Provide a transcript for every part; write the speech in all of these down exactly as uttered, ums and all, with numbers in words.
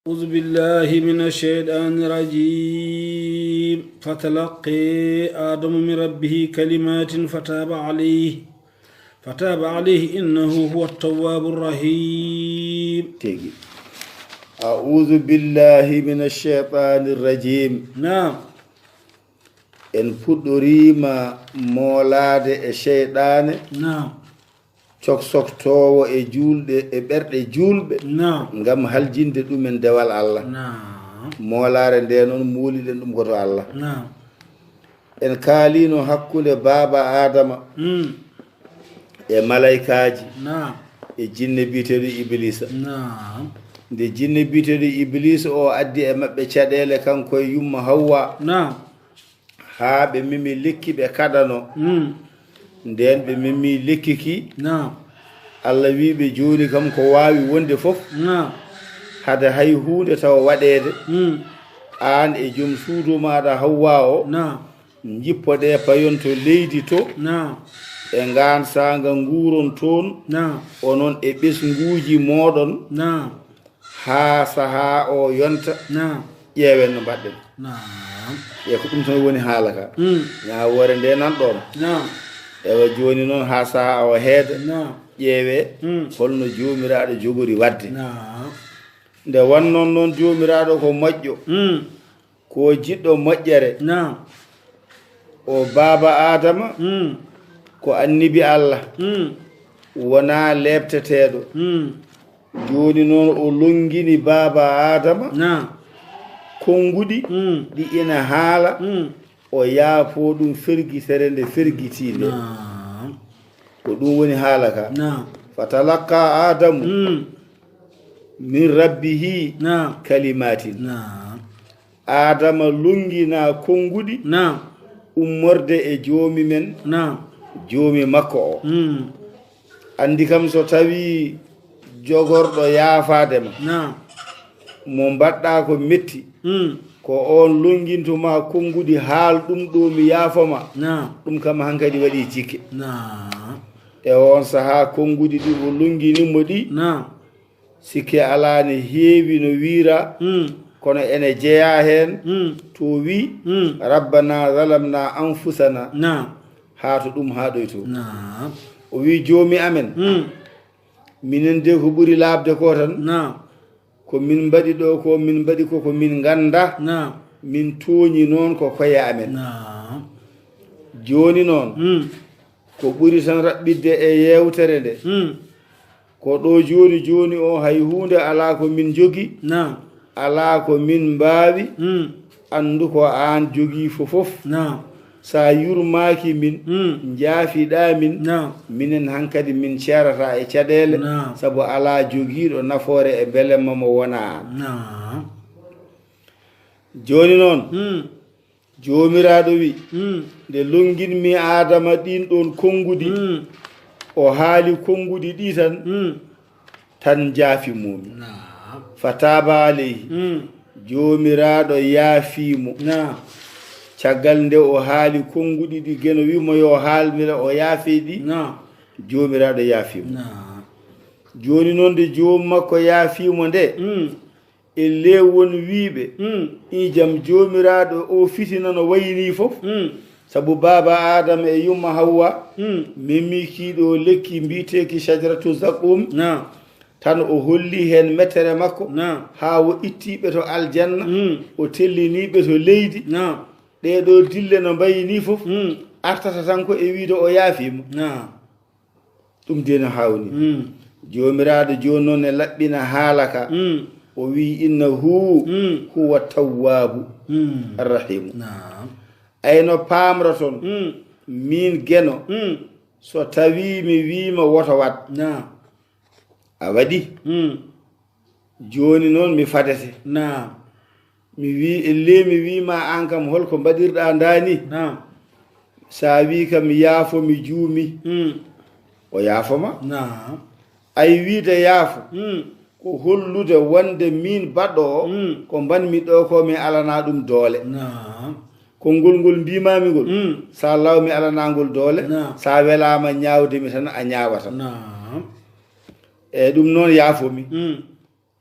أعوذ بالله من الشيطان الرجيم. فتلقي آدم من ربه كلمات فتاب عليه. فتاب عليه إنه هو التواب الرحيم. Tigi. أعوذ بالله من الشيطان الرجيم. Naam. En puɗɗoriima moolaade e seyɗaane, Naam. coksoktoowo e juulɗe, e ɓerɗe juulɓe, Naam. ngam haljinde ɗumen dewal Allah. Naam. Moolaare nde noon, muuli ɗen ɗum ko to Allah. Naam. En kaaliino hakkunde baaba Aadama Mm. e malaykaaji Naam. e jinne biyeteeɗo Ibliisa. Naam. Nde jinne biyeteeɗo Ibliisa o addi e maɓɓe caɗeele, kanko e yumma Hawwa, Naam. haa ɓe memi lekki, ɓe kaɗano. Mm. Ndeen ɓe memi lekki ki, Naam. Allah wi'i ɓe, "Jooni kam ko waawi wonde fof, Naam. hade hay huunde tawa waɗeede, Mm. aan e jom suudu maaɗa Hawwa o, Naam. njippoɗee payon to leydi to, Naam. e ngaan saanga nguuron toon, Naam. onon e ɓesnguuji mooɗon, Naam. haa sahaa o yonta, Naam. ƴeewen no mbaɗɗen." Naam. Ƴee ko ɗum tan woni haala ka. Mm. Ñaawoore nde nan ɗoon. Naam. Ewa jooni noon haa sahaa o heeda, Naam. ƴeewee Mm. holno Joomiraaɗo jogori waɗde. Naam. Nde wannoon noon Joomiraaɗo ko moƴƴo, Mm. ko jiɗɗo moƴƴere. Naam. O baaba Aadama, Mm. ko annabi Allah, Mm. wonaa leepteteeɗo. Mm. Jooni noon o lonngini baaba Aadama Naam. konnguɗi Mm. ɗi ina haala, Mm. o yaafoo ɗum fergitere nde fergitii nde. Naam. Ko ɗum woni haala ka. Naam. Fatalaqqa Aadamu Mm. min rabbihi Naam. kalimatin. Naam. Aadama lonngina konnguɗi Naam. ummorde e Joomi men, Naam. Joomi makko o. Mm. Anndi kam so tawii jogorɗo yaafaade ma, Naam. mo mbaɗɗaa ko metti, Mm. ko oon lonnginto ma konnguɗi, haal ɗum ɗo mi yaafo ma. Naam. Ɗum kam hankadi waɗii jikke. Naam. E oon sahaa konnguɗi ɗi o lonngini mo ɗi, Naam. sikke alaa ne heewi no wiyra, Mm. kono ene jeyaa heen Mm. to o wii, Mm. "Rabbana zalamna anfusana." Naam. Haa to ɗum haaɗoytoo. Naam. O wii, "Joomi amen, Mm. minen de ko ɓuri laaɓde ko tan, Naam. ko min mbaɗi ɗo ko, min mbaɗi ko, ko min nganndaa. Naam. Min tooñi noon ko koye amen." Naam. Jooni noon, Mm. ko ɓuri tan raɓɓiɗde e yeewtere nde, Mm. ko ɗo jooni jooni o, hay huunde alaa ko min njogi, Naam. alaa ko min mbaawi. Mm. Anndu ko aan jogii fof fof. Naam. So a yurmaaki min, Mm. njaafiɗaa min, Naam. minen hankadi min ceerata e caɗeele, Naam. sabu alaa jogiiɗo nafoore e belemma mo wonaa aan. Naam. Jooni noon, Mm. Joomiraaɗo wi, Mm. "Nde lonnginmi Aadama ɗiin ɗoon konnguɗi, Mm. o haali konnguɗi ɗi tan, Mm. tan njaafimoomi." Naam. Fataaba aleyhi. Mm. Joomiraaɗo yaafii mo. Naam. Caggal nde o haali konnguɗi ɗi Geno wi mo yo haalmira, o yaafii ɗi. Naam. Joomiraaɗo yaafii mo. Naam. Jooni noon nde joom makko yaafii mo nde, Mm. e le won wiiɓe, Mm. "Iijam, Joomiraaɗo o fitina no wayi nii fof." Mm. Sabu baaba Aadama e yumma Hawwa, Mm. memi kii ɗo lekki mbiyeteeki Shajaratu Zaqqum. Naam. Tan o holli heen mettere makko, Naam. haa o itti ɓe to aljanna, Mm. o tellini ɓe to leydi. Naam. Ɗee ɗo dille no mbayi nii fof, Mm. artata tan ko e wiide o yaafii mo. Naam. Ɗum de no hawni. Mm. Joomiraaɗo jooni noon ne laɓɓina haala ka. Mm. O wii, "Innahu Mm. huwa tawwaabu Mm. arrahiimu." Naam. Ay no paamroton, Mm. miin Geno, Mm. so tawii mi wiima woto waɗ. Naam. A waɗi. Mm. Jooni noon mi fadete. Naam. Mi wii, "Ellee, mi wii ma aan kam, hol ko mbaɗirɗaa ndaa ni?" Naam. So a wii kam, "Yaafo, mi juumi." Mm. O yaafo ma. Naam. Ay wiide yaafo, Mm. ko hollude wonde miin baɗɗo o, Mm. ko mbaɗmi ɗo ko mi alanaa ɗum doole. Naam. Konngol ngol mbiimaami ngol, Mm. so a law mi alanaa ngol doole, Naam. so a welaama ñaawde mi tan, a ñaawata. Naam. Eey, ɗum noon yaafo mi. Mm.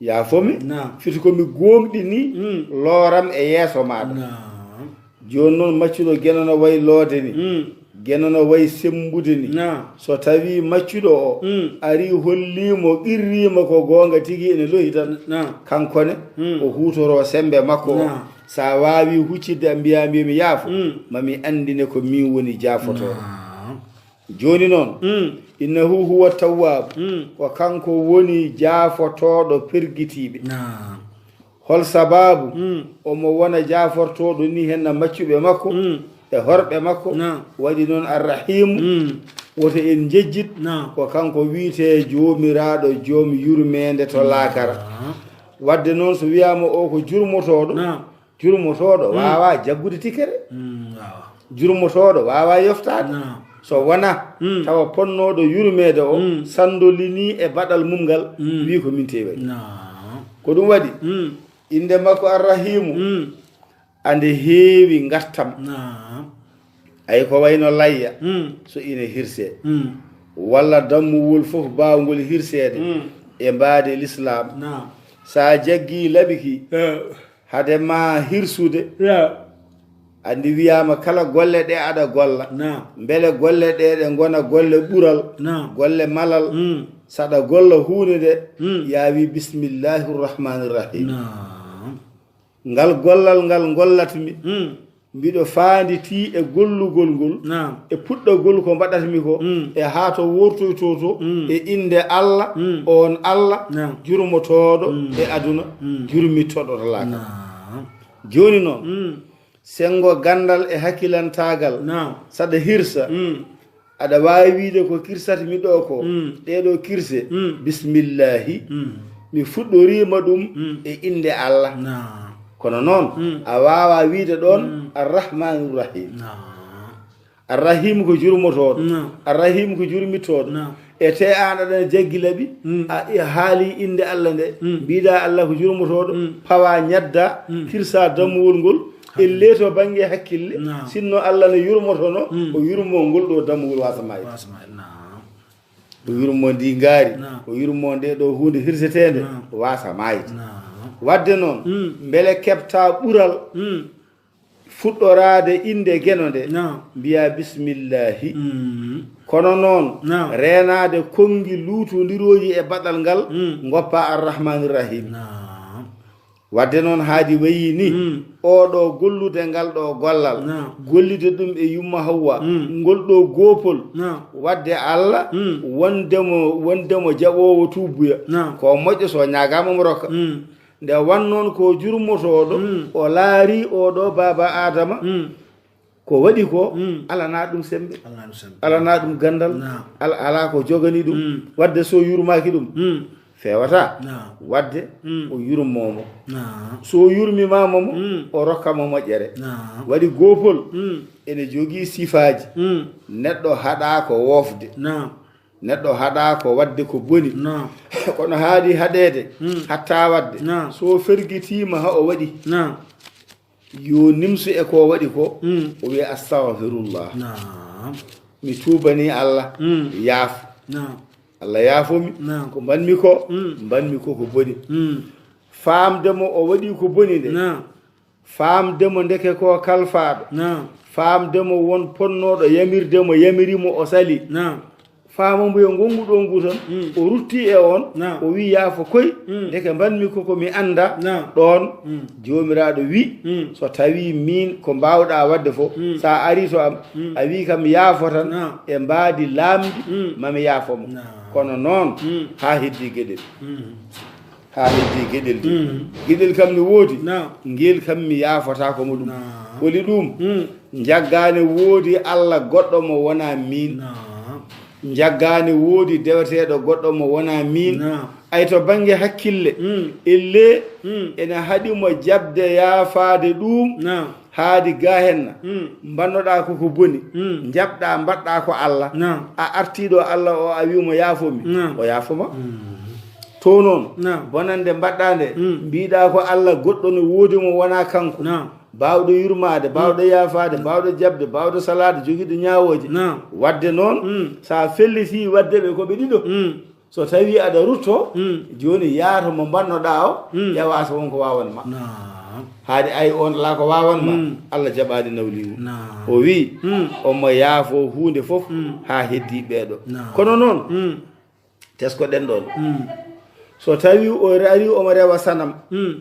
Yaafo mi. Naam. Fiti ko mi gooŋɗini. Mm. Looram e yeeso maaɗa. Naam. Jooni noon, maccuɗo, Geno no wayi loode ni. Mm. Geno no wayi semmbude ni. Naam. So tawii maccuɗo o, mm, arii holliimo, qirriima ko goonga tigi, ene lohi tan. Naam. Kanko ne, mm, o huutoroo semmbe makko o. Naam. So a waawii huccitde am, mbiyaa mbiimi yaafo, mm, ma mi anndine ko miin woni jaafotooɗo. Naam. Jooni noon, mm, innahu huwa tawwaabu, mm, ko kanko woni jaafotooɗo pergitiiɓe. Naam. Hol sabaabu, mm, omo wona jaafortooɗo ni henna maccuɓe makko, mm, e horɓe makko? Naam. Waɗi noon Arrahiimu, mm, woto en njejjit, naam, ko kanko wiyetee Joomiraaɗo, Joom yurmeende to laakara. Naam. Waɗde noon, so wiyaama o ko jurmotooɗo, naam, jurmotooɗo, mm, waawaa jaggude tikkere. Mm, waawaa. Jurmotooɗo waawaa yoftaade. Naam. So wonaa, mm, tawa ponnooɗo yurmeede o, mm, sanndolinii e baɗal mum ngal, mm, wii ko min tewi waɗi. Naam. Ko ɗum waɗi, mm, innde makko Arrahiimu, mm, ande heewi ngartam. Naam. Ay ko wayno layya, mm, so ine hirsee. Mm. Walla dammuwol fof baawngol hirseede, mm, e mbaadi lislaam. Naam. So a jaggii laɓi ki, eh, hade ma hirsude, ya, anndi wiyaama kala golle ɗe aɗa golla, naam, mbele golle ɗe ɗe ngona golle ɓural, naam, golle malal, mm, saɗa golla huunde nde, mm, ya wi bismillahi rahmani rahim. Naam. Ngal gollal ngal ngollatmi, mm, mbiɗo faanditii e gollugol ngol, naam, e puɗɗagol ko mbaɗatmi ko, mm, e haa to wortoytoo to, mm, e innde Allah, mm, oon Allah, naam, jurmotooɗo, mm, e aduna, mm, jurmittoɗo to laakara. Naam. Jooni noon, mm, senngo ganndal e hakkilantaagal, naam, saɗa hirsa, mm, aɗa waawi wiyde ko kirsatmi ɗo ko, mm, ɗee ɗoo kirse, mm, bismillahi, mm, mi fuɗɗoriima ɗum, mm, e innde Allah. Naam. Kono noon, mm, a waawaa wiyde ɗoon, mm, Arrahmaanir Rahiim. Naam. Arrahiim ko jurmotooɗo. Naam. Arrahiim ko jurmittooɗo. Naam. E tee aan aɗa jaggi laɓi, mm, a, a haalii innde Allah nde, mm, mbiɗaa Allah ko jurmotooɗo, mm, pawaa ñaddaa, mm, kirsaa dammuwol ngol, ellee to bannge hakkille, naam, sinno Allah ne yurmotono, mm, o yurmoo ngol ɗo dammuwol waasa maayde. Waasa maayde, naam. O yurmoo ndi ngaari, naam, o yurmoo nde ɗo huunde hirseteende, naam, waasa maayde. Naam. Waɗde noon, mm, mbele keɓtaa ɓural, mm, fuɗɗoraade innde Geno nde, naam, mbiyaa bismillahi. Mm. Kono noon, naam, reenaade konngi luutondirooji e baɗal ngal, mm, ngoppaa Arrahmaani Rahiim. Naam. Waɗde noon, haadi wayi ni, mm, oɗo gollude ngal ɗo gollal, naam, gollide ɗum e yumma Hawwa, mm, ngol ɗo goopol, naam, waɗde Allah, mm, wonde mo, wonde mo jaɓoowo tuubuya, naam, ko moƴƴo, so ñaagaama mo rokka. Mm. Nde wannoon ko jurmotooɗo, mm, o laari oɗo baaba Aadama, mm, ko waɗi ko, mm, alanaa ɗum semmbe. Alanaa ɗum semmbe. Alanaa ɗum ganndal. Naam. Al-, alaa ko jogani ɗum. Mm. Waɗde so yurmaaki ɗum, mm, feewataa. Naam. Waɗde, mm, o yurmoo mo. Naam. So yurmimaama mo, mm, o rokka mo moƴƴere. Naam. Waɗi goopol, mm, ene jogii sifaaji. Mm. Neɗɗo haɗaa ko woofde. Naam. Neɗɗo haɗaa ko waɗde ko boni. Naam. Kono haadi haɗeede, mm, hatta waɗde. Naam. So fergitiima, haa o waɗi. Naam. Yo nimsu e ko waɗi ko, mm, o wiya, "Astagfirullah." Naam. Mi tuubanii Allah, mm, yaafo. Naam. Allah yaafo mi, naam, ko mbaɗmi ko, mm, mbaɗmi ko ko boni. Mm. Faamde mo o waɗi ko boni nde. Naam. Faamde mo ndeke ko kalfaaɗo. Naam. Faamde mo won ponnooɗo yamirde mo, yamiri mo o sali. Naam. Faama mbo yo ngongu ɗo ngu tan, mm, o rutti e on, naam, o wi, "Yaafo koy, mm, ndeke mbaɗmi ko ko mi annda." Naam. Ɗoon, mm, Joomiraaɗo wi, mm, "So tawii miin ko mbaawɗaa waɗde fof, mm, so a arii to am, mm, a wi kam yaafo tan, naam, e mbaadi laamndi, mm, ma mi yaafo mo." Naam. Kono noon, mm, haa heddii geɗel. Mm. Haa heddii geɗel ɗi. Mm. Geɗel kam ne woodi. Naam. Ngel kam mi yaafotaako mo ɗum. Naam. Holi ɗum? Mm. Njaggaane woodi Allah goɗɗo mo wonaa miin. Naam. Njaggaane woodi deweteeɗo goɗɗo mo wonaa miin. Naam. Ay to bannge hakkille, mm, ellee, mm, ene haɗi mo jaɓde yaafaade ɗum. Naam. Haadi gaa henna, mm, mbannoɗaa ko ko boni, mm, njaɓɗaa mbaɗɗaa ko Allah, naam, a artii ɗo Allah o, a wii mo, "Yaafo mi." Naam. O yaafo ma. Mm. To noon, naam, bonannde mbaɗɗaa nde, mm, mbiɗaa ko Allah goɗɗo no woodi mo wonaa kanko. Naam. Baawɗo yurmaade, mm, baawɗo yaafaade, mm, baawɗo jaɓde, baawɗo salaade, jogiiɗo ñaawooje. Naam. Waɗde noon, mm, so a fellitii waɗde ɓe ko ɓe ɗiɗo, mm, So tawii aɗa rutto, mm, jooni yaato mo mbannoɗaa o, mm, ƴeewa so won ko waawan ma. Naam. Haade ay on alaa ko waawan ma, mm, Allah jaɓaani nawliigu. Naam. O wii, mm, omo yaafoo huunde fof, mm, haa heddii ɓeeɗo. Naam. Kono noon, mm, tesko-ɗen ɗoon. Mm. So tawii o ari omo rewa sanam, mm,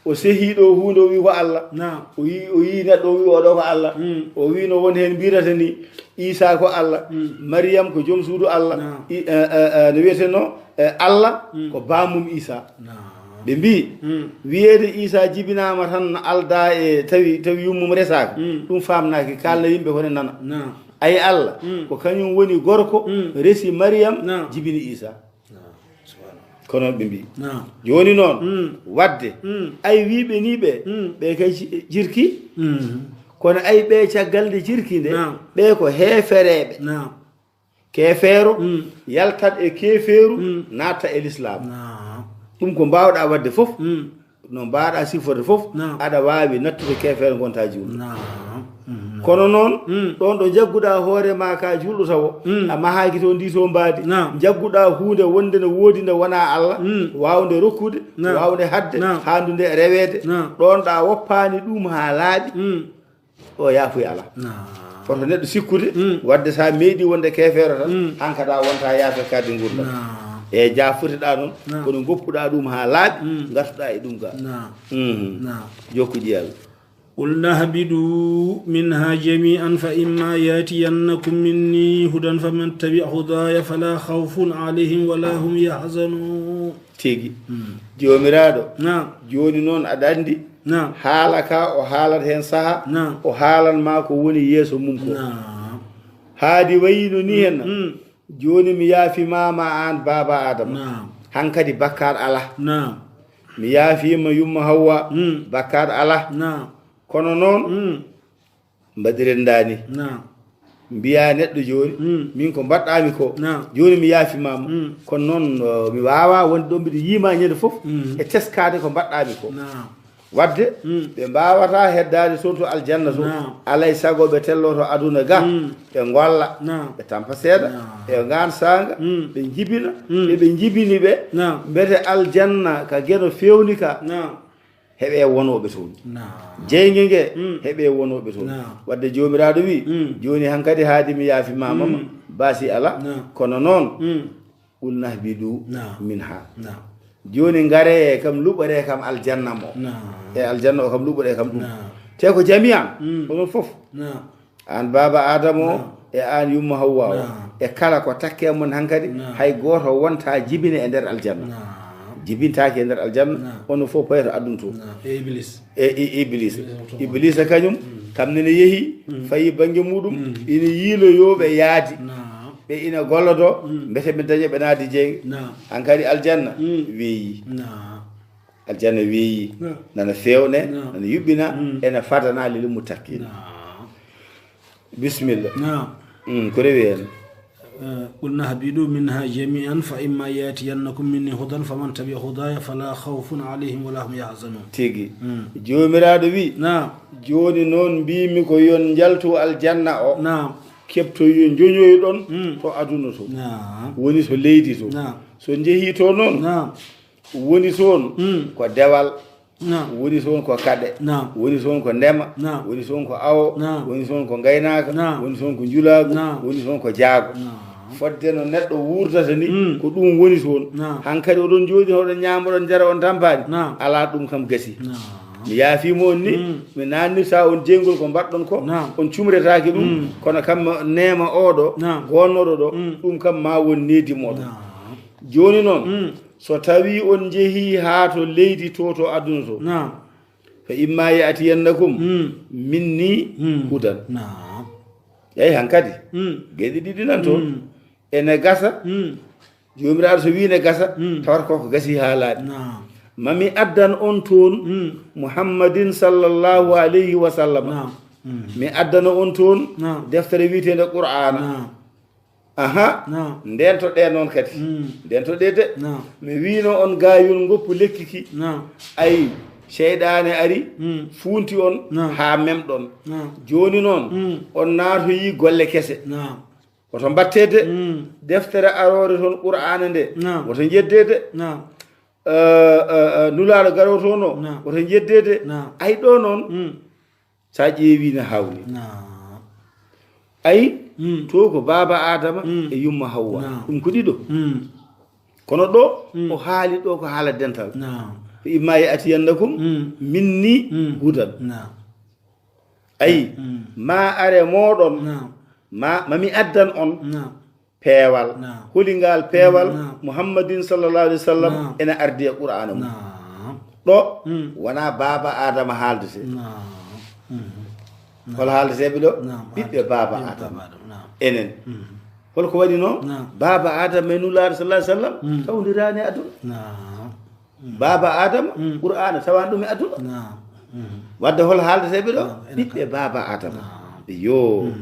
o sehii ɗo huunde, o wii ko Allah. Naam. O yii, o yii neɗɗo, o wii oɗo ko Allah. Mm. O wii no won heen mbirata ni Iisaa ko Allah. Mm. Mariyam ko joom suudu Allah. Naam. I, eh, eh, eh, no wiyeteno, eh, Allah, mm, ko baamum Iisaa. Naam. Ɓe mbii, mm, wiyeede Iisaa jibinaama tan aldaa e tawi, tawi yummum resaaka. Mm. Ɗum faamnaaki, kaalna yimɓe ko ne nana. Naam. Ay Allah, mm, ko kañum woni gorko, mm, resi Mariyam, naam, jibini Iisaa. Naam. Subhanallah. Ko noon ɓe mbii. Naam. Jooni noon, mm, waɗde, mm, ay wii ɓe nii ɓe, mm, ɓe kay ci-, jirki. Mm. Kono ay ɓe caggal nde jirki nde, naam, ɓe ko heefereeɓe. Naam. Keefeero, mm, yaltat e keefeeru, mm, naatta e lislaam. Naam. Ɗum ko mbaawɗaa waɗde fof, mm, no mbaawɗaa siforde fof, naam, aɗa waawi nattude keefeero ngontaa juulɗo. Naam. Mm. Kono noon, mm, ɗoon ɗo njagguɗaa hoore maa ka juulɗo tawo, mm, a mahaaki toon ndi to mbaadi, naam, njagguɗaa huunde wonde no woodi nde wonaa Allah, mm, waawnde rokkude, naam, waawnde haɗde, naam, haandude reweede, naam, ɗoon ɗa woppaani ɗum haa laaɓi, mm, o yaafuya alaa. Naam. Hoto neɗɗo sikkude, mm, waɗde so a meeɗii wonde keefeero tan, mm, hankadi a wontaa yaafe kadi nguurndam. Naam. E jaafuteɗaa noon, naam, kono ngoppuɗaa ɗum haa laaɓi, mm, ngartuɗaa e ɗum ga. Naam. Mhm. Naam. Jokku ƴiyal. قلنا اهبطوا منها جميعا فإما يأتينكم مني هدى فمن تبع هداي فلا خوف عليهم ولا هم يحزنون. Tigi. Mm. Joomiraaɗo. Naam. Jooni noon aɗa anndi. Naam. Haala ka o haalata heen saha. Naam. O haalan ma ko woni yeeso mum ko. Naam. Haadi wayino ni heen. Mm. Jooni mi yaafimaama aan baaba Adama. Naam. Hankadi bakkaat alaa. Naam. Mi yaafiima yumma Hawwa. Mm. Bakkaat alaa. Naam. Kono noon, mm, mbaɗiren ndaani. Naam. Mbiyaa neɗɗo jooni, mm, min ko mbaɗɗaami ko, naam, jooni mi yaafimaama. Mm. Kono noon, uh, mi waawaa wonde ɗo mbiɗo yiima ñande fof, mm, e teskaade ko mbaɗɗaami ko. Naam. Waɗde, mm, ɓe mbaawataa heddaade toon to aljanna to. Naam. Alay sago ɓe telloto aduna ga, mm, ɓe ngolla, naam, ɓe tampa seeɗa, naam, ɓe ngaan saanga, mm, ɓe njibina, mm, ɓe ɓe njibini ɓe, naam, mbete aljanna ka Geno feewni ka. Naam. Heɓe wonooɓe toon. Naam. Jeynge nge, mm, heɓe wonooɓe toon. Naam. Waɗde Joomiraaɗo wii, mm, jooni hankadi haadi mi yaafimaama ma, mm, baasi alaa, naam, kono noon, mm, قلنا اهبطوا, naam, منها. Naam. Jooni ngaree kam, luɓoree kam aljanna mo. Naam. E aljanna o kam, luɓoree kam ɗum. Naam. Te ko jami'an, mm, onon fof. Naam. Aan baaba Aadama o, naam, e aan yumma Hawwa o, naam, e kala ko takkee mon hankadi, naam, hay gooto wontaa jibine e nder aljanna. Naam. Jibintaake e nder aljanna, naam, onon fof payoto aduna to. Naam. E Iblis. E, e Iblis. Iblis o to. Iblis kañum, mm, kam nene yehi, mm, fayi bannge muɗum, mm, ina yiiloyoo ɓe yaadi. Naam. Ɓe ina gollodo, mm, mbete ɓe daña ɓe naadi jeynge. Naam. Hankadi aljanna, mm, weeyi. Naam. Aljanna weeyi. Naam. Nana feewne, naam, nana yuɓɓina, mm, ena fadana lil muttaqiin. Naam. Bismillah. Naam. Mm, ko rewi heen? Eh, قلنا اهبطوا منها جميعا فإما يأتينكم مني هدى فمن تبع هداي فلا خوف عليهم ولا هم يحزنون. Tigi. Mm. Joomiraaɗo wii, naam, jooni noon mbiimi ko yon njaltu aljanna o. Naam. Keɓtoyo njoñoyɗon, mm, to aduna to. Naam. Woni to leydi to. Naam. So njehii to noon, naam, woni toon, mm, ko dewal. Naam. Woni toon ko kaɗe. Naam. Woni toon ko ndema. Naam. Woni toon ko awo. Naam. Woni toon ko ngaynaaka. Naam. Woni toon ko njulaagu. Naam. Woni toon ko jaago. Naam. Fodde no neɗɗo wuurdata ni, mm, ko ɗum woni toon. Naam. Hankadi oɗon njooɗi, oɗon ñaama, oɗon njara, on tampaani. Naam. Alaa, ɗum kam gasi. Naam. Mi yaafiima on ni, mm, mi naannirta on jeyngol ko mbaɗɗon ko. Naam. On cumretaake ɗum, mm, kono kam neema oɗo, naam, gonnooɗo ɗo, mm, ɗum kam ma won needi mooɗon. Naam. Jooni noon, mm, so tawii on njehii haa to leydi to, to aduna to, naam, فإما يأتينكم, mm, مني, mm, هدى. Naam. Eey, hankadi, mm, geɗe ɗiɗi nan toon. Mm. Ene gasa, mm, Joomiraaɗo so wii ne gasa, mm, tawata ko ko gasi haa laaɓi. Naam. Ma mi addan on toon, mm, Muhammadin sallallahu alayhi wa sallam. Naam. Mm. Mi addana on toon, naam, deftere wiyeteende Qur'aana. Naam. Aha. Naam. Ndeentoɗee noon kadi. Mm. Ndeentoɗee de. Naam. Mi wiino on gaayol ngoppu lekki ki. Naam. Ay, seyɗaane ari, mm, fuunti on, naam, haa memɗon. Naam. Jooni noon, mm, on naatoyii golle kese. Naam. Woto mbattee de. Mm. Deftere aroore toon, Qur'aana nde. Naam. Woto njeddee de. Naam. Eh, eh, eh, Nulaaɗo garoowo toon o. Naam. Woto njeddee de. Naam. Ay ɗo noon. Mm. Sa ƴeewi ne hawni. Naam. Ay, mm, to ko baaba Adama, mm, e yumma Hawwa. Naam. Ɗum ko ɗiɗo. Mm. Kono ɗo, mm, o haali ɗo ko haala dental. Naam. Fa imma ya'tiyannakum, mm, minni, mm, hudan. Naam. Ay, mm, ma are mooɗon, naam, ma, ma mi addan on, naam, peewal. Naam. Holi ngal peewal? Naam. Muhammadin sallallahu alaihi wasallam, naam, ena ardi e Qur'aana mum. Naam. Ɗo, mm, wona baaba Adama haaldete. Naam. Mhm. Naam. Hol haaldeteeɓe ɗo? Naam. Ɓiɓɓe baaba, ɓiɓɓe Adama. Baaba Adama, naam. Enen. Mhm. Hol ko waɗi noon? Naam. Baaba Adama e Nulaaɗo sallallahu alaihi wasallam, mm, tawdiraani e aduna. Naam. Mm. Baaba Adama, mm, Qur'aana tawani ɗum e aduna. Naam. Mm. Wadde hol haaldeteeɓe ɗo? Naam, ene ɓiɓɓe ka- baaba Adama. Naam. Yo. Mm.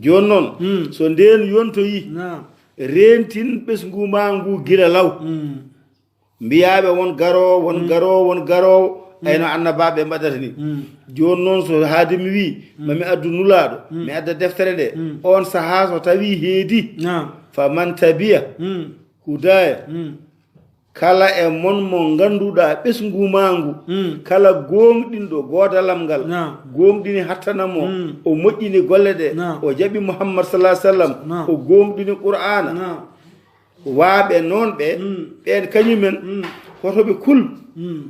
Jooni noon, mm, so ndeen yontoyi, naam, reentin ɓesngu maa ngu gila law. Mm. Mbiyaaɓe won garoowo, won, mm, garoowo, won garoowo, mm, ayno annabaaɓe mbaɗata ni. Mm. Jooni noon so haade mi wii, mm, ma mi addu Nulaaɗo, mm, mi adda deftere nde, mm, oon sahaa so tawii heedi, naam, fa man tabiya, mm, hudaaya, mm, kala e mon mo ngannduɗaa ɓesngu maa ngu, mm, kala gooŋɗinɗo goodalam ngal, naam, gooŋɗini hattana mo, mm, o moƴƴini golle ɗe, naam, o jaɓi Muhammad sallallahu alaihi wasallam, naam, o gooŋɗini Qur'aana. Naam. Waaɓe noon ɓe, mm, ɓeen kañumen, mm, hoto ɓe kul. Mm.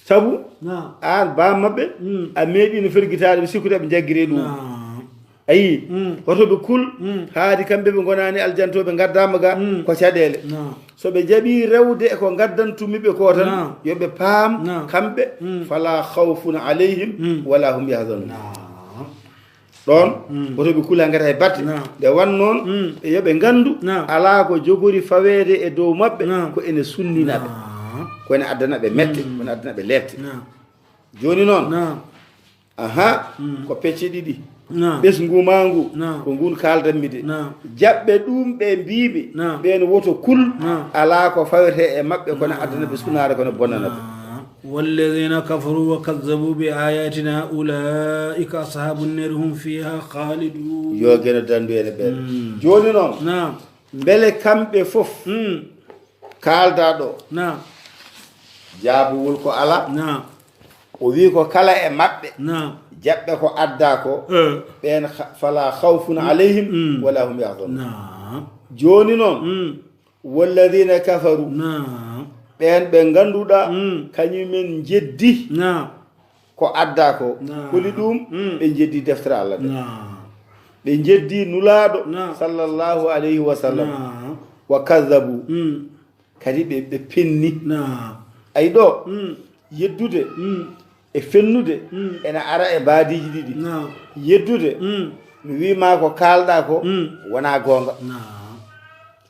Sabu, naam, aan baa maɓɓe, mm, a meeɗiino fergitaade, ɓe sikkude ɓe njaggiree ɗum. Naam. A yii? Mm. Hoto ɓe kul, mm, haadi kamɓe ɓe ngonaani aljantooɓe, ngaddaama ga, mm, ko caɗeele. Naam. So ɓe njaɓii rewde e ko ngaddantumi ɓe ko tan, naam, yo ɓe paam, naam, kamɓe, mm, fala khawfun alayhim, mm, wala hum yahzanun. Naam. Ɗoon, mm, woto ɓe kula ngata e batte. Naam. Nde wan noon, mm, ɓe yo ɓe nganndu, naam, alaa ko jogori faweede e dow maɓɓe, naam, ko ene sunnina ɓe. Naam. Ko ene addana ɓe mette, mm, ko ene addana ɓe leepte. Naam. Jooni noon, naam, aha, mm, ko pecce ɗiɗi. Naam. Ɓesngu maa ngu, naam, ko ngun kaaldanmi de. Naam. Jaɓɓe ɗum ɓe mbiiɓe, naam, ɓeen woto kul, naam, alaa ko fawetee e maɓɓe, kono, naam, addana ɓe sunaare, kono bonnana ɓe. Naam. والذين كفروا وكذبوا بآياتنا أولئك أصحاب النار هم فيها خالدون. Yo geno dandu ene ɓen. Mm. Jooni noon, naam, mbele kamɓe fof, mm, kaaldaa ɗo? Naam. Jaabugol ko alaa. Naam. O wii ko kala e maɓɓe, naam, jaɓɓe ko addaa ko, eh, ɓeen kha-, fala khawfun, mm, alayhim, mm, wala hum yahzanun. Naam. Jooni noon, mm, walladhina kafaru, naam, ɓeen ɓe ngannduɗaa, mm, kañumen njeddi, naam, ko addaa ko. Naam. Holi ɗum? Mm. Ɓe njeddi deftere Allah nde. Naam. Ɓe njeddi Nulaaɗo, naam, sallallahu alayhi wa sallam. Naam. Wa kadhabu. Mm. Kadi ɓe, ɓe penni. Naam. Ay ɗo, mm, yeddude, mm, e fennude, mm, ena ara e mbaadiiji ɗiɗi. Naam. Yeddude, mm, mi wii ma ko kaalɗaa ko, mm, wonaa goonga. Naam.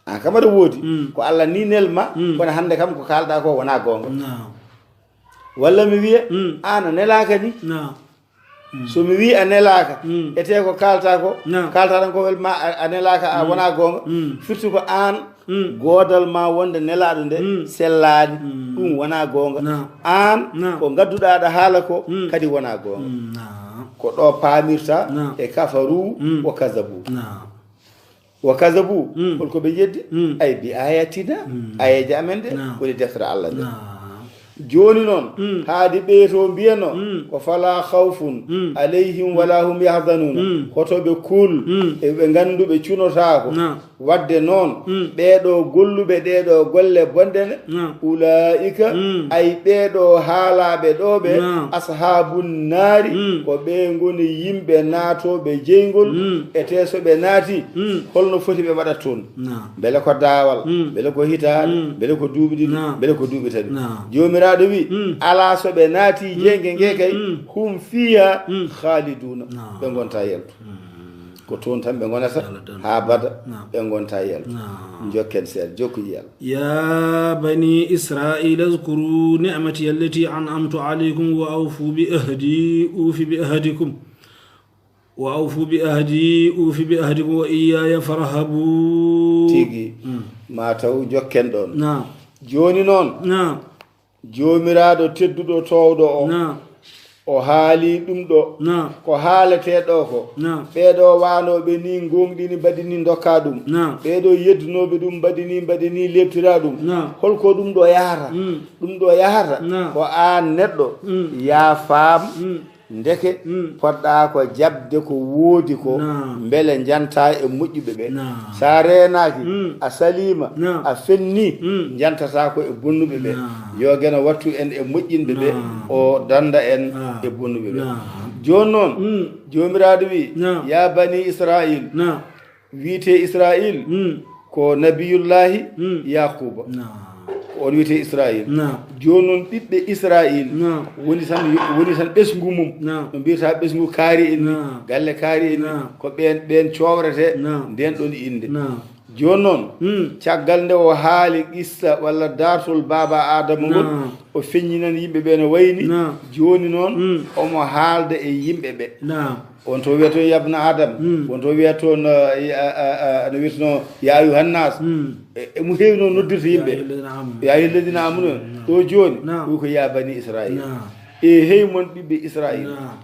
Aan kam aɗa woodi. Mm. Ko Allah ni nel ma, mm, kono hannde kam ko kaalɗaa ko wonaa goonga. Naam. Walla mi wiya, mm, aan a nelaaka ni. Naam. Mm. So mi wii a nelaaka, mm, etee ko kaaltaa ko, naam, kaaltaa tan ko wel ma a, a nelaaka, a, mm, wonaa goonga. Mm. Firti ko aan, mm, goodal ma wonde nelaaɗo nde, mm, sellaani. Mm. Ɗum wonaa goonga. Naam. Aan, naam, ko ngadduɗaa aɗa haala ko, mm, kadi wonaa goonga. Mm, naam. Ko ɗo paamirta, naam, e kafaru, mm, wa kazabu. Naam. Wa kazabu, mm, holko ɓe jeddi? Mm. Ay bi ayatina, mm, ayeeje amen ɗe, naam, woni deftere Allah nde. Naam. Jooni noon, mm, haadi ɓee to mbiyano, mm, ko fala khawfun, mm, alayhim, mm, wala hum yahzanun. Mm. Hoto ɓe kul, mm, e ɓe nganndu ɓe cunotaako. Naam. Wadde noon, mm, ɓee ɗo golluɓe ɗee ɗo golle bonɗe ne, naam, ulaa'ika, mm, ay ɓee ɗo haalaaɓe ɗo ɓe, naam, ashaabun naari, mm, ko ɓee ngoni yimɓe naatooɓe jeyngol, mm, etee so ɓe naati, mm, holno foti ɓe mbaɗat toon? Naam. Mbele ko daawal, mm, mbele ko hitaande, mm, mbele ko duuɓi ɗiɗi, naam, mbele ko duuɓi tati. Naam. Joomiraaɗo wi, mm, alaa so ɓe naati, mm, jeyge nge, mm, kay, mm, hum fiiha, mm, khaaliduuna. Naam. Ɓe ngonta yaltu. Mm. Ko toon tan ɓe ngonata, Allah tan, haa bada, naam, ɓe ngonta yaltu. Naam. Njokken seeɗa, jokku yal. يا بني إسرائيل اذكروا نعمتي التي أنعمت عليكم وأوفوا بعهدي أوف بعهدكم وأوفوا بعهدي أوف بعهدكم وإياي فارهبون. Tigi, mm, ma taw jokken ɗoon. Naam. Jooni noon, naam, Joomiraaɗo tedduɗo toowɗo o, naam, O haali ɗum ɗo. Naam. Ko haaletee ɗo ko. Naam. Ɓee ɗo waanooɓe ni, ngooŋɗini, mbaɗi ni, ndokka ɗum. Naam. Ɓee ɗo yeddunooɓe ɗum, mbaɗi ni, mbaɗi ni, leeptira ɗum. Naam. Holko ɗum ɗo yahata? Mm. Ɗum ɗo yahata, naam, ko aan neɗɗo, mm, yaa faam, mm, ndeke, mm, poɗɗaa ko jaɓde ko woodi ko, naam, mbele njantaa e moƴƴuɓe ɓe. Naam. So a reenaaki, mm, a saliima, naam, a fenni, mm, njantataa ko e bonnuɓe ɓe. Naam. Yo Geno wattu en e moƴƴinɓe ɓe, naam, o dannda en, naam, e bonnuɓe ɓe. Naam. Jooni noon, mm, Joomiraaɗo wi, naam, "Yaa bani Israa'iil," naam, wiyetee Israa'iil, mm, ko Nabiyullaahi, mm, Yaakuuba. Naam. Ko on wiyetee Israa'iil. Naam. Jooni noon, ɓiɓɓe Israa'iil, naam, woni tan, woni tan ɓesngu mum. Naam. No mbiyata ɓesngu kaari en ni, naam, galle kaari en ni, naam, ko ɓeen, ɓeen coowretee, naam, ndeen ɗoon innde. Naam. Jooni noon, mm, caggal nde o haali qissa walla daartol baaba Aadama ngol, naam, o feññinani yimɓe ɓe no wayni. Naam. Jooni noon, mm, omo haalda e yimɓe ɓe. Naam. On to wiyata toon, "Yabna Adam." Mm. On to wiyata toon, eh, ya-, a, a, a, no wiyata noon, "Ya ayyuhan nas." Mm. E, e mo heewi noon noddirta yimɓe. "Ya ayyuhalladhina amanu." "Ya ayyuhalladhina amanu." Mm. Ɗo jooni, naam, wi ko, "Ya bani Israa'iil." Naam. E hey mon ɓiɓɓe Israa'iil. Naam.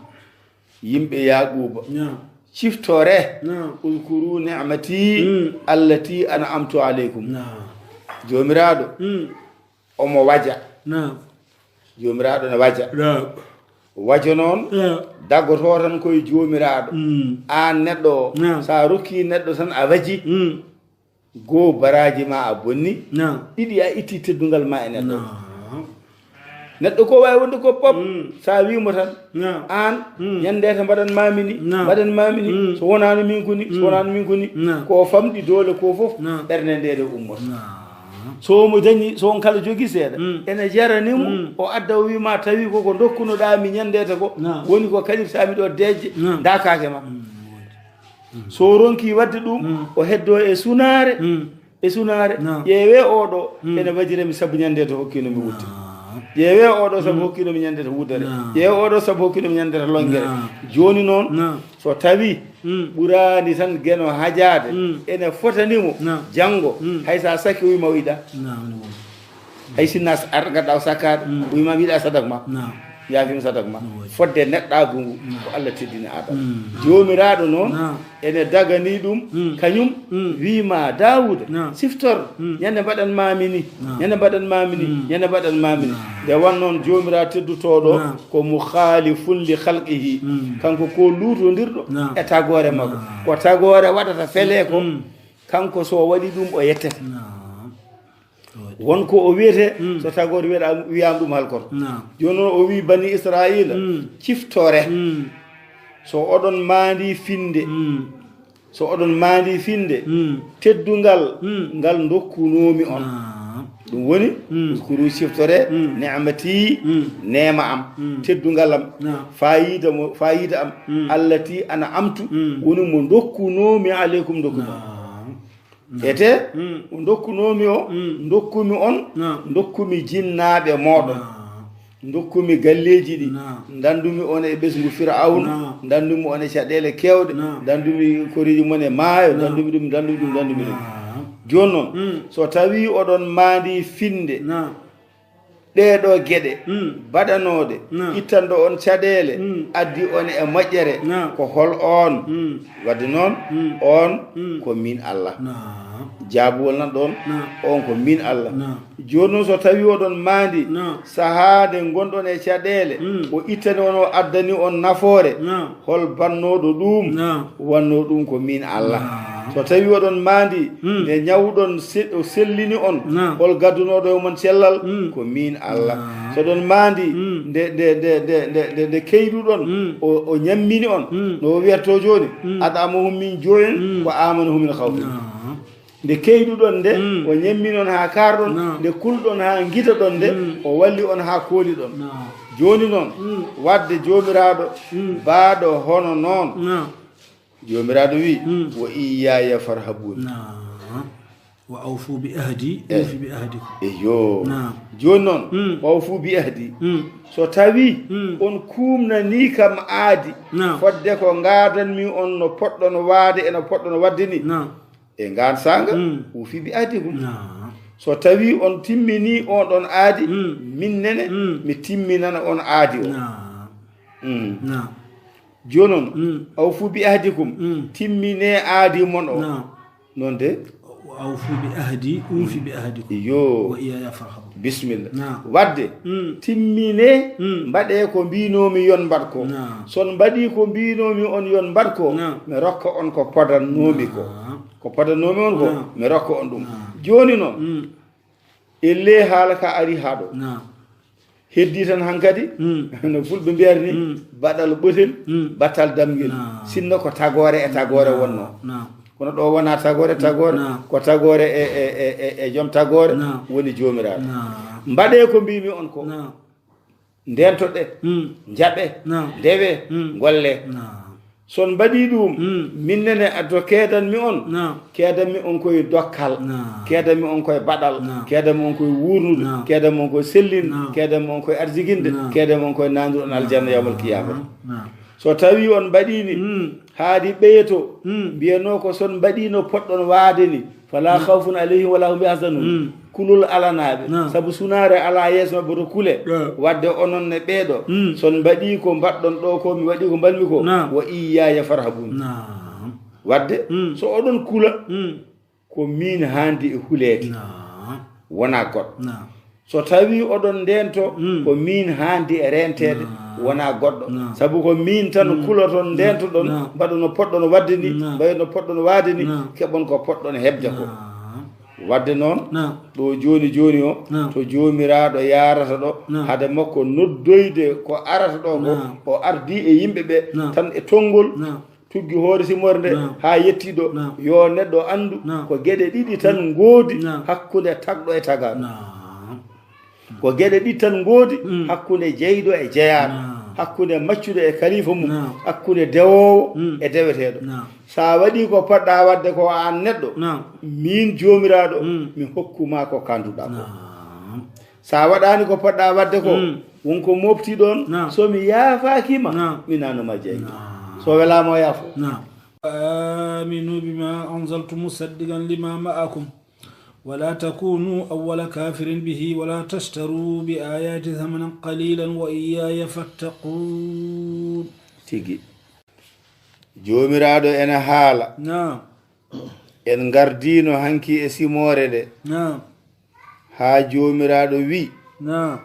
Yimɓe Yaaquuba. Naam. Ciftore. Naam. "Uzkuru ni'mati, mm, allati an'amtu alaykum." Naam. Joomiraaɗo, mm, omo waja. Naam. Joomiraaɗo ne waja. Naam. Wajo noon, naam, daggotoo tan ko e Joomiraaɗo. Mm. Aan neɗɗo o, naam, so a rokkii neɗɗo tan a waji, mm, goo baraaji ma a bonni, naam, ɗiɗi a itti teddungal ma e neɗɗo. Naam. Neɗɗo ko waawi wonde ko pop, mm, so a wii mo tan, naam, aan, mm, ñande ta mbaɗan maami ni, naam, mbaɗan maami ni, mm, so wonaano min ko ni, so, mm, wonaano min ko ni, naam, ko o famɗi doole ko fof, naam, ɓernde nde ɗo ummoto. Naam. So omo dañi, so on kala jogii seeɗa, mm, ene jarani mo, mm, o adda o wii ma tawi koko ndokkunoɗaa mi ñande ta ko, naam, woni ko kañirtaa mi ɗo deeƴƴe, naam, ndaakaake ma. Mm. So o ronkii waɗde ɗum, mm, o heddoo e sunaare, mm, e sunaare. Naam. Ƴeewee oo ɗo, mm, ene wajira mi sabu ñande ta hokkiino mi wutte. Naam. Ƴeewee oo ɗo sabu, mm, hokkiino mi ñande ta wuddere. Naam. Ƴeewee oo ɗo sabu hokkiino mi ñande ta longere. Naam. Jooni noon, naam, so tawii, mm, ɓuraani tan Geno hajaade, mm, ene fotani mo, naam, janngo, mm, hay so a sakki o wii ma o yiɗaa. Naam, ne woni. Hay sinno a ar-, ngadda o sakkaade, mm, o wii ma mi yiɗaa sadak ma. Naam. Yaafii mi sadak ma. No woodi. Fodde neɗɗaagu ngu, naam, ko Allah teddini Aadama. Mm. Joomiraaɗo noon, naam, ene daganii ɗum, mm, kañum, mm, wii ma, "Daawuda, naam, siftor, mm, ñande mbaɗan maami ni, naam, ñande mbaɗan maami ni, mm, ñande mbaɗan maami ni." Naam. Nde won noon Joomiraaɗo teddotooɗo, naam, ko mukhalifun li khalqihi. Mm. Kanko ko luutondirɗo, naam, e tagoore makko. Naam. Ko tagoore waɗata felee ko, mm, kanko so o waɗi ɗum o yettete. Naam. Won ko o wiyetee, mm, so tagoore wiyaɗa-, wiyaama ɗum halkoto. Naam. Jooni noon o wii bani Israa'iila, mm, ciftore. Mm. So oɗon maandi finde, mm, so oɗon maandi finde, mm, teddungal, mm, ngal ndokkunoomi on. Naam. Ɗum woni, mm, uskuru ciftore, mm, ni'mati, mm, neema am, mm, teddungal am, naam, faayiida mo, faayiida am, mm, allati an'amtu, mm, woni mo ndokkunoomi alaykum, ndokkunoomi. Naam. Ete, mm, o ndokkunoomi o, mm, ndokkumi on, naam, ndokkumi jinnaaɓe mooɗon. Naam. Ndokkumi galleeji ɗi, naam, ndanndumi on e ɓesngu Firawna, naam, ndanndumi on e caɗeele keewɗe, naam, ndanndumi koriiji mon e maayo, naam, ndanndumi ɗum, ndanndumi ɗum, ndanndumi ɗum. Naam. Jooni noon, mm, so tawii oɗon maandi finde, naam, ɗee ɗoo geɗe, mm, baɗanooɗe, naam, ittanɗo on caɗeele, mm, addi on e moƴƴere, naam, ko hol oon? Mm. Wadde noon, mm, oon, mm, ko miin Allah. Naam. Jaabuwol nan ɗoon, naam, oon ko miin Allah. Naam. Jooni noon, so tawii oɗon maandi, naam, sahaa nde ngonɗon e caɗeele, mm, o ittani on, o addani on nafoore, naam, hol bannooɗo ɗum? Naam. Wannoo ɗum ko miin Allah. Naam. So tawii oɗon maandi, mm, nde ñawɗon se-, o sellini on, naam, hol gaddunooɗo e mon cellal? Mm. Ko miin Allah. Naam. So oɗon maandi, mm, nde, nde, nde keyɗuɗon, mm, o, o ñammini on, mm, no o wiyatoo jooni, mm, at'amahum min juu'in, mm, wa aamanahum min khawfin. Naam. Nde keyɗuɗon nde, mm, o ñammini on haa kaarɗon, naam, nde kulɗon haa ngitaɗon nde, mm, o walli on haa kooliɗon. Naam. Jooni noon, mm, wadde Joomiraaɗo, mm, baaɗo hono noon. Naam. Joomiraaɗo wi, mm, "Wa iyaya farhabun." Naam. "Wa awfu bi ahdi, eh, ufi bi ahdikum." Eyo. Naam. Jooni noon, mm, "Wa awfu bi ahdi." Mm. So tawii, mm, on kuumnanii kam aadi, naam, fodde ko ngaadanmi on no poɗɗon waade e no poɗɗon waɗde ni. Naam. E ngaan saanga, mm, ufi bi ahdikum. Naam. So tawii on timminii on ɗon aadi, mm, min nene, mm, mi timminana on aadi o. Naam. Mm. Naam. Jooni noon, Mm. awfu bi ahdikum, Mm. timmine aadi mon o. Naam. Noon de. Wa awfu bi ahdi, uufi bi ahdikum. Yo. Wa iyaya farhabun. Bisimilla. Naam. Waɗde, Mm. timmine, Mm. mbaɗe ko mbinoomi yon mbaɗ ko. Naam. So on mbaɗii ko mbinoomi on yon mbaɗ ko, Naam. mi rokka on ko podannoomi ko. Naam. Ko podannoomi on ko, Naam. mi rokka on ɗum. Naam. Jooni noon, Mm. e ley haala ka ari haa ɗo. Naam. Heddii tan hankadi, Mm. no fulɓe mbiyata ni, Mm. baɗal ɓotel, Mm. battal damngel. Naam. Sinno ko tagoore e tagoore wonnoo. Naam. Kono ɗo wonaa tagoore, tagoore, Naam. ko tagoore e, e, e, e, e joom tagoore Naam. woni Joomiraaɗo. Naam. Mbaɗee ko mbimi on ko. Naam. Ndentoɗe, Mm. njaɓe, Naam. ndewe, Mm. ngolle. Naam. So on mbaɗii ɗum, Mm. min nene addo keedanmi on. Naam. Keedanmi on koye dokkal. Naam. Keedanmi on koye baɗal. Naam. Keedanmi on koye wuurnude. Naam. Keedanmi on koye sellinde. Naam. Keedanmi on koye arjiginde. Naam. Keedanmi on koye nanduɗon aljanna yawmal qiyamati. Naam. So tawi on mbaɗini, Mm. haadi ɓeyeto, Mm. mbiyanoo ko son mbaɗino poɗɗon waade ni, fala khawfun alayhim wala hum yahzanun. Mm. Kulol alanaaɓe. Naam. Sabu sunaare alaa yeeso maɓɓe to kule. Naam. Wadde onon ne ɓeeɗo, Mm. son mbaɗii ko mbaɗɗon ɗo ko, mi waɗii ko mbaɗmi ko, Naam. wa iyyaya farhabun. Naam. Wadde, Mm. so oɗon kula, Mm. ko min haandi e huleede, Naam. wonaa goɗɗo. Naam. So tawi oɗon ndento, Mm. ko min haandi e renteede, Naam. wonaa goɗɗo. Naam. Sabu ko min tan Mm. kuloton, Naam. Ndentoɗon, Naam. Mbaɗono poɗɗono waɗde ni, Naam. Mbaɗono poɗɗono waɗde ni, Naam. Keɓon ko poɗɗon heɓde ko. Naam. Wadde noon, Naam. Ɗo jooni jooni o, Naam. To Joomiraaɗo yaarata ɗo, Naam. hade makko noddoyde ko arata ɗo ko, Naam. O ardi e yimɓe ɓe, Naam. Tan e tonngol, Naam. Tuggi hoore simorde, Naam. Haa yetti ɗo, Naam. Yo neɗɗo anndu, Naam. Ko geɗe ɗiɗi tan ngoodi, Naam. Hakkunde tagɗo e tagaaɗo. Naam. Ko geɗe ɗiɗi tan ngoodi, Hakkunde jeyɗo e jeyaaɗo, Hakkunde maccuɗo e kalifa mum, Hakkunde dewoowo e deweteeɗo. So a waɗii ko poɗɗaa waɗde ko aan neɗɗo, miin Joomiraaɗo, mi hokku maa ko kaanduɗaa ko. So a waɗaani ko poɗɗaa waɗde ko, won ko mofti ɗoon, so mi yaafaaki ma, mi naanu ma jeyɗo. So welaama o yaafo. آمنوا بما أنزلت مصدقا لما معكم ولا تكونوا أول كافر به ولا تشتروا بآياتي ثمنا قليلا وإياي فاتقون. Tigi. Joomiraaɗo ena haala. Naam. En ngardiino hanki e simoore nde. Naam. Haa Joomiraaɗo wi'. Naam.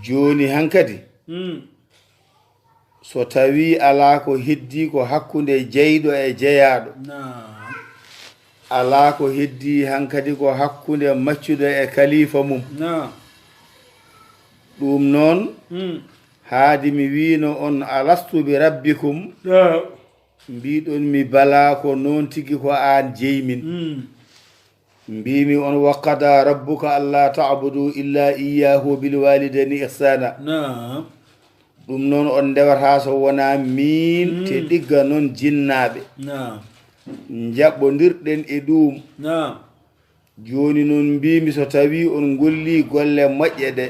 Jooni hankadi. So tawii alaa ko heddii ko hakkunde jeyɗo e jeyaaɗo, alaa ko heddii hankadi ko hakkunde maccuɗo e kaliifa mum. Ɗuum noon, haadi mi wiino on, Alastu bi rabbikum? Mbiiɗon mi balaa ko noon tigi ko aan jeyi min. Mbiimi on, Wa qadaa rabbuka allaa ta'buduu illaa iyyaahu wa bil waalidayni ihsaana. Ɗum noon on ndewataa so wonaa miin, te ɗigga noon jinnaaɓe. Njaɓondirɗen e ɗuum. Jooni noon mbiimi so tawii on ngollii golle moƴƴe ɗe,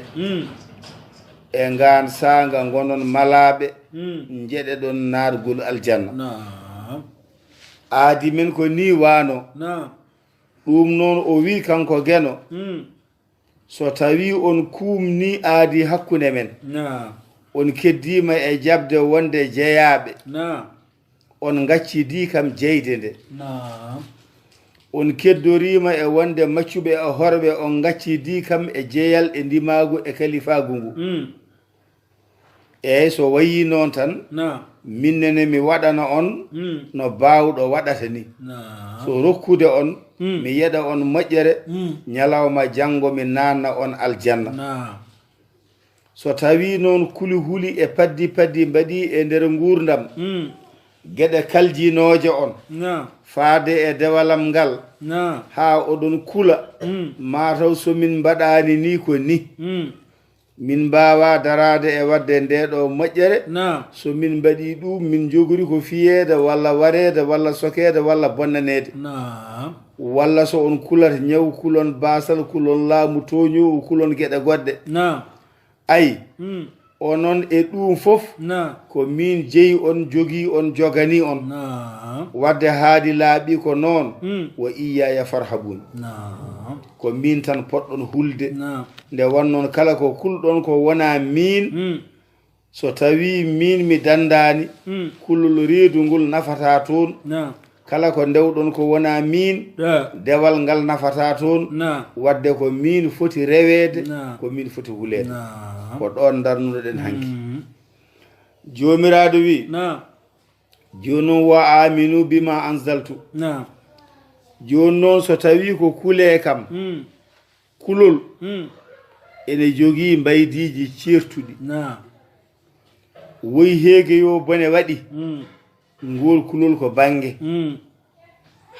e ngaan saanga ngonon malaaɓe, njeɗeɗon naatgol aljanna. Aadi men ko nii waano. Ɗuum noon o wi' kanko Geno, so tawii on kuumnii aadi hakkunde men, on keddiima e jaɓde wonde jeyaaɓe, on ngaccidii kam jeyde nde, on keddoriima e wonde maccuɓe e horɓe, on ngaccidii kam e jeyal e ndimaagu e kalifaagu ngu. Eey, so wayii noon tan, min nene mi waɗana on no baawɗo waɗata ni. So rokkude on, mi yeɗa on moƴƴere, ñalawma janngo mi naanna on aljanna. So tawii noon kuli-huli e paddi-paddi mbaɗii e nder nguurndam, geɗe kaljinooje on, faade e dewalam ngal, haa oɗon kula, maa taw so min mbaɗaani ni ko ni. Min mbaawaa daraade e waɗde ndee ɗoo moƴƴere, so min mbaɗii ɗuum, min njogori ko fiyeede walla wareede walla sokeede walla bonnaneede. Walla so on kulat ñaw, kulon baasal, kulon laamu tooñoowu, kulon geɗe goɗɗe. Ay, onon e ɗuum fof, ko miin jeyi on, jogii on, joganii on. Waɗde haadi laaɓi ko noon, wa iyyaya farhabun. Ko miin tan poɗɗon hulde. Nde wonnoon kala ko kulɗon ko wonaa miin, So tawii miin mi danndaani, Mm. kulol reedu ngol nafataa toon. Naam. Kala ko ndewɗon ko wonaa miin, Ah. dewal ngal nafataa toon. Naam. Waɗde ko miin foti reweede, Naam. ko miin foti huleede. Naam. Ko ɗoon ndarnuno-ɗen hanki. Mm. Joomiraaɗo wi, Naam. "Jooni noon, wa aaminu bima anzaltu." Naam. Jooni noon, so tawii ko kulee kam, Mm. kulol Mm. ene jogii mbaydiiji ceertuɗi. Naam. Woyi heege yo bone waɗi, Mm. ngool kulol ko bannge. Mm.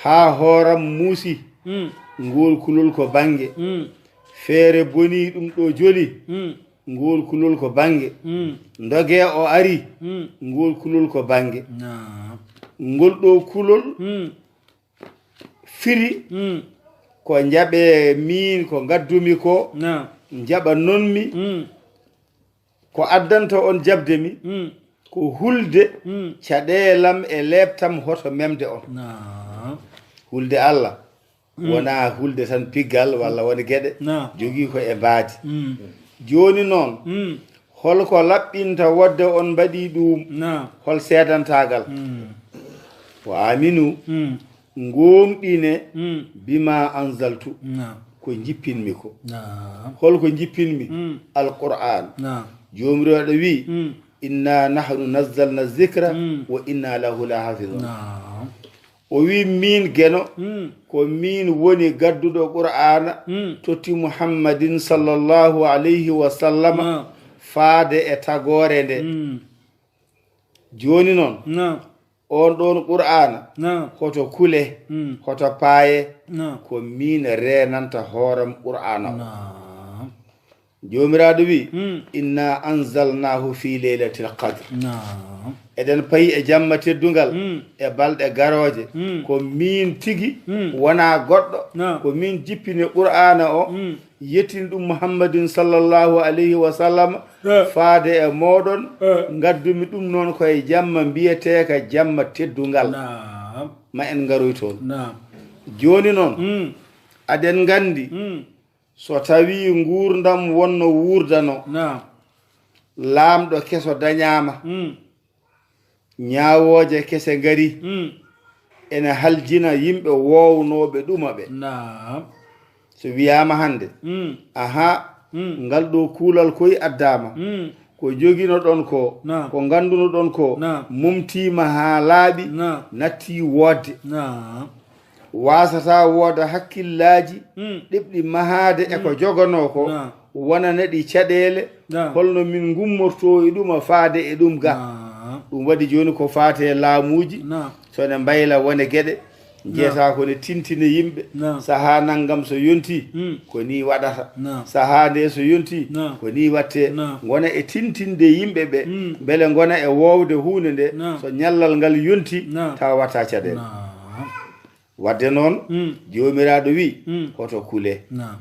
Haa hooram muusi, Mm. ngool kulol ko bannge. Mm. Feere bonii ɗum ɗo joli, Mm. ngool kulol ko bannge. Mm. Ndogee o ari, Mm. ngool kulol ko bannge. Naam. Ngol ɗo kulol Mm. firi Mm. ko njaɓee miin ko ngaddumi ko, Naam. njaɓa non mi, Mm. ko addanta on jaɓde mi, Mm. ko hulde Mm. caɗeelam e leeptam hoto memde on. Naam. Hulde Allah, Mm. wonaa hulde tan piggal walla woni geɗe, Naam. jogii ko e mbaadi. Mm. Jooni noon, Mm. hol ko laɓɓinta wodde on mbaɗii ɗuum? Naam. Hol seedantaagal? Mm. Wa aaminu, Mm. ngoomɗine Mm. bima anzaltu, Naam. ko njippinmi ko. Naam. Hol ko njippinmi? Mm. Alqur'aan. Naam. Joomiraaɗo wi, Mm. "Inna nahnu nazzalna zikra Mm. wa inna lahu lahafizun." Naam. O wi, "Miin Geno, Mm. ko miin woni gadduɗo Qur'aana, Mm. totti Muhammadin sallallahu alayhi wa sallama, Naam. faade e tagoore nde." Mm. Jooni noon, Naam. on ɗoon Qur'aana, Naam. hoto kule, Mm. hoto paaye, Naam. ko miin reenanta hooram Qur'aana o. Naam. Joomiraaɗo wi, Mm. "Inna anzalnahu fi laylatil qadr." Naam. Eɗen payi e jamma teddungal, Mm. e balɗe garooje. Mm. Ko miin tigi, Mm. wonaa goɗɗo. Naam. Ko miin jippini Qur'aana o, Mm. yettini ɗum Muhammadin sallallahu alayhi wa sallam, Eh. faade e mooɗon. Eh. Ngaddumi ɗum noon ko e jamma mbiyeteeka jamma teddungal. Naam. Ma en ngaroy toon. Naam. Jooni noon, Mm. aɗen nganndi, Mm. so tawii nguurndam wonno wuurdano, Naam. laamɗo keso dañaama, Mm. ñaawooje kese ngari, Mm. ene haljina yimɓe woownooɓe ɗuma ɓe. Naam. So wiyaama hannde, Mm. aha, Mm. ngal ɗo kuulal koy addaama. Mm. Ko joginoɗon ko, Naam. ko nganndunoɗon ko, Naam. momtiima haa laaɓi, Naam. nattii woodde. Naam. Waasata wooda hakkillaaji Mm. ɗeɓɗi mahaade e ko Mm. jogonoo ko, Naam. wonana ɗi caɗeele, Naam. holno min ngummortoo e ɗum, a faade e ɗum ga. Naam. Ɗum waɗi jooni ko faati e laamuuji, Naam. so ne mbayla wone geɗe, Naam. njeetaa ko ne tintine yimɓe. Naam. Sahaa nanngam so yontii, Mm. ko nii waɗata. Naam. Sahaa nde so yontii, Naam. ko nii waɗtee. Naam. Ngona e tintinde yimɓe ɓe, Mm. mbele ngona e woowde huunde nde, Naam. so ñallal ngal yontii, Naam. tawa waɗta caɗeele. Naam. Waɗde noon, Mm. Joomiraaɗo wi, Mm. hoto kule. Naam.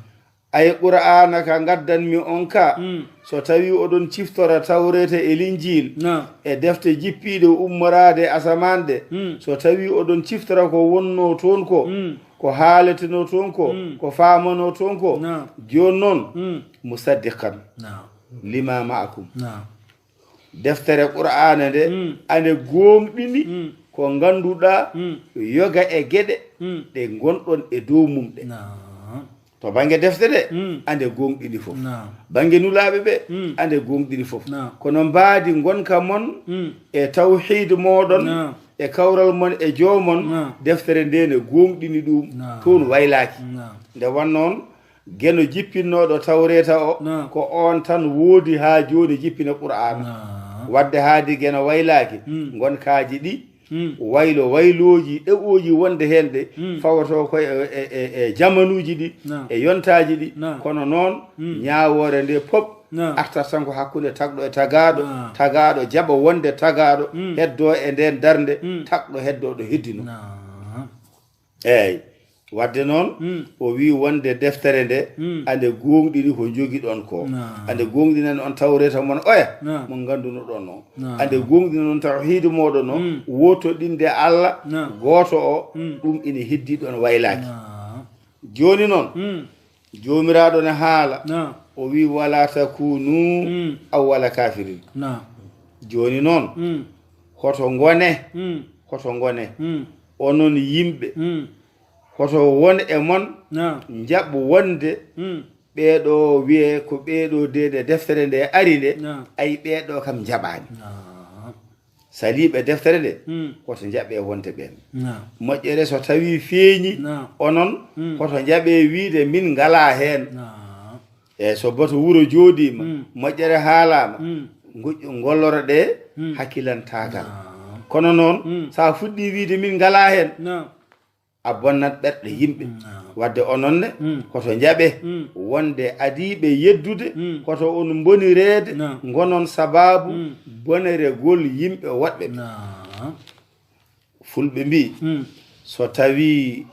Ay Qur'aana ka ngaddanmi on ka, Mm. so tawii oɗon ciftora Tawreeta e Linjiil, Naam. e defte jippiiɗe ummoraade e asamaan ɗe, Mm. so tawii oɗon ciftora ko wonnoo toon ko, Mm. ko haaletenoo toon ko, Mm. ko faamanoo toon ko, Naam. jooni noon, Mm. musaddiqan Naam. lima ma'akum. Naam. Deftere Qur'aana nde, Mm. ande gooŋɗini Mm. ko ngannduɗaa Mm. yoga e geɗe Mm. ɗe ngonɗon e dow mum ɗe. Naam. To bannge defte ɗe, Mm. ande gooŋɗini fof. Naam. Bannge nulaaɓe ɓe, Mm. ande gooŋɗini fof. Naam. Kono mbaadi ngonka mon Mm. e tawhiid mooɗon, Naam. e kawral mon e joomon, Naam. deftere nde ne gooŋɗini ɗum, Naam. toon waylaaki. Naam. Nde wannoon, Geno jippinnooɗo Tawreeta o, Naam. ko oon tan woodi haa jooni jippina Qur'aana. Naam. Waɗde haadi Geno waylaaki, Mm. ngonkaaji ɗi, Mm. waylo waylooji ɗeɓooji wonde heen ɗe, Mm. fawotoo ko e, e, e, e jamanuuji ɗi, Naam. e yontaaji ɗi. Naam. Kono noon, Mm. ñaawoore nde pop Naam. artat tan ko hakkunde tagɗo e tagaaɗo, Naam. tagaaɗo jaɓa wonde tagaaɗo, Mm. heddoo e ndeen darnde, Mm. tagɗo heddooɗo heddino. Naam. Eey, waɗde noon, Mm. o wii wonde deftere nde, Mm. ande gooŋɗini ko njogiɗon ko. Naam. Ande gooŋɗinani on Tawreeta mon oya, Naam. mo nganndunoɗon o. Naam. Ande gooŋɗinani on tawhiidu mooɗon o, Mm. wootoɗinde Alla Naam. gooto o, Mm. ɗum ina heddii ɗoon waylaaki. Naam. Jooni noon, Mm. Joomiraaɗo ne haala, Naam. o wii, "Wala takunu Mm. awwala kafirin." Naam. Jooni noon, mm, hoto ngone, mm, hoto ngone, mm, onon yimɓe, mm, hoto won e mon, naam, njaɓ wonde, mm, ɓeeɗo wiyee ko ɓeeɗo de, nde deftere nde ari nde, naam, ay ɓeeɗo kam njaɓaani. Naam. Saliiɓe deftere nde, mm, hoto njaɓe wonde ɓeen. Naam. Moƴƴere so tawii feeñi, naam, onon, mm, hoto njaɓe wiide min ngalaa heen. Naam. Eeyi, so bato wuro jooɗiima, mm, moƴƴere haalaama, mm, ngoƴƴu ngolloro ɗe, mm, hakkilantaagal. Naam. Kono noon, mm, so a fuɗɗii wiide min ngalaa heen, naam, a bonnat ɓerɗe yimɓe. Naam. Wadde onon ne, mm, hoto njaɓe, mm, wonde adiiɓe yeddude, mm, hoto on mbonireede, naam, ngonon sabaabu, mm, bonergol yimɓe woɗɓe ɓe. Naam. Fulɓe mbii, mm, so tawii,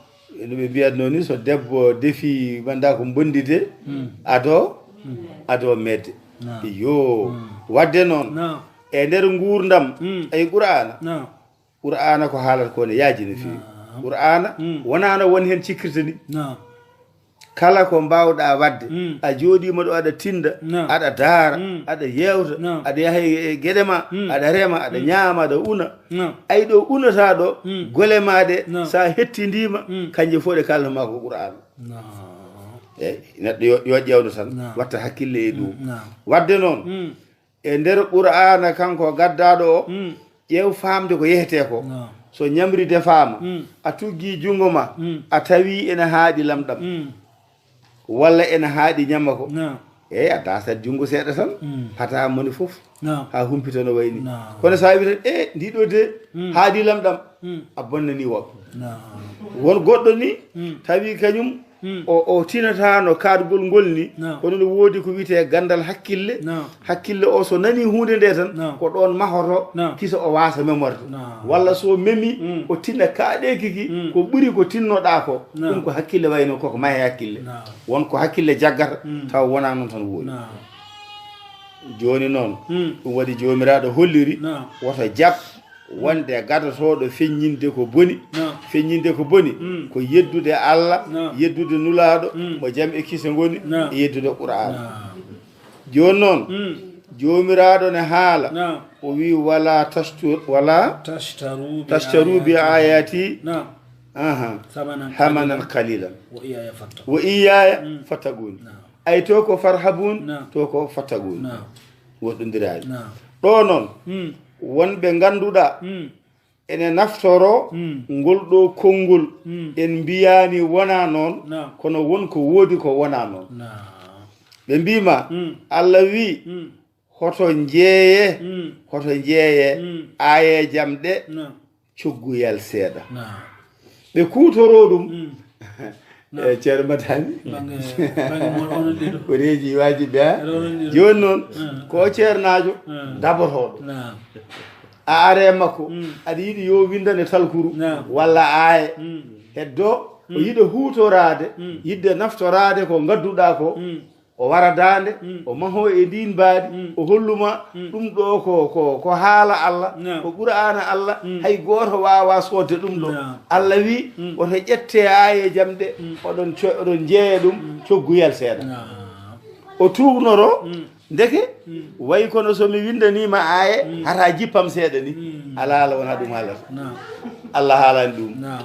no ɓe mbiyatnoo ni, so debbo defii manndaa ko mbonndi de, mm, ado, mm, ado medde. Naam. Iyo. Mm. Wadde noon, naam, e nder nguurndam, mm, ay Qur'aana, naam, Qur'aana ko haalata ko ne yaaji no feewi. Naam. Qur'aana, mm, wonaano won heen cikkirta ni. Naam. Kala ko mbaawɗaa waɗde, mm, a jooɗiima ɗo aɗa tinnda, naam, aɗa daara, mm, aɗa yeewta, naam, aɗa yaha e geɗe ma, mm, aɗa rema, aɗa, mm, ñaama, aɗa una. Naam. Ay ɗo unataa ɗo, mm, gole ma ɗe, naam, so a hettindiima, mm, kanje fof ɗe kaalata ma ko Qur'aana. Naam. Eeyi, neɗɗo yo, yo ƴeewno tan, naam, watta hakkille e ɗum. Mm, naam. Wadde noon, mm, e nder Qur'aana kanko gaddaaɗo o, mm, ƴeew faamde ko yehetee ko. Naam. So ñamri defaama, mm, a tuggii junngo ma, mm, a tawii ene haaɗi lamɗam, mm, walla ene haaɗi ñama ko. Naam. Eeyi, a daasat junngo seeɗa tan, mm, pata moni fof, naam, haa humpita no wayi ni. Naam. Kono so a wii tan, "E, ndi ɗo de, mm, haaɗi lamɗam," mm, a bonnanii woɓɓe. Naam. Won goɗɗo ni, mm, tawi kañum, hmm, o, o tinataano kaaɗgol ngol ni, naam, kono no woodi ko wiyetee ganndal hakkille. Naam. Hakkille o so nanii huunde nde tan, naam, ko ɗoon mahoto, naam, kisa o waasa memorde. Naam. Walla so memi, hmm, o tina kaaɗeeki ki, hmm, ko ɓuri ko tinnoɗaa ko. Naam. Ɗum ko hakkille wayno koko mahe hakkille. Naam. Won ko hakkille jaggata, hmm, tawa wonaa noon tan woodi. Naam. Jooni noon, hmm, ɗum waɗi Joomiraaɗo holliri, naam, woto jaɓ wonde gadotooɗo feññinde ko boni, naam, feññinde ko boni, mm, ko yeddude Allah, naam, yeddude Nulaaɗo, mm, mo jam e kisa ngoni, naam, e yeddude Qur'aana. Naam. Jooni noon, mm, Joomiraaɗo ne haala, naam, o wi, "Wala tashtu-, wala tashtaru bi tashtaru bi ayati, ayati, naam, aha, thamanan hamanan qalilan, qalilan, wa iyaya fattaqun." Wa iyaya, mm, fattaqun. Naam. Ay to ko farhabun, naam, to ko fattaqun. Naam. Woɗɗondiraani. Naam. Ɗo noon, mm, wonɓe ngannduɗaa, mm, ene naftoro, mm, ngol ɗo konngol, mm, en mbiyaani wonaa noon, naam, kono won ko woodi ko wonaa noon. Naam. Ɓe mbii ma, mm, Allah wii, mm, hoto njeeye, mm, hoto njeeye, mm, aayeejam ɗe, naam, cogguyal seeɗa. Naam. Ɓe kuutoroo ɗum. Mm. Naam. E Ceerno Matani. Bange, bange mon onon ɗiɗo. Ko reeji waajibi, ha? Onon ɗiɗo. Jooni noon, mm, ko o ceernaajo, mm, dabotooɗo. Naam. A are e makko, mm, aɗa yiɗi yo winndane talkuru, naam, walla aaye. Mm. Heddo, o, mm, yiɗa huutoraade, mm, yiɗde naftoraade ko ngadduɗaa ko. Mm. O wara daande, mm, o mahoo e ndiin mbaadi, mm, o holluma, mm, ɗum ɗo ko, ko, ko haala Allah, naam, ko Qur'aana Allah, mm, hay gooto waawaa soodde ɗum ɗo. Naam. Allah wii, mm, woto ƴettee aayeejam ɗe, mm, oɗon co-, oɗon njeeya ɗum, mm, cogguyal seeɗa. Naam. O tuugnoro, mm, ndeke, mm, wayi kono so mi winndaniima aaye, mm, hara jippam seeɗa ni. Mm. Alaa, Allah wonaa ɗum haalata. Naam. Allah haalaani ɗum. Naam.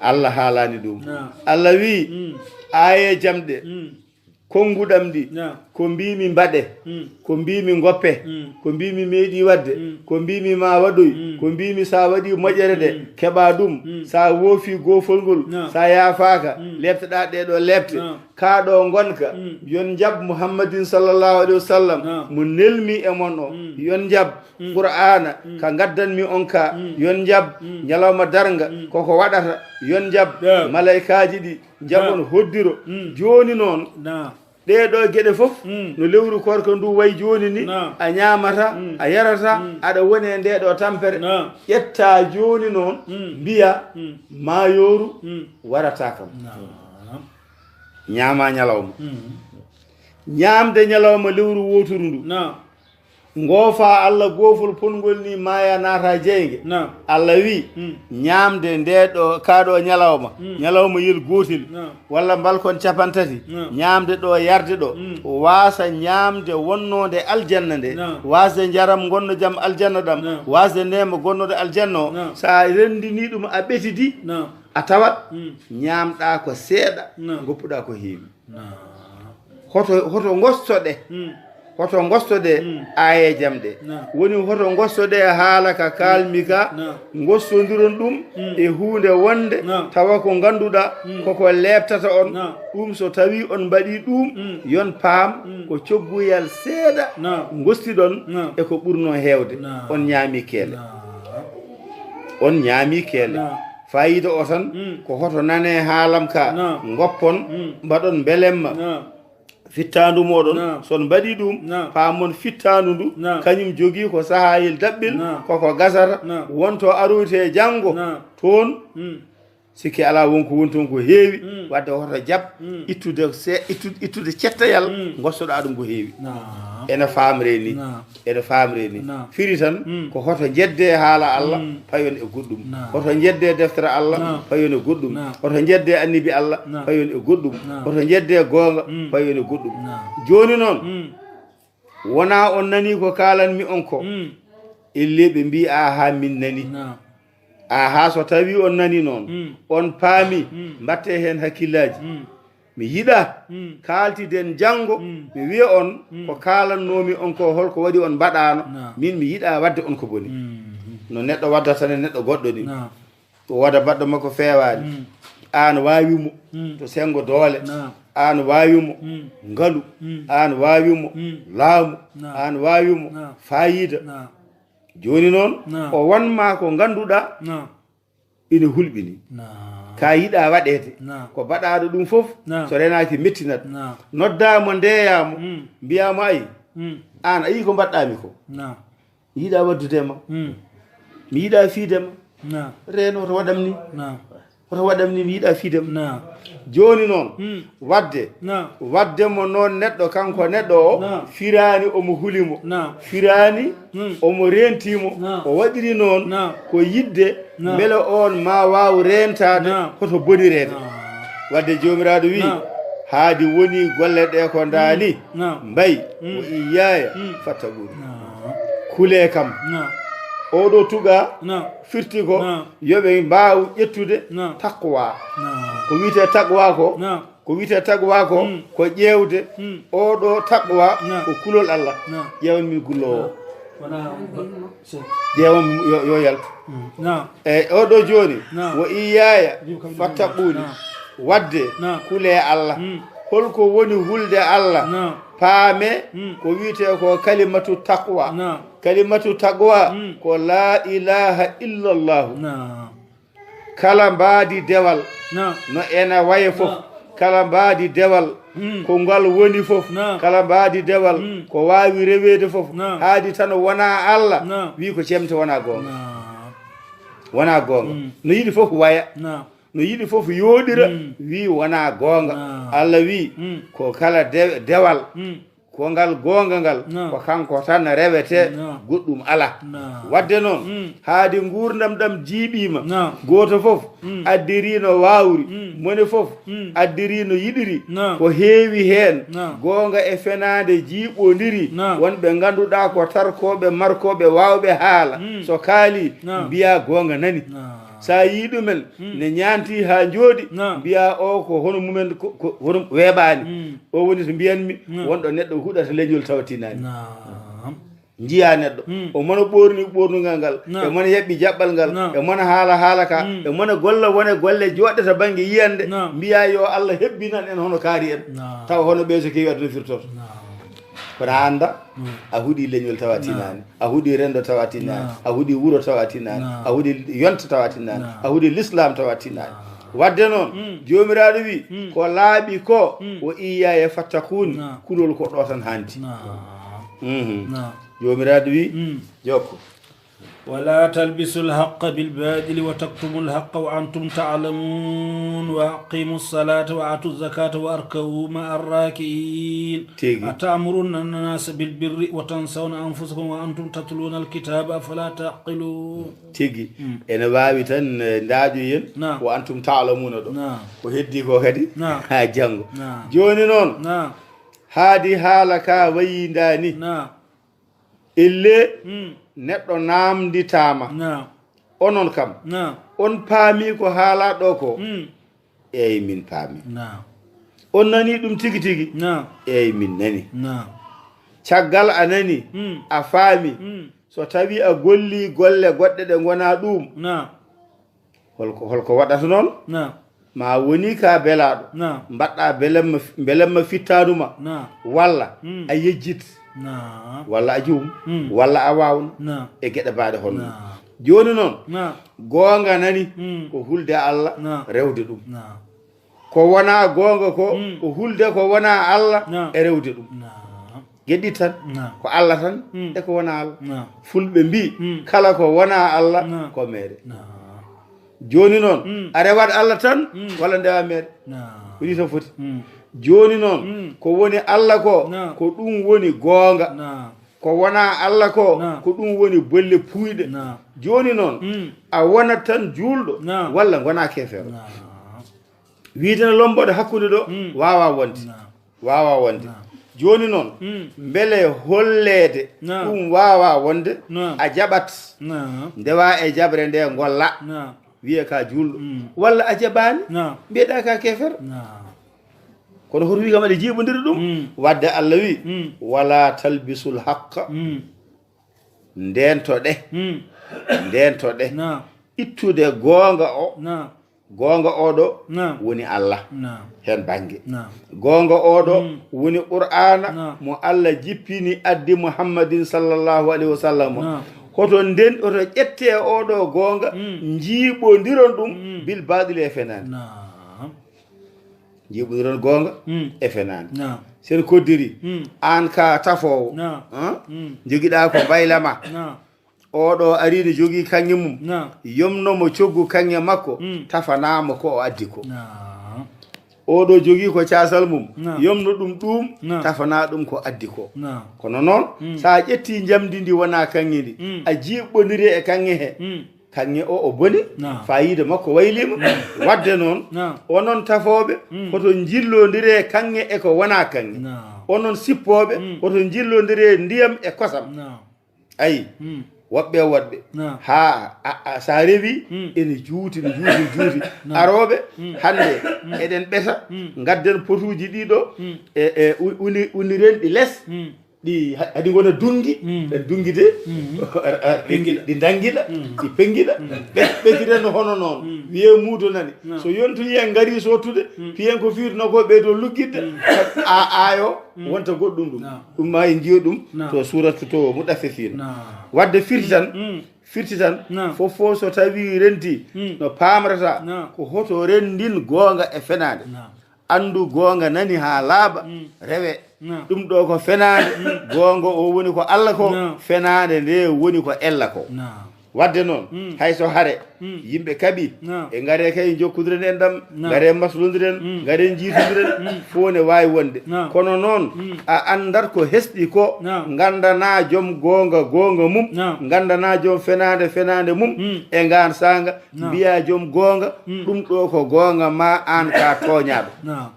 Allah haalaani ɗum. Naam. Allah wii, mm, aayeejam ɗe, mm, konnguɗam ɗi, naam, ko mbiimi mbaɗe, mm, ko mbiimi ngoppe, mm, ko mbiimi meeɗi waɗde, mm, ko mbiimi ma waɗoy, mm, ko mbiimi sa waɗi moƴƴere ɗe, mm, keɓa ɗum, mm, sa woofi goofol ngol, naam, sa yaafaaka, mm, leepteɗaa ɗee ɗo leepte, naam, kaa ɗo ngonka, mm, yon njaɓ Muhammadin sallallahu alayhi wa sallam, naam, mo nelmi e mon o, mm, yon njaɓ, mm, Qur'aana, mm, ka ngaddanmi on ka, mm, yon njaɓ, mm, ñalawma darnga, mm, koko waɗata, yon njaɓ, naam, malaykaaji ɗi, njaɓon, naam, hoddiro. Mm. Jooni noon, naam, ɗee ɗo geɗe fof, mm, no lewru koorka ndu wayi jooni ni, naam, a ñaamata, mm, a yarata, mm, aɗa woni e ndee ɗo tampere. Naam. Ƴetta jooni noon, mm, mbiya, mm, maayooru, mm, warata kam. Naam. Ñaama ñalawma. Mm. Ñaamde ñalawma lewru wooturu ndu. Naam. Ngoofa Allah goofol pongol ni maaya naata jeynge. Naam. Allah wi, Mm. ñaamde nde ɗo, kaa ɗo ñalawma, Mm. ñalawma yel gootel, Naam. walla mbalkon capantati, Naam. ñaamde ɗo, yarde ɗo, Mm. waasa ñaamde wonnoonde aljanna nde, Naam. waasde njaram ngonno jam aljanna ɗam, Naam. waasde neema gonnoɗo aljanna o. Naam. So a renndini ɗum, a ɓetidi, Naam. a tawat Mm. ñaamɗa ko seeɗa, Naam. ngoppuɗa ko heewi. Naam. Hoto, hoto ngostoɗe, Mm. hoto ngostoɗe Mm. aaye jam ɗe. Naam. Woni hoto ngostoɗe haala ka kaalmi ka, Naam. ngostondiron ɗum Mm. e huunde wonde, Naam. tawa ko ngannduɗa Mm. koko leeptata on. Naam. Ɗum so tawi on mbaɗi ɗum, Mm. yon paam Mm. ko cogguyal seeɗa Naam. ngostiɗon Naam. e ko ɓurno heewde. Naam. On ñaami keele. Naam. On ñaami keele. Naam. Faayiida o tan Mm. ko hoto nane haalam ka, Naam. ngoppon, Mm. mbaɗon mbelemma. Naam. Fittaandu mooɗon, Naam. so on mbaɗi ɗum, Naam. paamon fittaandu ndu, Naam. kañum jogii ko sahayel daɓɓel, Naam. koko gasata, Naam. wonto aroyte janngo, Naam. toon, Mm. sikke alaa won ko woni toon ko heewi, Mm. wadde hoto jaɓ, Mm. ittude se-, ittu-, ittude cettayal, Mm. ngostoɗa ɗum ko heewi. Naam. Ene faamre ni. Naam. Ene faamre ni. Naam. Firi tan Mm. ko hoto njedde haala Allah, Mm. payon e goɗɗum. Naam. Hoto njedde deftere Allah, Naam. payon e goɗɗum. Naam. Hoto njedde annabi Allah, Naam. payon e goɗɗum. Naam. Hoto njedde goonga, Mm. payon e goɗɗum. Naam. Jooni noon, Mm. wona on nani ko kaalanmi on ko. Mm. Ellee ɓe mbii, "Aahaa, min nani." Naam. Aahaa, so tawi on nani noon, Mm. on paami, Mm. mbatte heen hakkillaaji. Mm. Mi yiɗa Mm. kaaltiden janngo, Mm. mi wiya on Mm. ko kaalannoomi on ko, holko waɗi on mbaɗaano. Naam. Min mi yiɗa waɗde on ko boni. Mm. No neɗɗo waddata ne neɗɗo goɗɗo ni. Naam. O wada baɗɗo makko feewaani. Mm. Aan waawi mo Mm. to senngo doole. Naam. Aan waawi mo Mm. ngalu. Mm. Aan waawi mo Mm. laamu. Naam. Aan waawi mo Naam. faayiida. Naam. Jooni noon, Naam. o wan ma ko ngannduɗaa Naam. ina hulɓini. Naam. Ka yiɗa waɗeede. Naam. Ko baɗaaɗo ɗum fof, Naam. so renaaki mettinat. Naam. Noddaa mo, ndeeyaa mo, Mm. mbiyaa mo, "Ayi, Mm. aan a yii ko mbaɗɗaa mi ko? Naam. Mi yiɗa waddude ma. Mm. Mi yiɗa fiide ma." Naam. Reen, hoto waɗam ni. Naam. Hoto waɗam ni, mi yiɗa fiide ma. Naam. Jooni noon, Mm. wadde, Naam. wadde mo noon neɗɗo, kanko neɗɗo o, Naam. firaani omo huli mo. Naam. Firaani Mm. omo reenti mo. Naam. O waɗiri noon Naam. ko yiɗde Naam. mbele oon ma waaw reentaade Naam. hoto bonireede. Naam. Wadde Joomiraaɗo wii, Naam. haadi woni golle ɗe ko ndaani, Naam. mbayi, Mm. wa iyaaya Mm. fattaquun. Naam. Kulee kam. Naam. Oɗo tuga Naam. firti ko Naam. yo ɓe mbaaw ƴettude Naam. taqwa. Naam. Ko wiyetee taqwa ko? Naam. Ko wiyetee taqwa ko, Mm. ko ƴeewde Mm. oɗo taqwa Naam. ko kulol Allah. Naam. Ƴeewan min gullowo. Naam. Wona ƴeewan yo, yo yaltu. Mm. Naam. E oɗo jooni, Naam. wa iyaaya Naam. fattaquuni. Naam. Wadde Naam. kulee Allah. Mm. Holko woni hulde Allah? Naam. Paame Mm. ko wiyetee ko kalimatu taqwa. Naam. Kalimatu taqwa Mm. ko la ilaha illallahu. Naam. Kala mbaadi dewal Naam. no ena waye fof. Naam. Kala mbaadi dewal Mm. ko ngal woni fof. Naam. Kala mbaadi dewal Mm. ko waawi reweede fof. Naam. Haadi tan wona Allah. Naam. Wi ko cemte wona goonga. Naam. Wona goonga. Mm. No yiɗi fof waya. Naam. No yiɗi fof yooɗira. Mm. Wi wona goonga. Naam. Allah wi Mm. ko kala de-, dewal Mm. ko ngal goonga ngal, Naam. ko kanko tan rewete, Naam. goɗɗum alaa. Naam. Wadde noon, Mm. haadi nguurndam ɗam jiiɓiima, Naam. gooto fof Mm. addiri no waawri, Mm. mone fof Mm. addiri no yiɗiri, Naam. ko heewi heen, Naam. goonga e fenaande jiiɓondiri, Naam. won ɓe ngannduɗaa ko tarkooɓe, markooɓe, waawɓe haala, Mm. so kaali, Naam. mbiya goonga nani. Naam. So a yii ɗumen Mm. ne ñaanti haa njooɗi, Naam. mbiya o ko hono mumen, ko, ko hono weeɓaani. Mm. O woni to mbiyanmi, Naam. wonɗo neɗɗo huɗata leñol tawa tinaani. Naam. Njiya neɗɗo, Mm. o mona ɓoorni ɓoornugal ngal, Naam. e mona yaɓɓi jaɓɓal ngal, Naam. e mona haala haala ka, Mm. e mona golla wone golle joɗɗe to bannge yiyannde, Naam. mbiya yo Allah hebbinan en hono kaari en. Naam. Tawa hono ɓee so kewi aduna firtoto. Naam. Kono a annda, Mm. a huɗi leñol tawa Naam. tinaani, a huɗi renndo tawa tinaani, Naam. a huɗi wuro tawa tinaani, Naam. a huɗi yonta tawa tinaani, Naam. a huɗi lislaam tawa tinaani. Naam. Wadde noon, Mm. Joomiraaɗo wi, Mm. ko laaɓi ko, Mm. wa iyaaya fattaquuni, Naam. kulol ko ɗo tan hanti. Naam. Mhm. Naam. Joomiraaɗo wi, Mm. jokko. ولا تلبسوا الحق بالباطل وتكتموا الحق وأنتم تعلمون وأقيموا الصلاة وآتوا الزكاة واركعوا مع الراكعين. Tigi. أتأمرون الناس بالبر وتنسون أنفسكم وأنتم تتلون الكتاب أفلا تعقلون. Tigi. Mm. Ene waawi tan, eh, ndaaƴoyen. Naam. Wa antum ta'lamuna ɗo. Naam. Ko heddi ko kadi. Naam. Ha janngo. Naam. Jooni noon. Naam. Haadi haala ka wayindaani. Naam. Ellee, mm, neɗɗo naamnditaama. Naam. Onon kam, naam, on paami ko haalaa ɗo ko? Mm. Eey, min paami. Naam. On nanii ɗum tigi tigi? Naam. Eey, min nanii. Naam. Caggal a nanii, mm, a faami. Mm. So tawii a gollii golle goɗɗe ɗe ngonaa ɗuum, naam, holko, holko waɗata noon? Naam. Ma woni ka belaaɗo. Naam. Mbaɗɗa belemma, belemma fittaandu ma. Naam. Walla, mm, a yejjit. Naam. Walla a juum. Mm. Walla a waawna. Naam. E geɗe baaɗe hono. Naam. Jooni noon, naam, goonga nani, mm, ko hulde Allah, naam, rewde ɗum. Naam. Ko wonaa goonga ko, mm, ko hulde ko wonaa Allah, naam, e rewde ɗum. Naam. Geɗi tan, naam, ko Allah tan, mm, e ko wonaa Allah. Naam. Fulɓe mbii, mm, kala ko wonaa Allah, naam, ko meere. Naam. Jooni noon, mm, a rewat Allah tan, mm, walla ndewa meere. Naam. Ko ɗi tan foti. Mm. Jooni noon, mm, ko woni Allah ko, naam, ko ɗum woni goonga. Naam. Ko wonaa Allah ko, naam, ko ɗum woni bolle puuyɗe. Naam. Jooni noon, mm, a wonat tan juulɗo, naam, walla ngonaa keefeero. Naam. Wiide no lomboɗo hakkunde ɗo, mm, waawaa wonde. Naam. Waawaa wonde. Naam. Jooni noon, mm, mbele holleede, naam, ɗum waawaa wonde, naam, a jaɓat. Naam. Ndewa e jaɓre nde ngolla. Naam. Wiye ka juulɗo. Mm. Walla a jaɓaani, naam, mbiyeɗaa ka keefeero. Naam. Kono hoto wi kam aɗa jiiɓondira ɗum. Mm. Wadde Allah wi, mm, wala talbisul haqqa. Mm. Ndentoɗe. Mm. Ndentoɗe. Naam. Ittude goonga o. Naam. Goonga oɗo, naam, woni Allah. Naam. Heen bannge. Naam. Goonga oɗo, mm, woni Qur'aana, naam, mo Allah jippini addi Muhammadin sallallahu alayhi wa sallam. Naam. Hoto nden, hoto ƴette oɗo goonga, mm, njiiɓondiron ɗum, mm, bil baaɗili e fenaande. Naam. Njiiɓondiron goonga, mm, e fenaande. Naam. Sen koddiri, mm, aan ka tafoowo, naam, ah? Mm. Njogiɗaa ko mbayla ma. Naam. Oɗo ari no jogii kaŋŋe mum. Naam. Yomno mo coggu kaŋŋe makko, mm, tafanaa mo ko o addi ko. Naam. Oɗo jogii ko caasal mum. Naam. Yomno ɗum ɗum, naam, tafanaa ɗum ko addi ko. Naam. Kono noon, mm, so a ƴettii njamndi ndi wonaa kaŋŋe ndi, mm, a jiiɓondiri e kaŋŋe he, mm, kaŋŋe o, o boni, naam, faayiida makko wayliima. Mm. Wadde noon, naam, onon tafooɓe, mm, hoto njillondire kaŋŋe e ko wonaa kaŋŋe. Naam. Onon sippooɓe, mm, hoto njillondire ndiyam e kosam. Naam. Ayi, mm, woɓɓe woɗɓe. Naam. Haa a, a, so a rewi, mm, ene juuti, ne juuti, ne juuti. Naam. Arooɓe, mm, hannde, mm, eɗen ɓeta, mm, ngadden potuuji ɗiɗo, mm, e, e u-, uni-, uniren ɗi les, mm, ɗi ha-, haɗi ngona dunngi, mm, ɗen dunngi de, mm, a, a, ɗi, ɗi ndanngiɗa, mm, ɗi penngiɗa, mm, ɓe-, ɓetiren no hono noon. Mm. Wiyee muudo nani. Naam. So yontoyi en ngarii sottude, mm, piyen ko fiirno ko ɓeydo luggitde, mm, a, aayo, mm, wonta goɗɗum ɗum. Naam. Ɗum ma en njiyo ɗum, naam, to suuratu to Muɗaffifiina. Naam. Wadde firti tan, mm, firti tan, naam, fof fof so tawii rentii, mm, no paamrata, naam, ko hoto renndin goonga e fenaande. Naam. Anndu goonga nani haa laaɓa, mm, rewe. Naam. Ɗum ɗo ko fenaande, mm, goonga o woni ko Allah ko, naam, fenaande nde woni ko ella ko. Naam. Wadde noon, mm, hay so hare, mm, yimɓe kaɓi, naam, e ngare kay njokkondiren enɗam, naam, ngare maslondiren, mm, ngare njiitondiren, mm, fof ne waawi wonde. Naam. Kono noon, mm, a anndat ko hesɗi ko, naam, nganndanaa joom goonga goonga mum, naam, nganndanaa joom fenaande fenaande mum, mm, e ngaan saanga, naam, mbiyaa joom goonga, mm, ɗum ɗo ko goonga ma aan ka tooñaaɗo. Naam.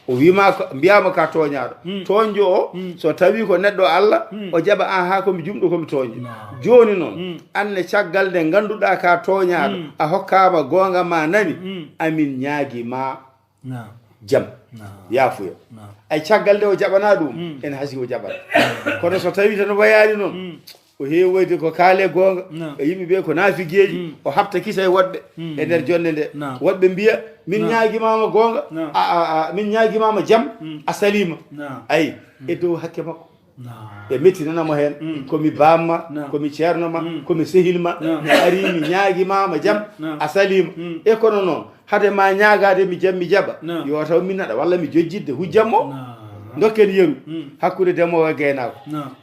O wiima ko, mbiyaama ka tooñaaɗo. Mm. Tooñjo o, mm, so tawii ko neɗɗo Allah, mm, o jaɓa, aan haa ko mi jumɗo, ko mi tooñjo. Naam. Jooni noon, mm, aan ne caggal nde ngannduɗaa ka tooñaaɗo, mm, a hokkaama goonga ma nani, mm, amin ñaagi ma, naam, jam. Naam. Yaafuya. Naam. Ay caggal nde o jaɓanaa ɗum, mm, ene hasii o jaɓat. Naam. Kono so tawii tan wayaani noon, mm. O heewi wayde ko kaale goonga, naam, e yimɓe ɓe ko naafigeeji, mm, o haɓta kisa e woɗɓe, mm, e nder jonnde nde. Naam. Woɗɓe mbiya, min, naam, ñaagimaama goonga, naam, a, a, a, min ñaagimaama jam, mm, a saliima. Naam. Ayi, mm, e dow hakke makko. Naam. Ɓe mettinana mo heen, mm, ko mi baamma, naam, ko mi ceerno ma, mm, ko mi sehil ma, naam, mi arii mi ñaagimaama jam, naam, a saliima. Mm. E kono noon, hade ma ñaagaade mi jam mi jaɓa, naam, yo taw min naɗa walla mi jojjitde hujjam o. Naam. Dokken yeru, mm, hakkunde demoowo e gaynaako. Naam.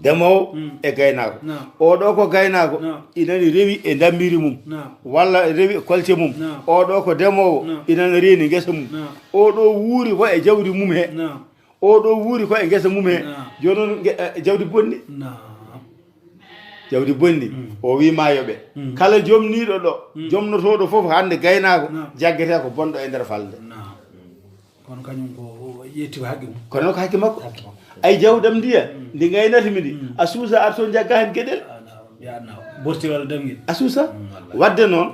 Demoowo e gaynaako. Naam. Oo ɗoo ko gaynaako, naam, ina rewi e ndammiri mum, naam, walla rewi e kolte mum. Naam. Oo ɗoo ko demoowo, naam, ina reeni ngesa mum. Naam. Oo ɗoo wuuri ko e jawdi mum he. Naam. Oo ɗoo wuuri ko e ngesa mum he. Naam. Jooni noon nge-, eh, jawdi bonni. Naam. Jawdi bonni. Mm. O wii maa yoɓe. Mm. Kala jomniiɗo ɗo, mm, jomnotooɗo fof hannde gaynaako, naam, jaggetee ko bonɗo e nder falnde. Naam. Kono kañum ko o ƴetti ko haqqe mum. Kono ko haqqe makko. Haqqe makko. Ay jawdam ndiya, mm, ndi ngaynata mi ndi, mm, a suusa ar toon njagga heen geɗel. A, na, mbiya na, borti walla damngel. A suusa. Mm, wallahi. Wadde noon,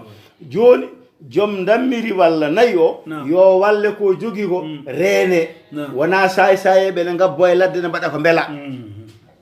jooni, joom ndammiri walla nayi o, naam, yo walle ko jogii ko, mm, reene. Naam. Wonaa saay-saayeeɓe ne ngabbo e ladde ne mbaɗa ko mbela. Mm.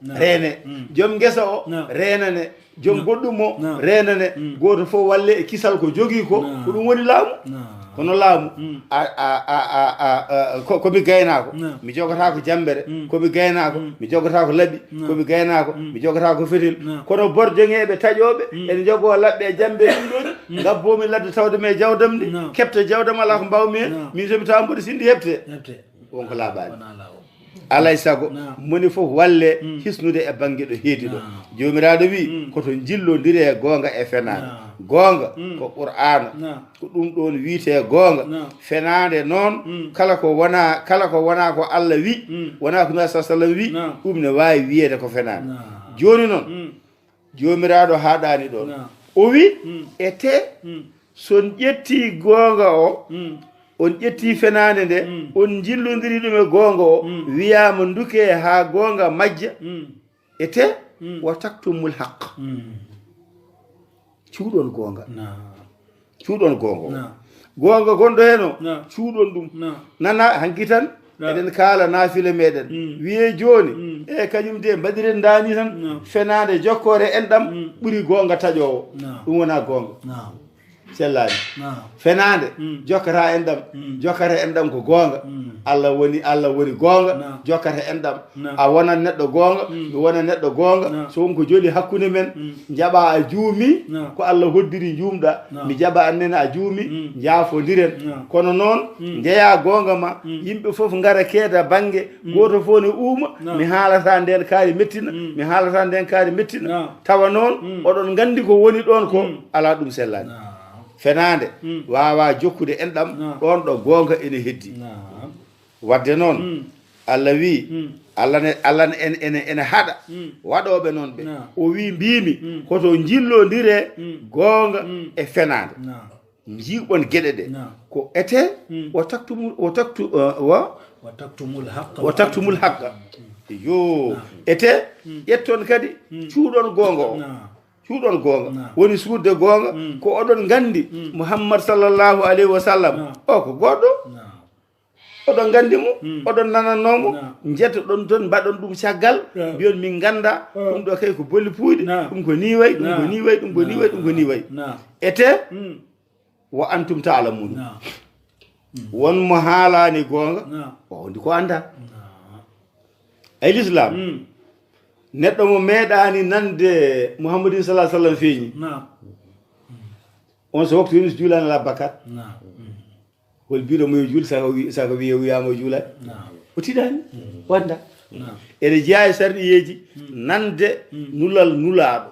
Naam. Reene. Mm. Joom ngesa o, naam, reenane. Joom, naam, goɗɗum o, naam, reenane. Mm. Gooto fof walle e kisal ko jogii ko, naam, ko ɗum woni laamu. Naam. Kono laamu, mm, a, a, a, a, a, a, ko, ko mi gaynaako, naam, mi jogataa ko jammbere, mm, ko mi gaynaako, mm, mi jogataa ko laɓi, naam, ko mi gaynaako, mm, mi jogataa ko fetel. Naam. Kono borjoŋeeɓe taƴooɓe, mm, ene njogoo laɓɓe e jammbere ɗum ɗoon, mm, ngabboo mi ladde tawde mi e jawdam ndi, naam, keɓta jawdam alaa ko mbaaw mi heen, naam, min so mi tawa mboɗo sinndi heɓte. Heɓte. Won ko laaɓaani. Wonaa laawol. Alay sago, naam, moni fof walle, mm, hisnude e bannge ɗo heedi ɗo. Naam. Joomiraaɗo wii, mm, koto njillondire goonga e fenaande. Naam. Goonga, mm, ko Qur'aana. Naam. Ko ɗum ɗoon wiyetee goonga. Naam. Fenaande noon, mm, kala ko wonaa, kala ko wonaa ko Allah wii, mm, wonaa ko Nabi sallam wii, naam, ɗum ne waawi wiyeede ko fenaande. Naam. Jooni noon, mm, Joomiraaɗo haaɗaani ɗoon. Naam. O wii, mm, e tee, mm, so on ƴettii goonga o, mm, on ƴettii fenaande nde, mm, on njillondiri ɗum e goonga o, mm, wiyaama ndukee haa goonga majja, mm, e tee, mm, wa taktumul haqq. Mm. Cuuɗon goonga. Naam. Cuuɗon goonga o. Naam. Goonga gonɗo heen o, naam, cuuɗon ɗum. Naam. Nana hanki tan, naam, eɗen kaala naafila meɗen. Mm. Wiyee jooni, mm, e kañum de mbaɗiren ndaani tan, naam, fenaande jokkoore enɗam, mm, ɓuri goonga taƴoowo. Naam. Ɗum wonaa goonga. Naam. Sellaani. Naam. Fenaande, mm, jokkata enɗam, mm, jokkata enɗam ko goonga. Mm. Allah woni, Allah woni goonga, naam, jokkata enɗam. Naam. A wonat neɗɗo goonga, mm, mi wona neɗɗo goonga. Naam. So won ko joli hakkunde men, mm, njaɓa a juumi, naam, ko Allah hoddiri njuumɗa, naam, mi jaɓa annene a juumi, mm, njaafondiren. Naam. Kono noon, mm, njeyaa goonga ma, mm, yimɓe fof ngara keeda bannge, mm, gooto fof ne uuma, naam, mi haalata ndeen kaari mettina, mm, mi haalata ndeen kaari mettina. Naam. Tawa noon, mm, oɗon nganndi ko woni ɗoon ko, mm, alaa, ɗum sellaani. Naam. Fenaande, mm, waawaa jokkude enɗam, naam, ɗoon ɗo goonga ene heddi. Naam. Wadde noon, mm, Allah wii, mm, Allah ne, Allah ne ene, ene, ene haɗa, mm, waɗooɓe noon ɓe. Naam. O wii, mbiimi, mm, koto njillondiree, mm, goonga, mm, e fenaande. Naam. Njiiɓon geɗe ɗe. Naam. Ko etee, mm, o taktumu, o taktu, eh, wa? Wa taktumul haqqa. Wa taktumul haqqa. Mm. Yo, naam, etee, mm, ƴetton kadi, mm, cuuɗon goonga o. Naam. Cuuɗon goonga. Naam. Woni suuɗde goonga, mm, ko oɗon nganndi, mm, Muhammad sallallahu alayhi wa sallam, naam, o ko goɗɗo. Naam. Oɗon nganndi mo, mm, oɗon nanannoo mo, naam, njettoɗon toon, mbaɗon ɗum caggal, naam, mbiyon min ngannda, naam, ɗum ɗo kay ko bolli puuyɗi, naam, ɗum ko nii wayi, ɗum ko, naam, nii wayi, ɗum ko nii wayi, ɗum ko nii wayi. Naam. Etee, mm, wa antum taalamuun. Naam. Mm. Won mo haalaani goonga, naam, o wonndi ko anndaa. Naam. Ay lislaam, mm, neɗɗo mo meeɗaani nande Muhammadin sallallahu alayhi wa sallam feeñi. Naam. On so waktu yoni so juulaani alaa bakkaat. Naam. Mm. Hol biɗo mo yo juul saka wi-, saka wiye wiyaama o juulaani? Naam. O tiɗaani. Mm. O anndaa. Naam. Ene jeyaa e sarɗiyeeji, mm, nande, mm, nulal nulaaɗo.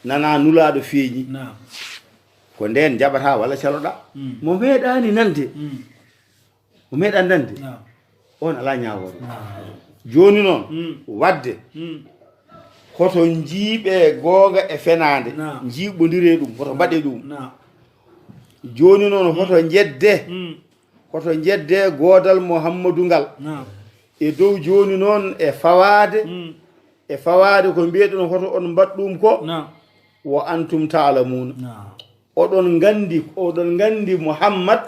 Naam. Nana nulaaɗo feeñi. Naam. Ko ndeen njaɓataa walla caloɗaa. Mm. Mo meeɗaani nande. Mm. Mo meeɗaani nande. Naam. On alaa ñaawoore. Naam. Jooni noon, mm, wadde, mm, hoto njiiɓe goonga e fenaande. Naam. Njiiɓondiree ɗum, hoto mbaɗee ɗum. Naam. Jooni noon, mm, hoto njedde. Mm. Hoto njedde goodal Muhammadu ngal. Naam. E dow jooni noon e fawaade, mm, e fawaade ko mbiyeɗon hoto on mbaɗ ɗum ko, naam, wa antum taalamuuna. Naam. Oɗon nganndi, oɗon nganndi Muhammad,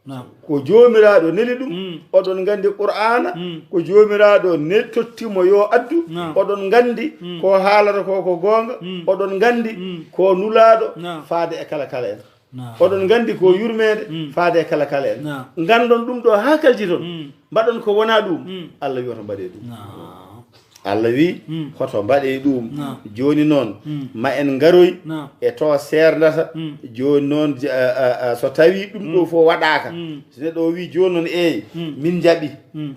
naam, ko Joomiraaɗo neli ɗum. Mm. Oɗon nganndi Qur'aana, mm, ko Joomiraaɗo ne-, totti mo yo addu. Naam. Oɗon nganndi, mm, ko haalata ko ko goonga. Mm. Oɗon nganndi, mm, ko nulaaɗo, naam, faade e kala kala en. Naam. Oɗon nganndi ko yurmeende, mm, faade e kala kala en. Naam. Nganndon ɗum ɗo haa kaljiton. Mm. Mbaɗon ko wonaa ɗum. Mm. Allah wi oto mbaɗee ɗum. Naam. Allah wi, hoto mbaɗe ɗum. Jooni noon, ma en ngaroy e to seerdata. Jooni noon, so tawi ɗum ɗo fof waɗaaka, so neɗɗo o wi jooni noon, eey, min njaɓi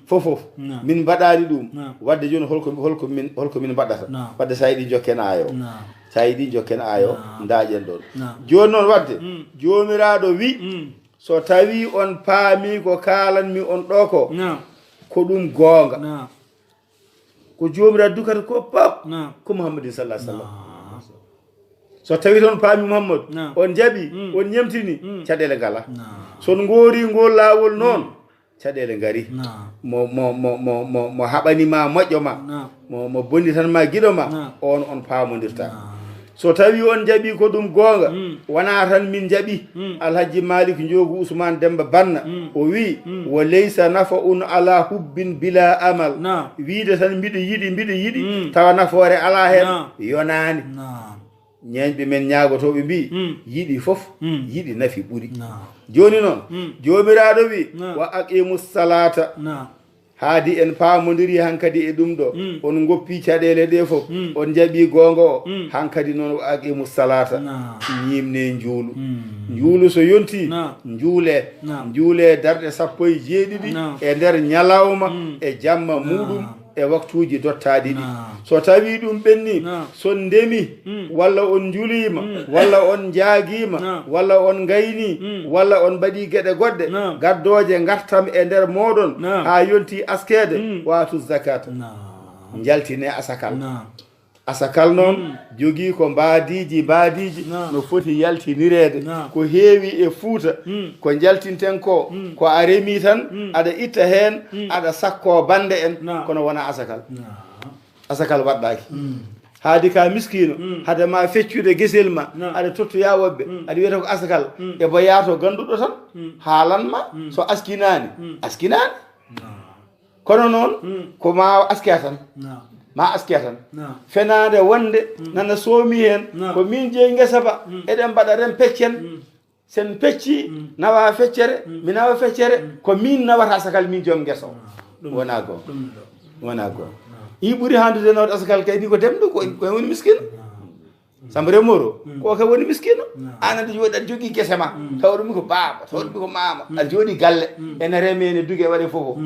fof fof, min mbaɗaani ɗum. Wadde jooni holko, holko min, holko min mbaɗata? Wadde sa yiɗi jokken aayo. Sa yiɗi jokken aayo, ndaaƴen ɗon. Jooni noon wadde, Joomiraaɗo wi, so tawi on paami ko kaalanmi on ɗo ko, ko ɗum goonga. Ko Joomiraaɗo dukata ko pap, ko Muhammadin sallallahu alaihi wasallam. So tawi toon paami Muhammadu, on njaɓi, on ñemtini, caɗeele ngala. So on ngoori ngol laawol noon, caɗeele ngari. Mo, mo, mo, mo, mo, mo haɓani ma moƴƴo ma, mo, mo bonnitan ma giɗo ma, on, on paamondirta. So tawi on njaɓi ko ɗum goonga, wona tan min njaɓi. Alhaji Malik Njoogu Usman Demba Banna, o wi, wa laysa nafa'un ala hubbin bila amal. Wiide tan mbiɗo yiɗi, mbiɗo yiɗi, tawa nafoore ala heen, yonaani. Ñeeñɓe men ñaagotooɓe mbi, yiɗi fof, yiɗi nafi ɓuri. Jooni noon, Joomiraaɗo wi, wa aqimu salata. Haadi en paamondiri hankadi e ɗum ɗo, on ngoppi caɗeele ɗe fof, on njaɓi goonga o, hankadi noon wa aqimu salata, ñiimne njuulu. Njuulu so yonti, njuule, njuule darɗe sappo e jeeɗiɗi e nder ñalawma e jamma muɗum e waktuuji dottaaɗi ɗi. So tawi ɗum ɓenni, so on ndemi, walla on njuliima, walla on njaagiima, walla on ngayni, walla on mbaɗi geɗe goɗɗe, gaddooje ngartam e nder mooɗon, haa yonti askeede, waatu zakata. Njaltine asakal. Asakal noon jogii ko mbaadiiji, mbaadiiji no foti yaltinireede. Ko heewi e Fuuta, ko njaltinten ko, ko a remi tan, aɗa itta heen, aɗa sakko bannde en, kono wona asakal. Asakal waɗɗaaki. Haadi ka miskiino, hade ma feccude gesel ma, aɗa tottoya woɓɓe, aɗa wiyata ko asakal, e bo yaato ganduɗo tan, haalan ma, so askinaani, askinaani. Kono noon, ko ma askiya tan, ma askiya tan. Fenaande wonde nana soomi heen, ko min jeyi ngesa ba, eɗen mbaɗa ren peccen. Sen pecci, nawa feccere, mi nawa feccere, ko min nawata asakal min joom ngesa o. Wona goonga. Wona goonga. I ɓuri handude nawde asakal kay ni ko demɗo, ko, ko woni miskino. Samba remoro, ko kay woni miskino. An aɗa jooɗi, aɗa jogii gese ma. Tawa ɗum ko baaba, tawa ɗum ko maama. Aɗa jooɗi galle, ene reme, ene duge, waɗe fof.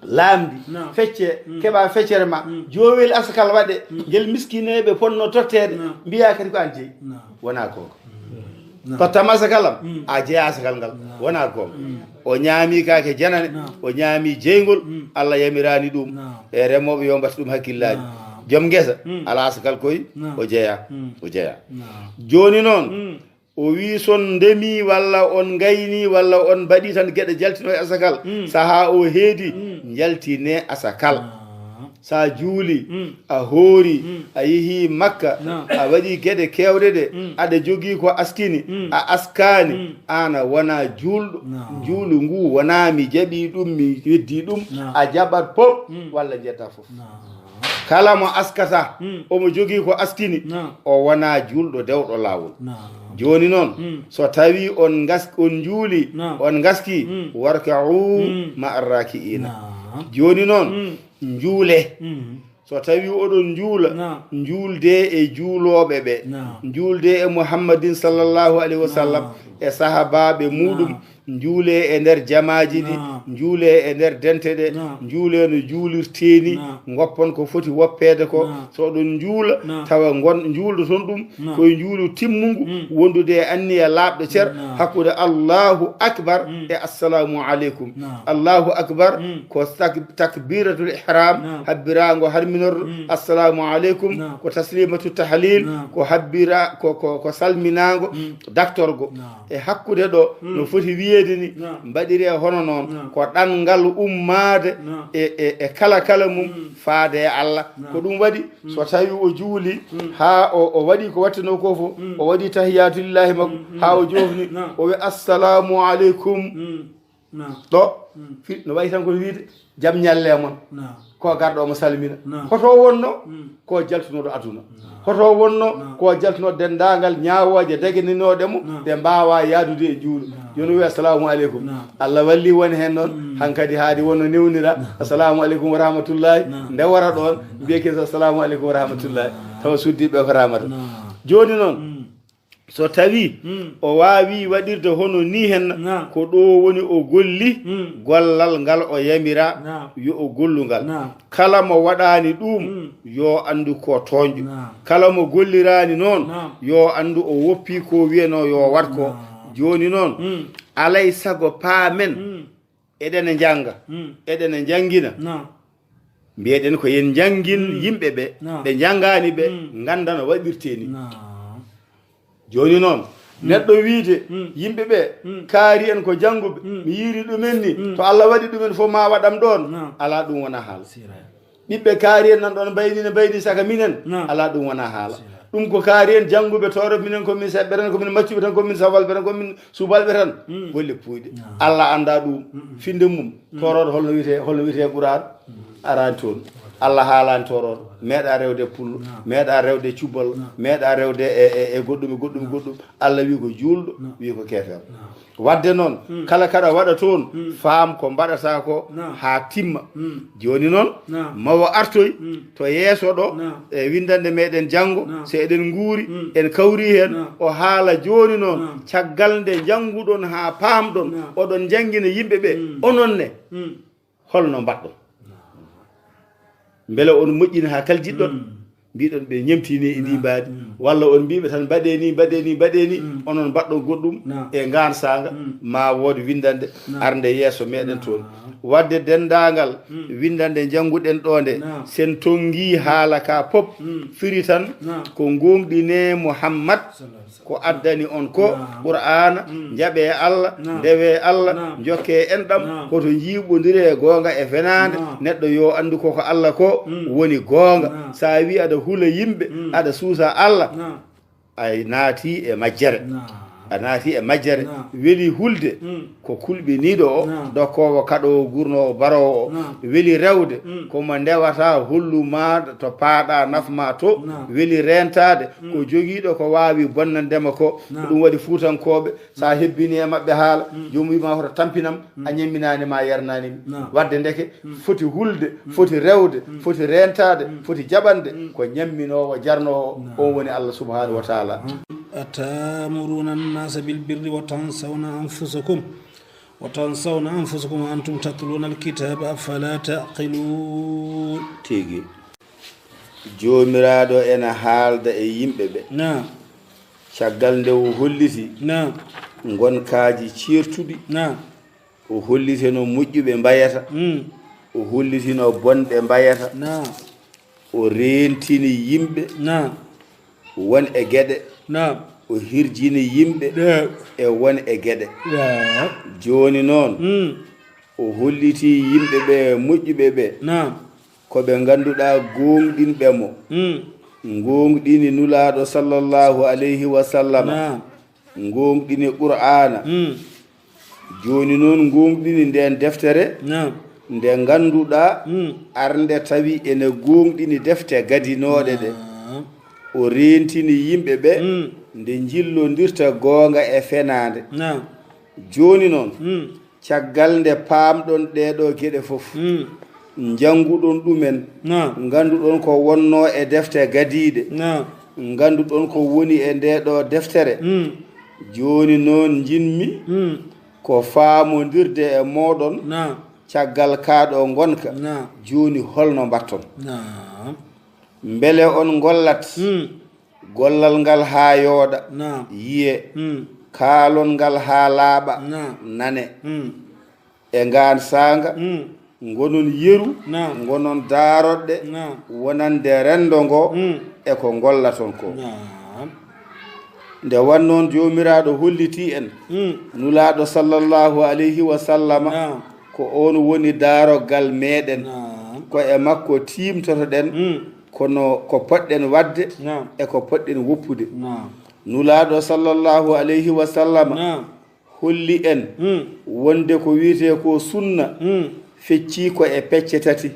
Laamdi, fecce, keɓa feccere ma. Joowel asakal waɗe, ngel miskineeɓe ponno totteede, mbiya kadi ko an jeyi. Wona goonga. Tottam asakal am, a jeya asakal ngal. Wona goonga. O ñaami kaake janane, o ñaami jeyngol, Allah yamiraani ɗum. E remooɓe yo mbaɗtu ɗum hakkillaaji. Joom ngesa, ala asakal koy, o jeya, o jeya. Jooni noon, o wi, son ndemi walla on ngayni walla on mbaɗi tan geɗe jaltino e asakal, saha o heedi, njaltine asakal. Sa juuli, a hoori, a yehi Makka, a waɗi geɗe kewɗe ɗe, aɗa jogii ko askini, a askaani, an a wona juulɗo. Juulu ngu wona mi jaɓi ɗum, mi weddi ɗum, a jaɓat pop walla njedda fof. Kala mo askata, omo jogii ko askini, o wona juulɗo dewɗo laawol. Jooni noon, so tawi on ngas-, on njuuli, on ngaski, warka'u ma arraki'ina. Jooni noon, njuule. So tawi oɗon njuula, njuulde e juulooɓe ɓe. Njuulde e Muhammadin sallallahu alaihi wa sallam e sahabaaɓe muɗum. Njuule e nder jamaaji ɗi, njuule e nder dente ɗe, njuule no juulirtee ni, ngoppon ko foti woppeede ko. So oɗon njuula, tawa ngon-, njuuldo ton ɗum, koye njuulu timmungu, wondude e anniya laaɓɗo cer, hakkude Allahu Akbar e Assalamu aleykum. Allahu Akbar ko tak-, takbiratul ihram, habbiraango harminorɗo. Assalamu aleykum ko taslimatu tahlil, ko habbira-, ko, ko, ko salminaango daktorgo. E hakkude ɗo, no foti wiyeede ni, mbaɗiree hono noon, ko ɗanngal ummaade e, e, e kala kala mum faade e Allah. Ko ɗum waɗi, so tawi o juuli, haa o, o waɗi ko wattanoo ko fof, o waɗi tahiyatu lillahi makko, haa o joofni, o wi, "Assalamu aleykum." Naam. Ɗo, mm, fi-, no wayi tan ko wiide, jam ñalle e mon. Naam. Ko garɗo omo salmina. Naam. Hoto wonno? Mm. Ko jaltunooɗo aduna. Naam. Hoto wonno? Naam. Ko jaltunooɗo denndaangal ñaawooje dagininooɗe mo, naam, ɗe mbaawaa yahdude e juuɗe. Naam. Jooni o wiya, "Assalamu aleykum." Naam. Allah walli woni heen noon, mm, hankadi haadi wonno newnira. Naam. "Assalamu aleykum wa rahmatullahi." Naam. Nde wara ɗoon, naam, mbiye kesa, "Assalamu aleykum wa rahmatullahi." Naam. Tawa suddiiɓe ko ramata. Naam. Jooni noon, mm, so tawii, mm, o waawii waɗirde hono nii henna, naam, ko ɗo woni o golli, mm, gollal ngal o yamiraa, naam, yo o gollu ngal. Naam. Kala mo waɗaani ɗuum, mm, yo anndu ko tooñɗo. Naam. Kala mo golliraani noon, naam, yo anndu o woppii ko wiyanoo yo waɗ ko. Naam. Jooni noon, mm, alay sago paamen, mm, eɗen njannga, mm, eɗen njanngina. Naam. Mbiyeɗen ko yen njanngin, mm, yimɓe ɓe, naam, ɓe njanngaani ɓe, mm, ngannda no waɗirtee ni. Naam. Jooni noon, mm, neɗɗo wiide, mm, yimɓe ɓe, mm, kaari en ko jannguɓe, mm, mi yiiri ɗumen ni, mm, to Allah waɗi ɗumen fof ma waɗam ɗoon, naam, alaa, ɗum wonaa haala. Siray. Ɓiɓɓe kaari en nan ɗoon mbayni ne mbayni saka minen, naam, alaa, ɗum wonaa haala. Siray. Ɗum ko kaari en jannguɓe toro minen ko min seɓɓe tan, ko min maccuɓe tan, ko min safalɓe tan, ko min subalɓe tan. Mm. Golle puuyɗe. Naam. Allah annda ɗum, mm, mm, finde mum. Mm. Torooɗo holno wiyetee, holno wiyetee Qur'an? Mm. Araani toon. Allah haalaani torooɗo. Meeɗa rewde pullo, naam, meeɗa rewde cubbal, naam, meeɗa rewde e, e, e goɗɗum, e goɗɗum, naam, goɗɗum. Allah wi ko juulɗo, naam, wi ko keefeero. Naam. Wadde noon, mm, kala kaɗa waɗa toon, mm, faam ko mbaɗata ko, naam, haa timma. Mm. Jooni noon, naam, mawo artoy, mm, to yeeso ɗo, naam, e winndannde meɗen janngo, naam, so eɗen nguuri, mm, en kawri heen, naam, o haala jooni noon, naam, caggal nde njannguɗon haa paamɗon, naam, oɗon njanngina yimɓe ɓe, mm, onon ne, mm, holno mbaɗɗon? Mbele on moƴƴini haa kaljiɗɗon? Mm. Mbiɗon ɓe ñemtini e ndi, naam, mbaadi. Mm. Walla on mbiɓe tan mbaɗe ni, mbaɗe ni, mbaɗe ni, mm, onon mbaɗɗon goɗɗum, naam, e ngaan saanga, mm, ma wood winndannde, naam, arde yeeso meɗen, naam, toon. Wadde denndaangal, mm, winndannde njannguɗen ɗo nde, naam, sen tonngi haala ka pop, mm, firi tan, naam, ko ngoongɗine Muhammad, sallallahu alaihi wasallam, ko addani on ko, naam, Qur'aana, mm, njaɓe Allah, naam, ndewe Allah, naam, njokke enɗam, naam, hoto njiiɓondire goonga e fenaande, naam, neɗɗo yo anndu ko ko Allah ko, mm, woni goonga. Naam. So a wi aɗa hula yimɓe, mm, aɗa suusa Allah, naam, a naati e majjere. Naam. A naati e majjere. Naam. Weli hulde, mm, ko kulɓiniiɗo o, naam, dokkoowo kaɗoowo gurnoowo baroowo o. Naam. Weli rewde, mm, ko mo ndewata hollu ma to paaɗa naf ma to. Naam. Weli reentaade, mm, ko jogiiɗo ko waawi bonnande ma ko. Naam. Ko ɗum waɗi Fuutankooɓe, so a hebbini e maɓɓe haala, mm, joomum wima hoto tampinam, mm, a ñamminaani ma yarnaani mi. Naam. Wadde ndeke, mm, foti hulde, mm, foti rewde, mm, foti reentaade, mm, foti jaɓande, mm, ko ñamminoowo, jarnoowo, naam, on woni Allah subhanahu wa taala. أتأمرون الناس بالبر وتنسون أنفسكم وتنسون أنفسكم وأنتم تتلون الكتاب أفلا تعقلون. Tigi. Joomiraaɗo ena haalda e yimɓe ɓe. Naam. Caggal nde o holliti, naam, ngonkaaji ceertuɗi. Naam. O holliti no moƴƴuɓe mbayata. Mm. O holliti no bonɓe mbayata. Naam. O reentini yimɓe, naam, won e geɗe. Naam. O hirjini yimɓe, naam, e won e geɗe. Naam. Jooni noon, mm, o holliti yimɓe ɓe moƴƴuɓe ɓe, naam, ko ɓe ngannduɗaa gooŋɗinɓe mo. Mm. Ngooŋɗini Nulaaɗo sallallahu alayhi wa sallam. Naam. Ngooŋɗini Qur'aana. Mm. Jooni noon ngooŋɗini ndeen deftere, naam, nde ngannduɗaa, mm, arnde tawi ene gooŋɗini defte gadinooɗe ɗe. Naam. O reentini yimɓe ɓe, mm, nde njillondirta goonga e fenaande. Naam. Jooni noon, mm, caggal nde paamɗon ɗeeɗoo geɗe fof, mm, njannguɗon ɗumen, naam, ngannduɗon ko wonnoo e defte gadiiɗe, naam, ngannduɗon ko woni e ndee ɗoo deftere. Mm. Jooni noon njiɗmi, mm, ko faamondirde e mooɗon, naam, caggal kaa ɗoo ngonka. Naam. Jooni holno mbaɗton? Naam. Mbele on ngollat, mm, gollal ngal haa yooɗa, naam, yiye, mm, kaalon ngal haa laaɓa, naam, nane. Mm. E ngaan saanga, mm, ngonon yeru, naam, ngonon daaroɗɗe, naam, wonande renndo ngo, mm, e ko ngollaton ko. Naam. Nde wannoon Joomiraaɗo hollitii en, mm, Nulaaɗo sallallahu alayhi wa sallama, naam, ko oon woni daaroggal meɗen. Naam. Ko e makko tiimtotoɗen, mm, kono ko poɗɗen waɗde, naam, e ko poɗɗen woppude. Naam. Nulaaɗo sallallahu alayhi wa sallama, naam, holli en wonde ko wiyetee ko sunna feccii ko e pecce tati.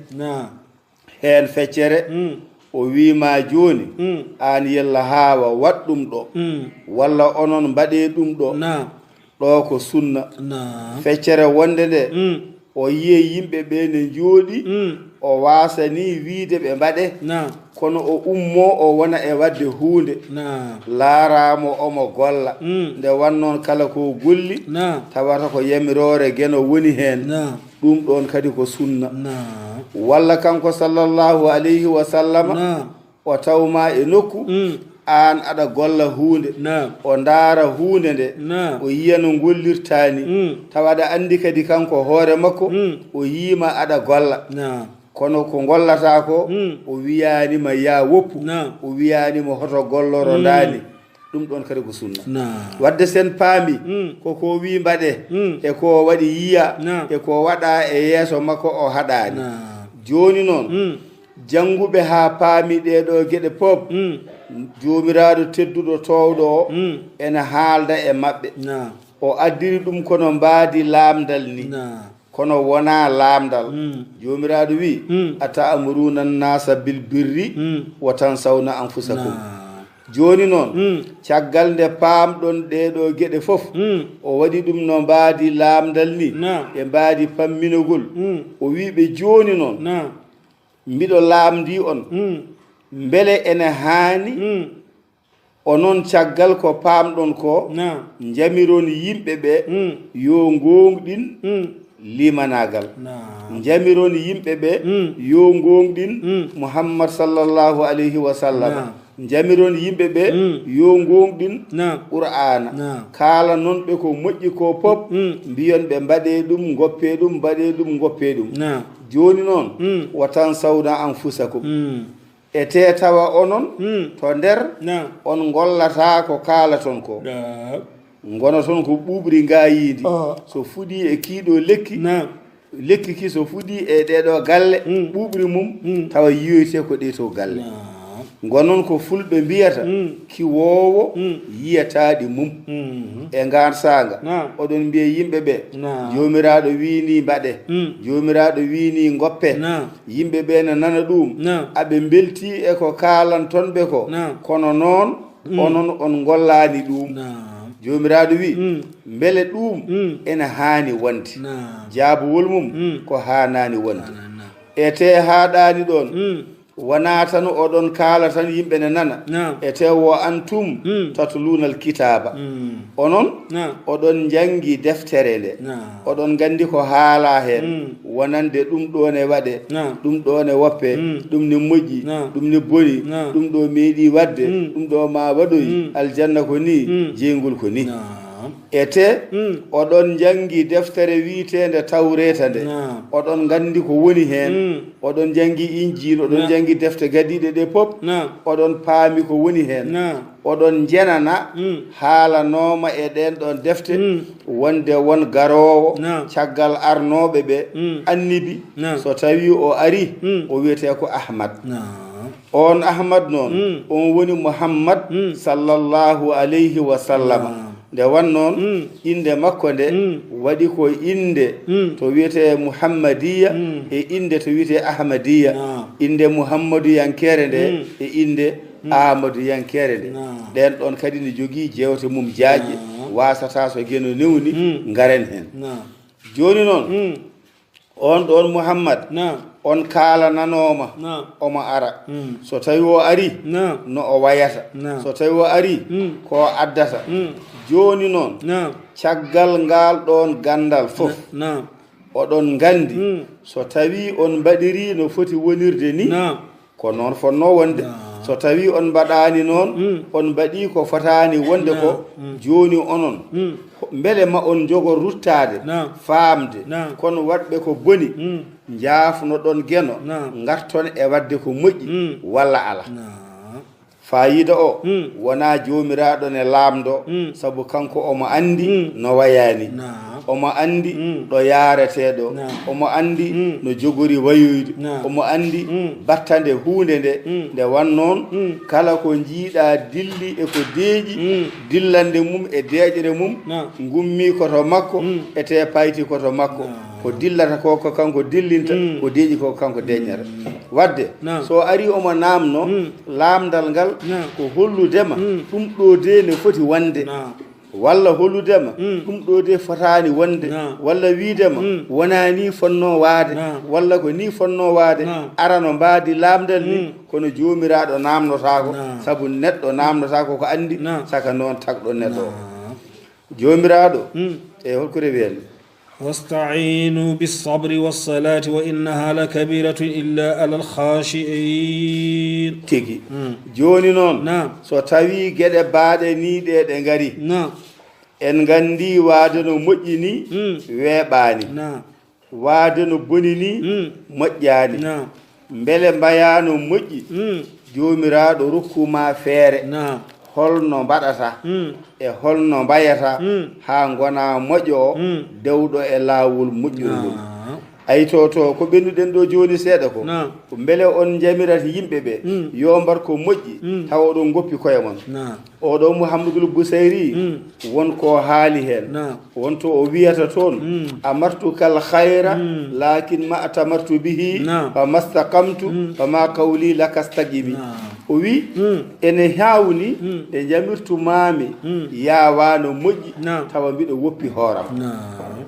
Heen feccere, o wii ma jooni, aan yella haawa, waɗ ɗum ɗo, walla onon mbaɗee ɗum ɗo. Ɗo ko sunna. Feccere wonde nde, o yi'e yimɓe ɓe ne njooɗi, o waasanii wiide ɓe mbaɗe, kono o ummoo o wona e waɗde huunde, laaraamo omo golla. Nde wannoon kala ko golli, tawata ko yamiroore Geno woni heen, ɗum ɗoon kadi ko sunna. Walla kanko sallallahu alayhi wa sallama, o taw ma e nokku, aan aɗa golla huunde, o ndaara huunde nde, o yiya no ngollirtaa ni, tawa aɗa anndi kadi kanko hoore makko, o yii ma aɗa golla. Kono ko ngollataa ko, o wiyaani ma yaa woppu, o wiyaani ma hoto golloro ndaani. Ɗum ɗoon kadi ko sunna. Waɗde sen paami, ko ko wii mbaɗee, e ko waɗi yiya, e ko waɗaa e yeeso makko o haɗaani. Jooni noon, jannguɓe haa paami ɗee ɗoo geɗe pop, Joomiraaɗo tedduɗo toowɗo o ena haalda e maɓɓe. O addiri ɗum kono mbaadi laamndal ni, kono wonaa laamndal. Joomiraaɗo wii, "Ata'muruna an-nasa bil birri wa tansawna anfusakum." Jooni noon, caggal nde paamɗon ɗee ɗoo geɗe fof, o waɗi ɗum no mbaadi laamndal ni, e mbaadi pamminogol. O wii ɓe, "Jooni noon, mbiɗo laamndii on, mbele ene haani onon caggal ko paamɗon ko, njamiron yimɓe ɓe yo ngoongɗin limanaagal. Njamiron yimɓe ɓe yo ngoongɗin Muhammad sallallahu alayhi wa sallam. Njamiron yimɓe ɓe yo ngoongɗin Qur'aana. Kaalanon ɓe ko moƴƴi ko pop, mbiyon ɓe mbaɗee ɗum, ngoppee ɗum, mbaɗee ɗum, ngoppee ɗum. Jooni noon, wa tansawna anfusakum." E tee tawa onon to nder, on ngollataa ko kaalaton ko. Ngonoton ko ɓuuɓri ngaayiindi. So fuɗii e kii ɗoo lekki, lekki ki so fuɗii e ɗee ɗoo galle, ɓuuɓri mum tawa yiyoytee ko ɗee to galle. Ngonon ko fulɓe mbiyata, "Kiwoowo yiyataaɗi mum." E ngaan saanga, oɗon mbiya yimɓe ɓe, "Joomiraaɗo wii nii mbaɗee, Joomiraaɗo wii nii ngoppee." Yimɓe ɓe na nana ɗum, aɓe mbeltii e ko kaalanton ɓe ko, kono noon onon on ngollaani ɗum. Joomiraaɗo wii, "Mbele ɗum ena haani wonde?" Jaabuwol mum ko haanaani wonde. E tee haaɗaani ɗoon, wonaa tan oɗon kaala tan yimɓe ne nana. E tee wo antum tatluna al kitaaba. Onon oɗon njanngi deftere nde. Oɗon nganndi ko haalaa heen. Wonande ɗum ɗo ne waɗe, ɗum ɗo ne woppe, ɗum ne moƴƴi, ɗum ne boni, ɗum ɗo meeɗi waɗde, ɗum ɗo ma waɗoy, aljanna ko ni, jeyngol ko ni. E tee, oɗon njanngi deftere wiiteende Tawreeta nde. Oɗon nganndi ko woni heen. Oɗon njanngi Injiil, oɗon njanngi defte gadiiɗe ɗe pop. Oɗon paami ko woni heen. Oɗon njenana haalanooma e ɗeen ɗoon defte wonde won garoowo caggal arnooɓe ɓe, annibi, so tawii o arii, o wiyetee ko Ahmad. Oon Ahmad noon, on woni Muhammad sallallahu alayhi wa sallama. Nde wannoon, innde makko nde waɗi ko innde to wiyetee Muhammadiya, e innde to wiyetee Ahmadiya. Innde Muhammadu yankeere nde, e innde Ahmadu yankeere nde. Ɗeen ɗoon kadi ne jogii jeewte mum jaajɗe, waasataa so Geno newni, ngaren heen. Jooni noon, oon ɗoon Muhammad, on kaalananooma omo ara. So tawii o arii, no o wayata. So tawii o arii, ko o addata. Jooni noon, caggal ngaal ɗoon ganndal fof, oɗon nganndi, so tawii on mbaɗirii no foti wonirde ni, ko noon fotnoo wonde. So tawii on mbaɗaani noon, on mbaɗii ko fotaani wonde ko, jooni onon, mbele ma on njogo ruttaade, faamde, kono waɗɓe ko boni, njaafnoɗon Geno, ngarton e waɗde ko moƴƴi, walla alaa? Faayiida o, mm, wonaa Joomiraaɗo ne laamndoo, mm, sabu kanko omo anndi, mm, no wayaani. Naam. Omo anndi, mm, ɗo yaaretee ɗo. Naam. Omo anndi, mm, no jogori wayoyde. Naam. Omo anndi, mm, battande huunde nde, mm, nde wannoon, mm, kala ko njiiɗaa dilli e ko deeƴi, mm, dillande mum e deeƴre mum, naam, ngummii ko to makko, mm, etee payti ko to makko. Naam. Ko dillata ko, ko kanko dillinta, mm, ko deeƴi ko, ko kanko deeƴnata. Mm. Wadde, naam, so ari omo naamnoo, mm, laamndal ngal, naam, ko hollude ma, mm, ɗum ɗo de ne foti wonde. Naam. Walla hollude ma, mm, ɗum ɗo de fotaani wonde. Naam. Walla wiide ma, mm, wonaa nii fotnoo waade. Naam. Walla ko nii fotnoo waade. Naam. Arano mbaadi laamndal ni, mm, kono Joomiraaɗo naamnotaako, naam, sabu neɗɗo naamnotaako ko anndi, naam, saka noon tagɗo neɗɗo o. Naam. Joomiraaɗo, mm, e holko rewi en? "Wasta'inu bis-sabri was-salati wa innaha lakabiratun illa alal khashi'in." Tigi. Mm. Jooni noon, naam, so tawii geɗe baaɗe nii ɗe ɗe ngari, naam, en nganndii waade no moƴƴi nii, mm, weeɓaani. Naam. Waade no boni nii, mm, moƴƴaani. Naam. Mbele mbayaa no moƴƴi? Mm. Joomiraaɗo rokku ma feere. Naam. Holno mbaɗata? Mm. E holno mbayata, mm, haa ngona moƴƴo o, mm, dewɗo e laawol moƴƴol ngol? Naam. Ay to, to ko ɓennuɗen ɗo jooni seeɗa ko, naam, ko mbele on njamirat yimɓe ɓe, mm, yo mbar ko moƴƴi, mm, tawa oɗon ngoppi koye mon? Naam. Oɗo Muhammadul Busayri, mm, won ko haali heen. Naam. Won to o wiyata toon, mm, "Amartuka al khayra, mm, lakin ma atamartu bihi, naam, fa mastaqamtu, mm, fa ma qawli laka staqimi." Naam. O wi, mm, "Ene hawni, mm, nde njamirtu maami, mm, yaawa no moƴƴi, naam, tawa mbiɗo woppi hooram." Naam.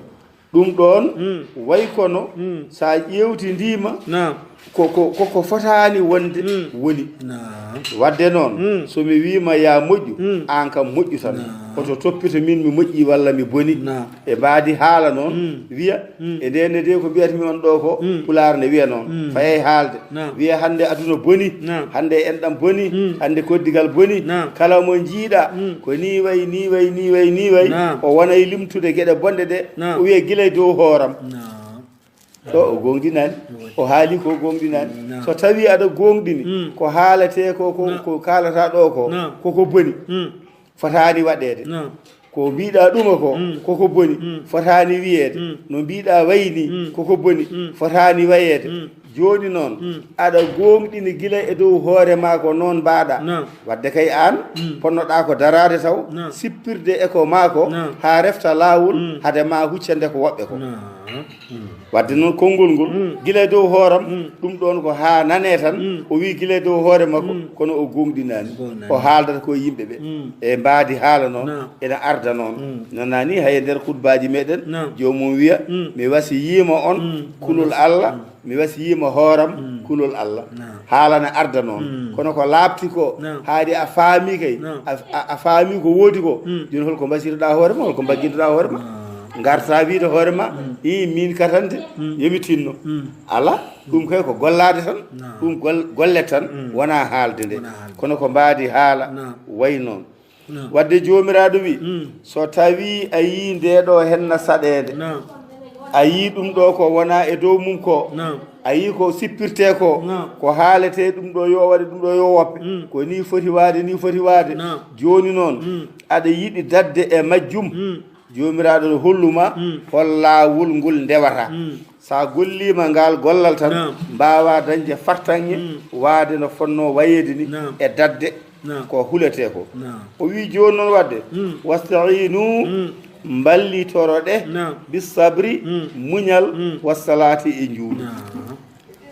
Ɗum ɗoon, mm, way kono, mm, so a ƴeewtindiima, naam, ko, ko, ko, ko fotaani wonde, mm, woni. Naam. Wadde noon, mm, so mi wiima yaa moƴƴu, mm, aan kam moƴƴu tan. Naam. Hoto toppito min mi moƴƴi walla mi boni. Naam. E mbaadi haala noon, mm, wiya, mm, e ndeen ne de ko mbiyatmi on ɗo ko, mm, Pulaar ne wiya noon. Mm. Fayay haalde. Naam. Wiya hannde aduna boni, naam, hannde enɗam boni, mm, hannde koddigal boni. Naam. Kala mo njiiɗa, mm, ko nii way, nii way, nii way, nii way, naam, o wonay limtude geɗe bonɗe ɗe, naam, o wiya gila e dow hooram. Naam. Ɗo o goongɗinaani. O haali ko goongɗinaani. Naam. So tawii aɗa goongɗini, mm, ko haaletee ko, ko, naam, ko kaalata ɗo ko, naam, koko boni. Mm. Fotaani waɗeede. Naam. Ko mbiɗa ɗuma ko, mm, koko boni, mm, fotaani wiyeede. Mm. No mbiɗa wayi ni, mm, koko boni, mm, fotaani wayeede. Mm. Jooni noon, mm, aɗa goongɗini gila e dow hoore ma ko noon mbaɗa. Naam. Wadde kay aan, mm, ponnoɗa ko daraade taw, naam, sippirde e ko ma ko, naam, haa refta laawol, mm, hade ma huccande ko woɓɓe ko. Naam. Mm. Wadde noon konngol ngol, mm, gila e dow hooram, mm, ɗum ɗoon ko haa nanee tan, mm, o wii gila e dow hoore makko, mm, kono o goongɗinaani. Goongɗinaani. O haaldata ko e yimɓe ɓe. Mm. E mbaadi haala noon, naam, ena arda noon. Mm. Nana ni hay e nder khutbaaji meɗen, naam, joomum wiya, mm, mi wasiyiima on, mm, kulol Allah, mm, mi wasiyiima hooram, mm, kulol Allah. Naam. Haala na arda noon. Mm. Kono ko laaɓti ko, naam, haade a faami kay, naam, a, a, a faami ko woodi ko, mm, jooni holko mbasirɗa hoore ma, holko mbaggintoɗa hoore ma? Naam. Ngarta wiide hoore ma, mm, i min katante, mm, yomi tinno. Mm. Ala, ɗum kay ko gollaade tan, naam, ɗum gol-, golle tan, mm, wona haalde nde. Wona haalde. Kono ko mbaadi haala, naam, wayi noon. Naam. Wadde Joomiraaɗo wi, mm, so tawii a yii ndee ɗo henna saɗeende, naam, a yii ɗum ɗo ko wona e dow mum ko, naam, a yii ko sippirtee ko, naam, ko haaletee ɗum ɗo yo waɗe, ɗum ɗo yo woppe, mm, ko nii foti waade, nii foti waade. Naam. Jooni noon, mm, aɗa yiɗi dadde e majjum, mm, Joomiraaɗo no hollu ma, mm, hol laawol ngol ndewata. Mm. So a golliima ngaal gollal tan, naam, mbaawaa dañde fartaŋŋe, mm, waade no fotnoo wayeede ni, naam, e dadde, naam, ko huletee ko. Naam. O wii jooni noon wadde, mm, wasta'inu, mm, mballitoroɗe, naam, bis sabri, mm, muñal, mm, wassalaati e njuulu. Naam.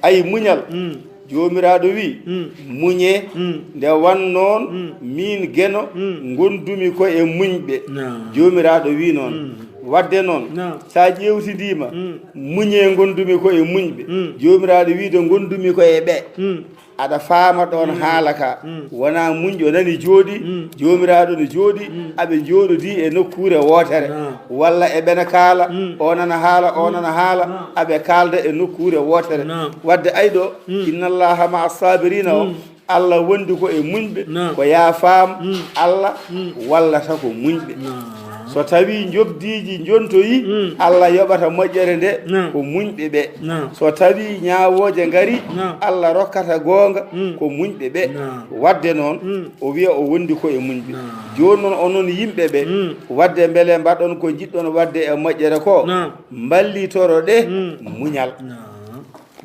Ay muñal, mm, Joomiraaɗo wii, mm, muñee, mm, nde wannoon, mm, miin Geno, mm, ngondumi ko e muñɓe. Naam. Joomiraaɗo wii noon. Mm. Wadde noon, naam, so a ƴeewtidiima, mm, muñee ngondumi ko e muñɓe. Mm. Joomiraaɗo wiide ngondumi ko e ɓe. Mm. Aɗa faama ɗoon, mm, haala ka. Mm. Wonaa muñɗo nani jooɗi, mm, Joomiraaɗo no jooɗi, mm, aɓe njooɗodii e nokkuure wootere. Naam. Walla eɓe na kaala, mm, o nana haala, o, mm, nana haala, naam, aɓe kaalda e nokkuure wootere. Naam. Wadde ay ɗo, mm, inna Allaha ma'a sabirina o, mm, Allah wondi ko e muñɓe, naam, ko yaa faam, mm, Allah, mm, wallata ko muñɓe. Naam. So tawii njoɓdiiji njontoyi, Mm. Allah yoɓata moƴƴere nde Naam. ko muñɓe ɓe. Naam. So tawii ñaawooje ngari, Naam. Allah rokkata goonga Mm. ko muñɓe ɓe. Naam. Waɗde noon, Mm. o wiya o wondi ko e muñɓe. Naam. Jooni noon, onon yimɓe ɓe, Mm. waɗde mbele mbaɗon ko njiɗɗon waɗde e moƴƴere ko, Naam. mballitoro ɗe Mm. muñal. Naam.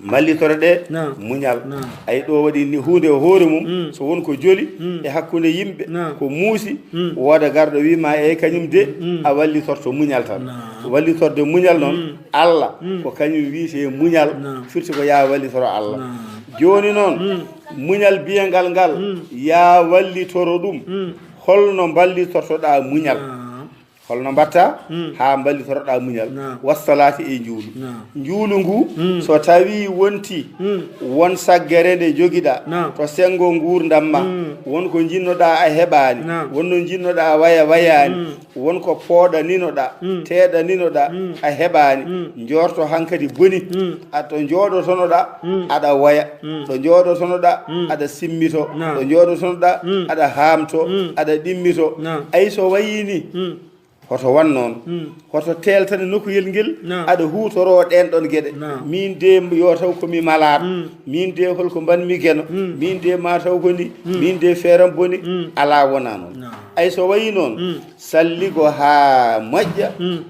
Mballitoro ɗe Naam. muñal. Naam. Ay, ɗo waɗi ni huunde e hoore mum, Mm. so won ko joli Mm. e hakkunde yimɓe, Naam. ko muusi, Mm. wooda garɗo wi ma, "Eey, kañum de, Mm. a wallitorto muñal tan." Naam. Wallitorde muñal noon, Mm. Allah, Mm. ko kañum wiyetee muñal, Naam. firti ko yaa wallitoro Allah. Naam. Jooni noon, Mm. muñal biyangal ngal, Mm. yaa wallitoro ɗum. Mm. Holno mballitortoɗaa muñal? Naam. Holno mbatta Mm. haa mballitoroɗaa muñal? Naam. Wassalaati e njuulu. Naam. Njuulu ngu, Mm. so tawii wonti Mm. won saggere nde njogiɗaa Naam. to senngo nguurndam ma, Mm. won ko njiɗnoɗaa a heɓaani, Naam. won no njiɗnoɗaa waya wayaani, Mm. won ko pooɗaninoɗaa, Mm. teeɗaninoɗaa, Mm. a heɓaani, Mm. njoorto hankadi boni, Mm. a to njooɗotonoɗaa, Mm. aɗa waya, Mm. to njooɗotonoɗaa, Mm. aɗa simmito, Naam. to njooɗotonoɗaa, Mm. aɗa haamto, Mm. aɗa ɗimmito. Naam. Ay so wayii ni, Mm. hoto wan noon, Mm. hoto teeltane nokkuyel ngel, Naam. aɗa huutoroo ɗeen ɗoon geɗe. Naam. Miin de yo taw ko mi malaaɗo, Mm. miin de holko mbaɗmi geno, Mm. miin de ma taw ko ni, Mm. miin de feeram boni, Mm. alaa wonaa noon. Naam. Ay so wayii noon, Mm. salligo haa moƴƴa, Mm.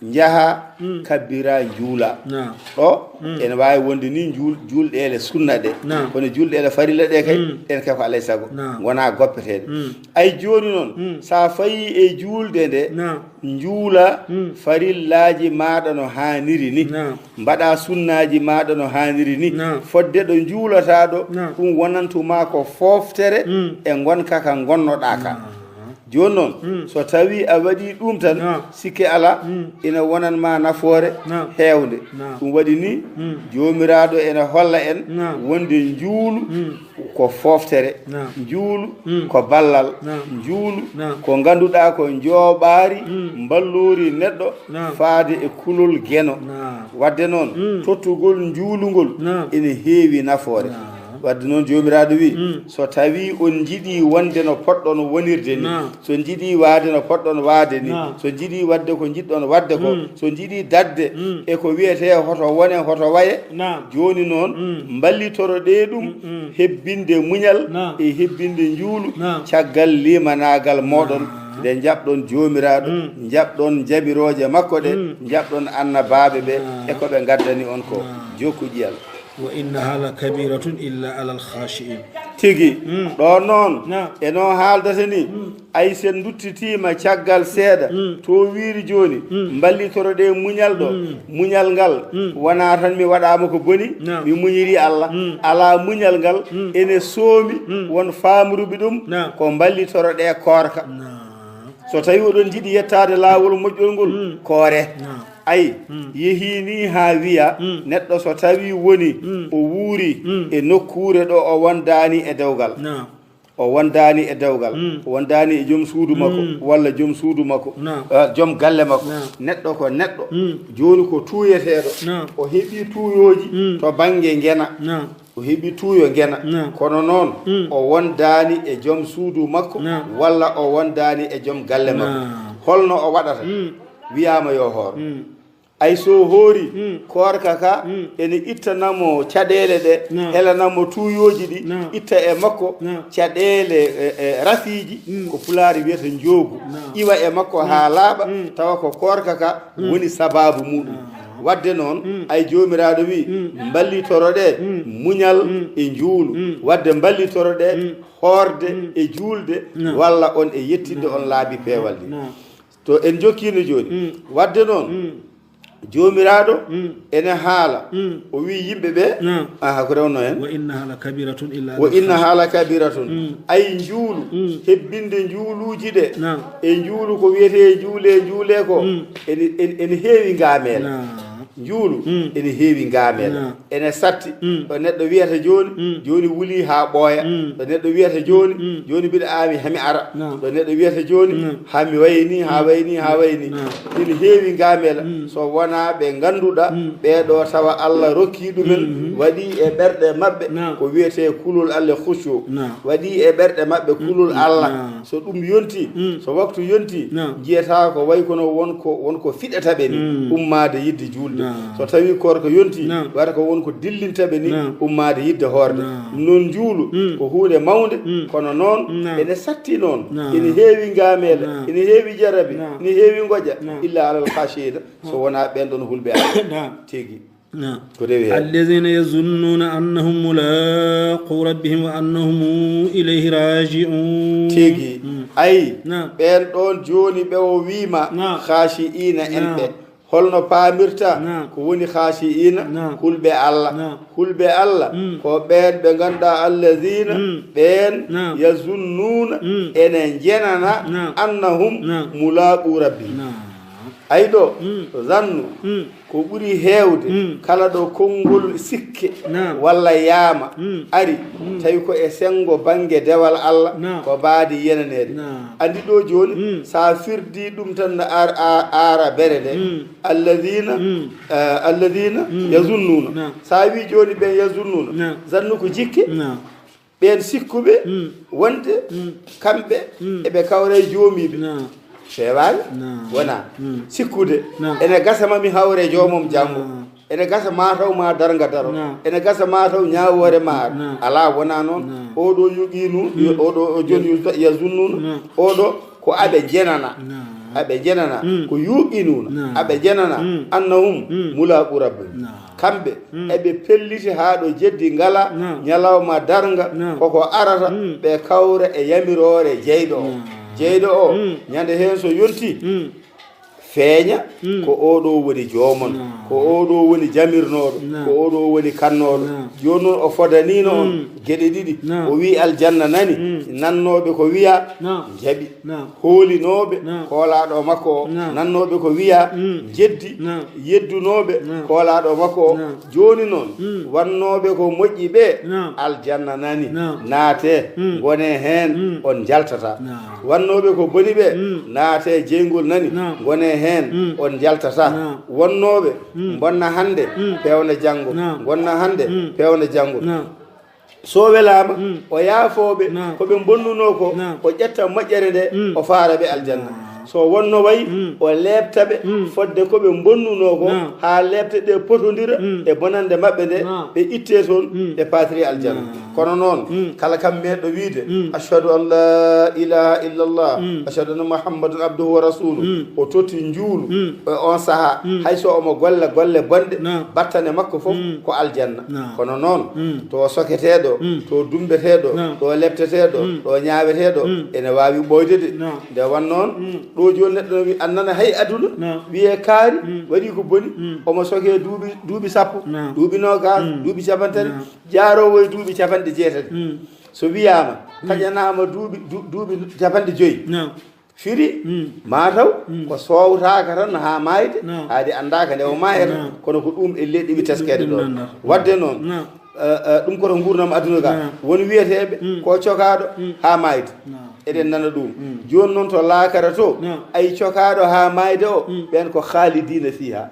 njaha, Mm. kabbira, njuula. Naam. Ɗo, Mm. ene waawi wonde ni njuul-, juulɗeele sunna ɗe. Naam. Kono juulɗeele farilla ɗe kay, Mm. ɗen kay ko alay sago. Naam. Ngonaa goppeteeɗe. Mm. Ay jooni noon, Mm. so a fayii e juulde nde, Naam. njuula Mm. farillaaji maaɗa no haaniri ni. Naam. Mbaɗa sunnaaji maaɗa no haaniri ni. Naam. Fodde ɗo njuulataa ɗo, Naam. ɗum wonantu ma ko fooftere Mm. e ngonka ka ngonnoɗaa ka. Naam. Jooni noon, Mm. so tawii a waɗii ɗum tan, Naam. sikke alaa, Mm. ina wonan ma nafoore Naam. heewnde. Naam. Ɗum waɗi ni, Mm. Joomiraaɗo ene holla en Naam. wonde njuulu Mm. ko fooftere, Naam. njuulu Mm. ko ballal, Naam. njuulu Naam. ko ngannduɗaa ko njooɓaari Mm. mballoori neɗɗo Naam. faade e kulol geno. Naam. Waɗde noon, Mm. tottugol njuulungol Naam. ene heewi nafoore. Naam. Waɗde noon, Joomiraaɗo wi, Mm. so tawii on njiɗii wonde no poɗɗon wonirde ni, Naam. so njiɗii waade no poɗɗon waade ni, Naam. so njiɗii waɗde ko njiɗɗon waɗde ko, Mm. so njiɗii daɗde Mm. e ko wiyetee hoto wone, hoto waye, Naam. jooni noon, Mm. mballitoro ɗee ɗum, Mm, mm. hebbinde muñal Naam. e hebbinde njuulu Naam. caggal limanaagal mooɗon, Naam. nde njaɓɗon Joomiraaɗo, Mm. njaɓɗon jamirooje makko ɗe, Mm. njaɓɗon annabaaɓe ɓe, Naam. e ko ɓe ngaddani on ko. Naam. Jokku ƴiyal. Wa innaha la kabiratun illa alal khashi'in. Tigi, Mm. ɗo noon, Naam. e no haaldata ni, Mm. ay sen duttitiima caggal seeɗa, Mm. to wiiri jooni, Mm. mballitoro ɗe muñal ɗo. Mm. Muñal ngal, Mm. wonaa tan mi waɗaama ko boni, Naam. mi muñiri Allah. Mm. Alaa, muñal ngal, Mm. ene soomi, Mm. won faamruɓe ɗum, Naam. ko mballitoro ɗe koorka. Naam. So tawii oɗon njiɗi yettaade laawol moƴƴol ngol, Mm. koore. Naam. Ay, Mm. yehii ni haa wiya, Mm. neɗɗo so tawii woni Mm. o wuuri Mm. e nokkuure ɗo o wondaani e dewgal. Naam. O wondaani e dewgal. Mm. O wondaani e joom suudu makko, Mm. walla joom suudu makko, Naam. eh, joom galle makko. Naam. Neɗɗo ko neɗɗo. Mm. Jooni ko tuuyeteeɗo. Naam. O heɓii tuuyooji Mm. to bannge ngena. Naam. O heɓii tuuyo ngena. Naam. Kono noon, Mm. o wondaani e joom suudu makko, Naam. walla o wondaani e joom galle makko. Naam. Holno o waɗata? Mm. Wiyaama yo hoor. Mm. Ay so hoori, Mm. koorka ka, Mm. ene ittana mo caɗeele ɗe, Naam. helana mo tuuyooji ɗi, Naam. itta e makko Naam. caɗeele, e, e, rafiiji, Mm. ko Pulaar wiyata njoogu. Naam. Iwa e makko haa Naam. laaɓa, Mm. tawa ko koorka ka Mm. woni sabaabu muɗum. Naam. Waɗde noon, Mm. ay Joomiraaɗo wi, Mm. mballitoro ɗe Mm. muñal Mm. e njuulu. Mm. Waɗde mballitoro ɗe Mm. hoorde Mm. e juulde, Naam. walla on e yettinde on Naam. laabi peewal ɗi. Naam. To en njokkiino jooni. Mm. Waɗde noon, Mm. Joomiraaɗo Mm. ene haala. Mm. O wii yimɓe ɓe, Naam. Aha, ko rewno en? Wa innaha la kabiratun illa Wa alal innaha la kabiratun. Mm. Ay njuulu, Mm. hebbinde njuuluuji ɗe. Naam. E njuulu ko wiyetee njuulee, njuulee ko. Mm. Ene, ene, ene heewi ngaameela. Naam. Njuulu ene heewi ngaamela, ene satti. Ɗo neɗɗo wiyata jooni, jooni wuli haa ɓooya. Ɗo neɗɗo wiyata jooni, jooni mbiɗa aami hami ara. Ɗo neɗɗo wiyata jooni, hami wayi ni, haa wayi ni, haa wayi ni. Ene heewi ngaamela, so wonaa ɓe ngannduɗaa, ɓee ɗo tawa Allah rokki ɗumen, waɗi e ɓerɗe maɓɓe ko wiyetee kulol Allah, khushu. Waɗi e ɓerɗe maɓɓe kulol Allah. So ɗum yonti, so waktu yonti, njiyata ko way kono won ko, won ko fiɗata ɓe ni, ummaade yidde juulde. So tawi koorka yonti, wata ko won ko dillinta ɓe ni, ummaade yidde hoorde. Ɗum noon njuulu ko huunde mawnde, kono noon ene satti noon, ene heewi ngaamela, ene heewi jarabi, ene heewi ngoƴa, illa alal khashiina, so wonaa ɓeen ɗoon hulɓe Allah. Tigi. Ko rewi heen. الذين يظنون أنهم ملاقو ربهم وأنهم إليه راجعون. Tigi. Ay, ɓeen ɗoon jooni ɓe o wiima, khashiina en ɓe. Holno paamirta ko woni khashiina? Hulɓe Allah. Hulɓe Allah ko ɓeen ɓe ngannduɗaa, الذين, ɓeen, يظنون, ene njenana, أنهم ملاقو ربهم. Ay ɗo, zannu ko ɓuri heewde kala ɗo konngol sikke walla yaama ari, tawi ko e senngo bannge dewal Allah, ko mbaadi yenaneede. Anndi ɗo jooni, so a firdii ɗum tan, no ar-, a-, aara bere nde, الذين, eh, الذين يظنون. So a wii jooni ɓeen يظنون, zannu ko jikke. Ɓeen sikkuɓe wonde kamɓe eɓe kawra e joomiiɓe. Feewaani? Wonaa. Sikkude. Ene gasa ma mi hawre joomam janngo. Ene gasa ma taw ma darnga daro. Ene gasa ma taw ñaawoore ma ar. Alaa, wonaa noon. Oɗo yuqinu, oɗo o jooni يظنون. Oɗo ko aɓe njenana. Aɓe njenana ko yuqinuna. Aɓe njenana أنهم ملاقو ربهم. Kamɓe eɓe pelliti haa ɗo jeddi ngala, ñalawma darnga koko arata, ɓe kawra e yamiroore jeyɗo o. Jeyɗo o, ñande heen so yonti, feeña ko oɗo woni joomon, ko oɗo woni jamirnooɗo, ko oɗo woni kannooɗo. Jooni noon o fodaniino on geɗe ɗiɗi. O wii aljanna nani, nannooɓe ko wiya, njaɓi. Hoolinooɓe koolaaɗo makko o, nannooɓe ko wiya, jeddi. Yeddunooɓe koolaaɗo makko o. Jooni noon, wannooɓe ko moƴƴi ɓe, aljanna nani, naatee, ngonee heen, on njaltataa. Wannooɓe ko boni ɓe, naatee, jeyngol nani, ngonee heen, on njaltataa. Wonnooɓe mbonna hannde, peewna janngo, ngonna hannde, peewna janngo. So welaama, o yaafoo ɓe ko ɓe mbonnunoo ko, o ƴetta moƴƴere nde, o faara ɓe aljanna. So wonno wayi, o leepta ɓe fodde ko ɓe mbonnunoo ko, haa leepte ɗe potondira e bonannde maɓɓe nde, ɓe ittee toon, ɓe paatiri aljanna. Kono noon, kala kam meeɗɗo wiide, "Ashhadu an laa ilaaha illallah, ashhadu anna Muhammadan abduhu wa rasuluh," o totti njuulu, e on sahaa, hay so omo golla golle bonɗe, battane makko fof ko aljanna. Kono noon, to soketeeɗo, to dumbeteeɗo, ɗo lepteteeɗo, ɗo ñaaweteeɗo, ene waawi ɓooyde de. Nde wan noon, ɗo jooni neɗɗo no wi-, a nana hay aduna, wiyee kaari, waɗi ko boni, omo sokee duuɓi, duuɓi sappo, duuɓi noogaas, duuɓi capantati, jaaroowo e duuɓi capanɗe jeetati. So wiyaama, taƴanaama duuɓi, du-, duuɓi capanɗe joyi. Firi, maa taw ko soowtaaka tan haa maayde, haade anndaaka nde o maayata, kono ko ɗum e leɗɗi wi teskeede ɗoon. Waɗde noon, eh, eh, ɗum ko to nguurndam aduna ga. Won wiyeteeɓe ko cokaaɗo haa maayde. Eɗen nana ɗum. Jooni noon to laakara to, ay cokaaɗo haa maayde o, ɓeen ko khaalidiina fiihaa.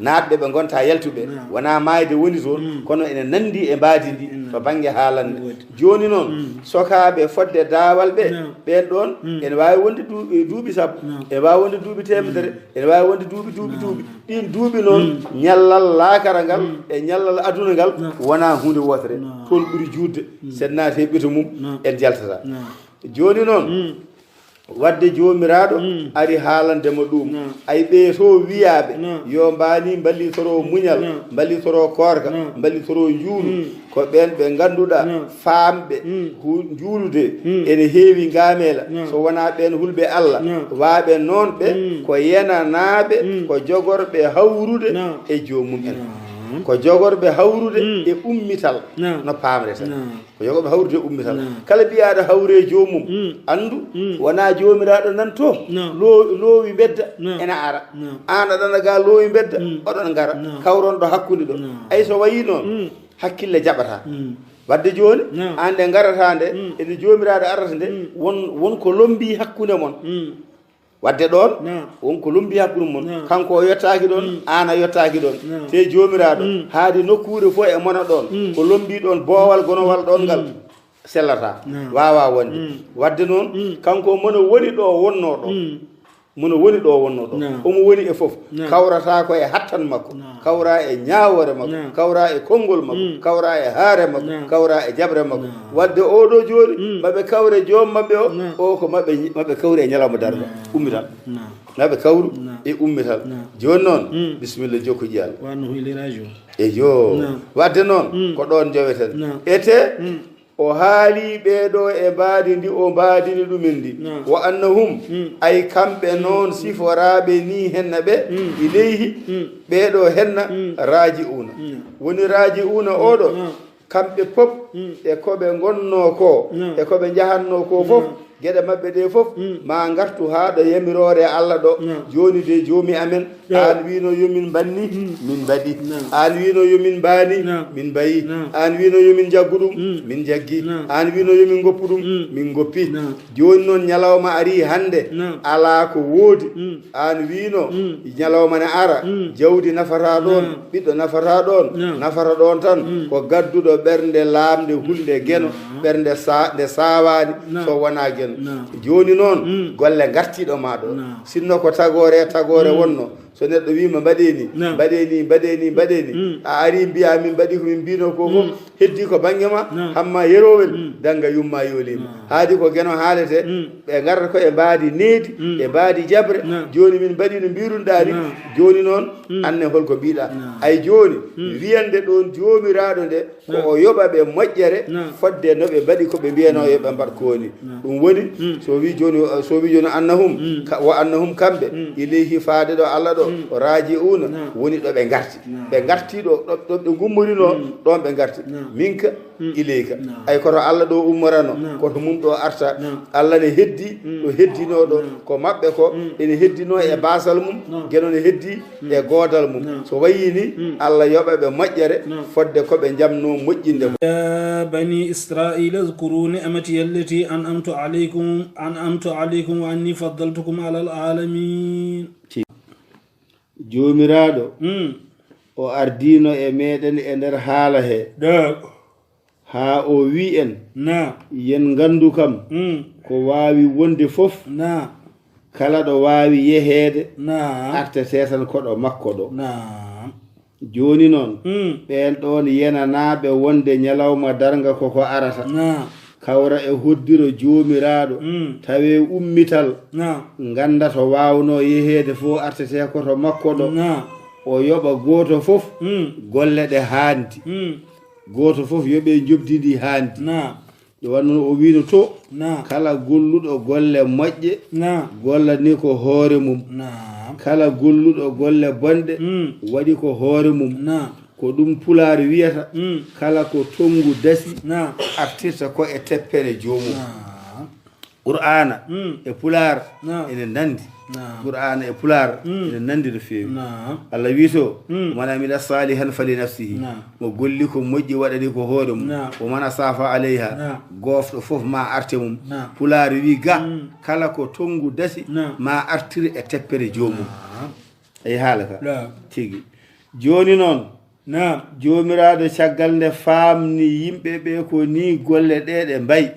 Naatɓe ɓe ngonta yaltuɓe. Wonaa maayde woni toon, kono ene nanndi e mbaadi ndi to bannge haalande. Jooni noon, sokaaɓe fodde daawal ɓe, ɓeen ɗoon, ene waawi wonde du-, e duuɓi sappo, ene waawi wonde duuɓi teemedere, ene waawi wonde duuɓi, duuɓi, duuɓi. Ɗiin duuɓi noon, ñallal laakara ngal e ñallal aduna ngal wonaa huunde wootere. Toon ɓuri juutde, so en naati e ɓeto mum, en njaltataa. Jooni noon, Waɗde Joomiraaɗo ari haalande mo ɗum. Ay ɓee to wiyaaɓe, yo mbaani mballitoro muñal, mballitoro koorka, mballitoro njuulu, ko ɓeen ɓe ngannduɗaa faamɓe hu-, njuulude ene heewi ngaameela, so wonaa ɓeen hulɓe Allah, waaɓe noon ɓe ko yenanaaɓe, ko jogorɓe hawrude e joomum en. Ko jogorɓe hawrude e ummital no paamreten. Ko jogorɓe hawrude e ummital. Kala mbiyaɗo hawre joomum, anndu wonaa joomiraaɗo nan to loo-, loowi mbedda ena ara. Aan aɗana ga loowi mbedda, oɗon ngara. Kawron ɗo hakkunde ɗo. Ay so wayi noon, hakkille jaɓata. Wadde jooni, aan nde ngarata nde, e nde joomiraaɗo arata nde, won, won ko lombii hakkunde mon. Wadde ɗoon, won ko lombii hakkunde mon. Kanko o yottaaki ɗoon, aan a yottaaki ɗoon. Te joomiraaɗo, haadi nokkuure fof e mona ɗoon, ko lombii ɗoon, boowal gonowal ɗoon ngal sellataa, waawaa wonde. Wadde noon, kanko mono woni ɗo wonnoo ɗo. Mono woni ɗo wonnoo ɗo. Omo woni e fof. Kawrataa ko e hattan makko. Kawra e ñaawoore makko. Kawra e konngol makko. Kawra e haare makko. Kawra e jaɓre makko. Wadde oo ɗo jooni, maɓe kawre joom maɓɓe o, o ko maɓɓe, maɓɓe kawri e ñalawma darnga. Ummital. Maɓe kawru e ummital. Jooni noon, bisimilla, jokko ƴiyal. Wa annahu ilayhi raji'un. Eyo. Wadde noon, ko ɗoon njoweten. Ete, o haali ɓee ɗo e mbaadi ndi o mbaadini ɗumen ndi. Wa annahum, ay kamɓe noon siforaaɓe ni henna ɓe, ilayhi, ɓee ɗo henna, raaji'uuna. Woni raaji'uuna oo ɗo, kamɓe pop e ko ɓe ngonnoo ko, e ko ɓe njahannoo ko fof, geɗe maɓɓe ɗe fof, ma ngartu haa ɗo yamiroore Alla ɗo. Jooni de, Joomi amen, aan wiino yo min mbanni, min mbaɗi. Aan wiino yo min mbaani, min mbayi. Aan wiino yo min njaggu ɗum, min njaggi. Aan wiino yo min ngoppu ɗum, min ngoppi. Jooni noon, ñalawma arii hannde, alaa ko woodi. Aan wiino, ñalawma ne ara, jawdi nafataa ɗoon, ɓiɗɗo nafataa ɗoon, nafata ɗoon tan ko gadduɗo ɓernde laamnde, hulnde geno, ɓernde sa-, nde saawaani so wonaa geno. Jooni noon, golle ngartii ɗo ma ɗo. Sinno ko tagoore e tagoore wonno, so neɗɗo wiima mbaɗee ni, mbaɗee ni, mbaɗee ni, mbaɗee ni, a arii mbiyaa min mbaɗi ko min mbiinoo ko fof, heddii ko bannge ma, hamma yerowel, dannga yumma yooliima. Haadi ko geno haalete, ɓe ngarata ko e mbaadi needi, e mbaadi jaɓre. Jooni min mbaɗii no mbiirunoɗaa ni. Jooni noon, anne hol ko mbiiɗaa. Ay jooni, wiyande ɗoon joomiraaɗo nde, ko o yoɓa ɓe moƴƴere, fodde no ɓe mbaɗi ko ɓe mbiyanoo yo ɓe mbaɗ ko ni. Ɗum woni, so wi jooni, so wi jooni annahum, ka-, wa annahum kamɓe, ilayhi faade ɗo Alla ɗo, raaji'uuna, woni ɗo ɓe ngarti. Ɓe ngarti ɗo, ɗo, ɗo ɓe ngummorinoo, ɗoon ɓe ngarti. Minka, ilayka. Ay koto Alla ɗo ummorano, koto mum ɗo arta. Alla ne heddi ɗo heddinoo ɗo, ko maɓɓe ko, ene heddinoo e baasal mum, geno ne heddi e goodal mum. So wayii ni, Alla yoɓa ɓe moƴƴere, fodde ko ɓe njamnoo moƴƴinde ko. يا بني إسرائيل اذكروا نعمتي التي أنعمت عليكم، أنعمت عليكم وأني فضلتكم على العالمين. Joomiraaɗo, o ardiino e meeɗen e nder haala he, haa o wi' en, yen nganndu kam, ko waawi wonde fof, kala ɗo waawi yeheede, artetee tan ko ɗo makko ɗo. Jooni noon, ɓeen ɗoon yenanaaɓe wonde ñalawma darnga ko ko arata, kawra e hoddiro Joomiraaɗo, tawee ummital, ngannda to waawnoo yeheede fof artetee ko to makko ɗo. O yoɓa gooto fof golle ɗe haandi. Gooto fof yoɓee njoɓdi ndi haandi. Nde wannoo o wiino to, kala golluɗo golle moƴƴe, gollani ko hoore mum. Kala golluɗo golle bonɗe, waɗi ko hoore mum. Ko ɗum Pulaar wiyata, kala ko tonngu dasi, artirta ko e teppere joomum. Qur'aana e Pulaar ene nanndi. Qur'aana e Pulaar ene nanndi no feewi. Allah wi to, "Man amila salihan fali nafsihi." Mo golli ko moƴƴi, waɗani ko hoore mum. "Wa man asaa fa alayha." Goofɗo fof ma arte mum. Pulaar wi ga, kala ko tonngu dasi, ma artir e teppere joomum. Eyi, haala ka. Tigi. Jooni noon, Joomiraaɗo, caggal nde faamni yimɓe ɓe ko nii golle ɗe ɗe mbayi,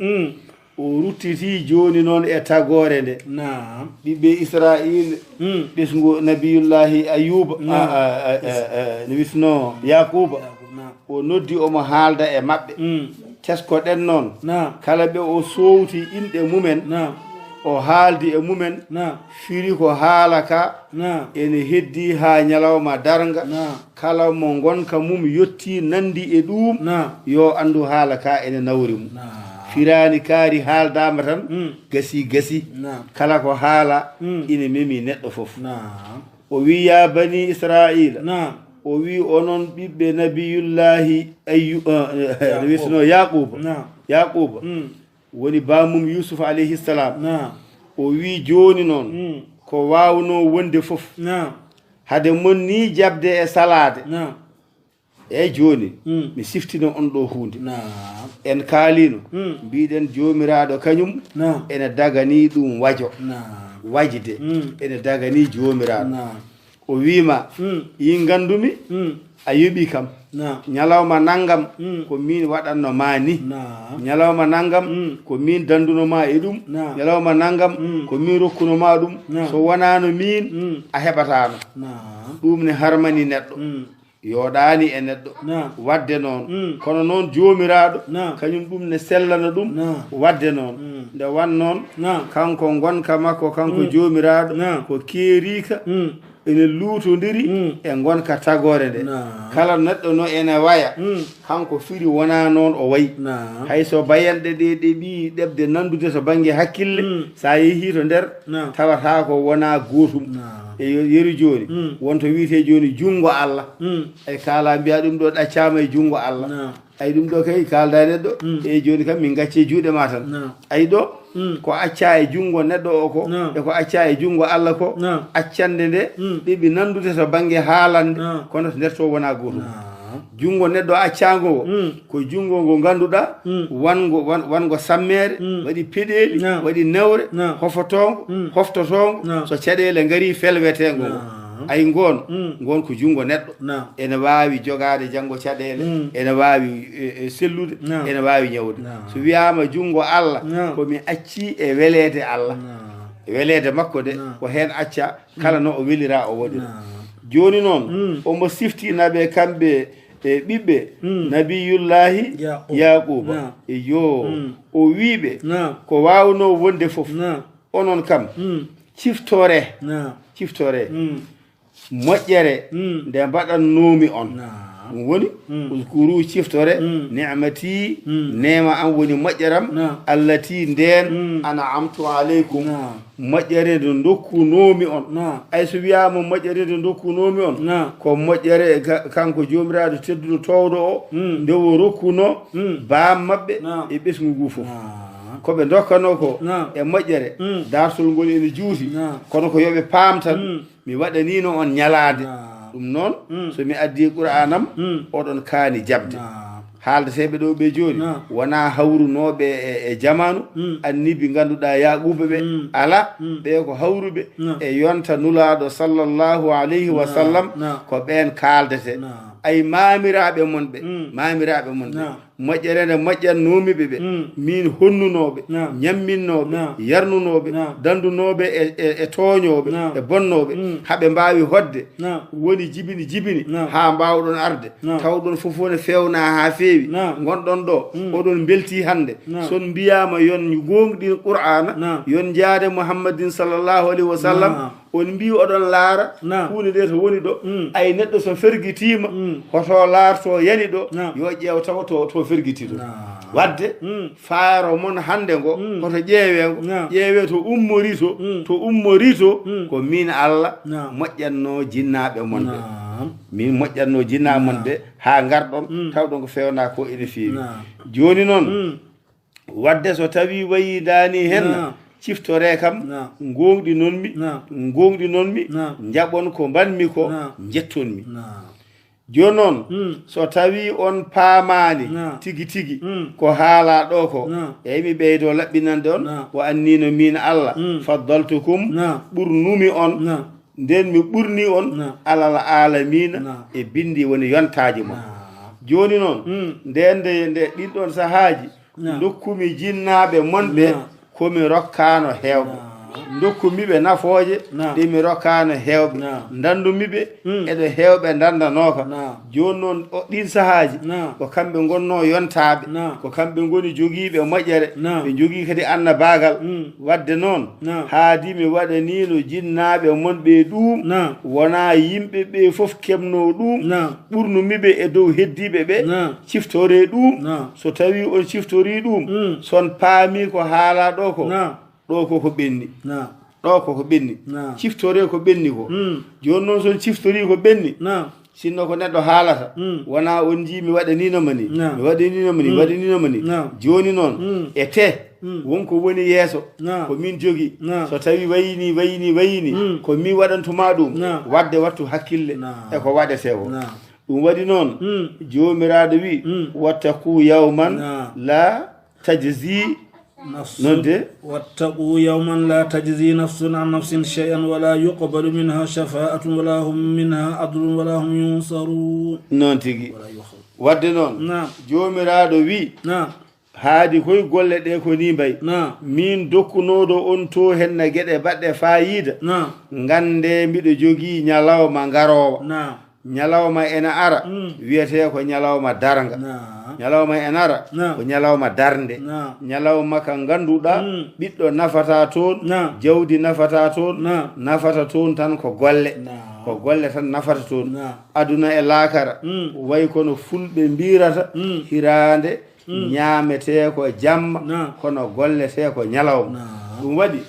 o ruttitii jooni noon e tagoore nde. Ɓiɓɓe Israayiila, ɓesngu Nabiyullaahi Ayuuba, a, a, a, a, a, no wi'etnoo, Yaakuuba, o noddi omo haalda e maɓɓe. Tesko-ɗen noon, kala ɓe o soowti inɗe mumen, o haaldi e mumen, firi ko haala ka ene heddii haa ñalawma darnga. Kala mo ngonka mum yottii nanndi e ɗuum, yo anndu haala ka ene nawri mo. Firaani kaari haaldaama tan, gasii, gasii. Kala ko haala ina memi neɗɗo fof. O wi'i, "Yaa banii Israa'iila, O wi, onon ɓiɓɓe nabiyullahi Ayyu-, eh, eh, Yaquba. Wisno Yaquba. Naam. Yaquba. Mm. Woni baamum Yusuf alayhi salam. Naam. O wi, jooni noon, mm, ko waawnoo wonde fof. Naam. Hade mon ni jaɓde e salaade. Naam. Eey, jooni, mm, mi siftino on ɗo huunde. Naam. En kaalino, mm, mbiɗen Joomiraaɗo kañum, naam, ene daganii ɗum wajo. Naam. Wajde, mm, ene daganii Joomiraaɗo. Naam. O wiima, mm, yi nganndumi, mm, a yoɓi kam. Naam. Ñalawma nanngam, mm, ko miin waɗanno ma ni. Naam. Ñalawma nanngam, mm, ko miin dannduno ma e ɗum. Naam. Ñalawma nanngam, mm, ko miin rokkuno ma ɗum. Naam. So wonaano miin, mm, a heɓataano. Naam. Ɗum ne harmani neɗɗo. Mm. Yooɗaani e neɗɗo. Naam. Waɗde noon. Mm. Kono noon Joomiraaɗo, naam, kañum ɗum ne sellana ɗum. Naam. Waɗde noon. Mm. Nde wan noon, naam, kanko ngonka makko, kanko, mm, Joomiraaɗo, naam, ko keeriika, mm, ene luutondiri, mm, e ngonka tagoore nde. Naam. Kala neɗɗo no ene waya, mm, kanko firi wonaa noon o wayi. Naam. Hay so bayanɗe ɗe ɗeɓi ɗeɓde nanndude to bannge hakkille, mm, so a yehii to nder, naam, tawata ko wonaa gootum. Naam. E yo-, yeru jooni, mm, wonto wiyetee jooni junngo Allah. Mm. Ay kaala mbiya ɗum ɗo ɗaccaama e junngo Allah. Naam. Ay ɗum ɗo kay kaalda e neɗɗo. Mm. E jooni kam min ngacce juuɗe ma tan. Naam. Ay ɗo, mm, ko acca e junngo neɗɗo o ko, naam, e ko acca e junngo Allah ko, naam, accande nde, mm, ɗeɓi nanndude to bannge haalande, naam, kono to nder to wonaa gootum. Naam. Junngo neɗɗo accaango ngo, mm, ko junngo ngo ngannduɗaa, mm, wanngo, wan-, wanngo sammeere, mm, waɗi peɗeeli, naam, waɗi newre, naam, hofotoongo, mm, hoftotoongo, naam, so caɗeele ngarii felweteengo ngo. Naam. Ay ngoon, mm, ngoon ko junngo neɗɗo. Naam. Ene waawi jogaade janngo caɗeele, mm, ene waawi, e, e, sellude, naam, ene waawi ñawde. Naam. So wiyaama junngo Allah, naam, ko mi accii e weleede Allah. Naam. E weleede makko de, naam, ko heen acca, kala, mm, no o welira o waɗira. Naam. Jooni noon, mm, omo siftina ɓe kamɓe e ɓiɓɓe, mm, nabiyullahi Yaquba. Yaquba. Naam. Eyo, mm, o wii ɓe, naam, ko waawnoo wonde fof. Naam. Onon kam, mm, ciftore, naam, ciftore, mm, moƴƴere, mm, nde mbaɗannoomi on. Naam. Ɗum woni, mm, uskuru, ciftore, mm, ni'mati, mm, neema am woni moƴƴeram, naam, allati ndeen, mm, an'amtu aleykum. Naam. Moƴƴere nde ndokkunoomi on. Naam. Ay so wiyaama moƴƴere nde ndokkunoomi on, naam, ko moƴƴere ka-, kanko Joomiraaɗo tedduɗo toowɗo o, mm, nde o rokkunoo, mm, baam maɓɓe, naam, e ɓesngu ngu fof. Naam. Ko ɓe ndokkanoo ko, naam, e moƴƴere, mm, daartol ngol ene juuti, naam, kono ko yo ɓe paam tan, mm, mi waɗaniino on ñalaande. Naam. Ɗum noon, mm, so mi addii Qur'aanam, mm, oɗon kaani jaɓde. Naam. Haaldeteeɓe ɗo ɓe jooni, naam, wonaa hawrunooɓe e, e jamaanu, mm, annibi ngannduɗaa Yaaquuba ɓe. Mm. Alaa, mm, ɓe ko hawruɓe, naam, e yonta Nulaaɗo sallallahu alayhi wa, naam, sallam, naam, ko ɓeen kaaldete. Naam. Ay maamiraaɓe mon ɓe, mm, maamiraaɓe mon ɓe. Naam. Moƴƴere nde moƴƴannoomi ɓe ɓe, mm, miin honnunooɓe, naam, ñamminnooɓe, naam, yarnunooɓe, naam, dandunooɓe e, e, e tooñooɓe, naam, e bonnooɓe, mm, haɓe mbaawi hoɗde, naam, woni jibini jibini, naam, haa mbaawɗon arde, naam, tawɗon fof ne feewnaa haa feewi, naam, ngonɗon ɗo, mm, oɗon mbeltii hannde. Naam. So on mbiyaama yon ngoongɗin Qur'aana, naam, yon njaade Muhammadin sallallahu alayhi wa sallam, naam. On mbii oɗon laara, naam, huunde nde to woni ɗo, mm, ay neɗɗo so fergitiima, mm, hoto laarto yani ɗo, naam, yo ƴeew tawa to, to fergiti ɗo. Naam. Waɗde, mm, faaro mon hannde ngo, mm, hoto ƴeewee ngo, naam, ƴeewee to ummori to, mm, to ummori to, mm, ko miin Allah, naam, moƴƴatnoo jinnaaɓe mon ɓe. Naam. Miin moƴƴatnoo jinnaaɓe mon, naam, ɓe, haa ngarɗon, mm, tawɗon ko feewnaa ko ene feewi. Naam. Jooni noon, mm, Waɗde so tawii wayidaani heen, naam, ciftoree kam, naam, ngoongɗinonmi, naam, ngoongɗinonmi, naam, njaɓon ko mbaɗmi ko, naam, njettonmi. Naam. Jooni noon, mm, so tawii on paamaani, naam, tigi tigi, mm, ko haalaa ɗo ko, naam, eey, mi ɓeydoo laɓɓinande on, naam, wa anniino miin Allah, mm, faddaltukum, naam, ɓurnumi on, naam, ndeen mi ɓurni on, naam, alal aalamiina, naam, e binndi woni yontaaji mon. Naam. Jooni noon, mm, ndeen nde, nde ɗiin ɗoon sahaaji, naam, ndokkumi jinnaaɓe mon ɓe, naam, ko mi rokkaano heewɓe. Naam. Ndokkumi ɓe nafooje, naam, ɗe mi rokkaano heewɓe. Naam. Ndanndumi ɓe, mm, eɗo heewɓe ndanndanooka. Naam. Jooni noon, o, ɗiin sahaaji, naam, ko kamɓe ngonnoo yontaaɓe. Naam. Ko kamɓe ngoni jogiiɓe moƴƴere. Naam. Ɓe njogii kadi annabaagal. Mm. Waɗde noon, naam, haadi mi waɗaniino jinnaaɓe mon ɓe ɗuum. Naam. Wonaa yimɓe ɓe fof keɓnoo ɗuum. Naam. Ɓurnumi ɓe e dow heddiiɓe ɓe. Naam. Ciftoree ɗuum. Naam. So tawii on ciftorii ɗuum, mm, so on paamii ko haalaa ɗo ko, naam, ɗo ko ko ɓenni. Naam. Ɗo ko ko ɓenni. Naam. Ciftoree ko ɓenni ko. Mm. Jooni noon, so on ciftorii ko ɓenni, naam, Sinno ko neɗɗo haalata, wona on njii mi waɗaniino ma ni, mi waɗaniino ma ni, waɗaniino ma ni. Jooni noon, e te, won ko woni yeeso, ko min jogi. So tawi wayi ni, wayi ni, wayi ni, ko mi waɗantuma ɗum. Waɗde wattu hakkille e ko waɗetee ko. Ɗum waɗi noon, Joomiraaɗo wi, wattaqu yawman la tajzi. Noon de. Wattaqu yawman la tajzi nafsun an nafsin shay'an wala yuqbalu minha shafa'atun wala hum minha adlun wala hum yunsarun. Noon tigi. Wala yuqbalu. Wadde noon, Joomiraaɗo wi, haadi koy golle ɗe ko ni mbayi. Min dokkunooɗo on to henna geɗe baɗɗe faayiida. Ngannde mbiɗo jogii ñalawma ngaroowa. Ñalawma ena ara, wiyetee ko ñalawma darnga. Ñalawma ena ara, ko ñalawma darnde. Ñalawma ka ngannduɗaa, ɓiɗɗo nafata toon, jawdi nafata toon, nafata toon tan ko golle. Ko golle tan nafata toon. Aduna e laakara, way kono fulɓe mbirata, hiraande ñaametee ko jamma, kono golletee ko ñalawma. Ɗum waɗi,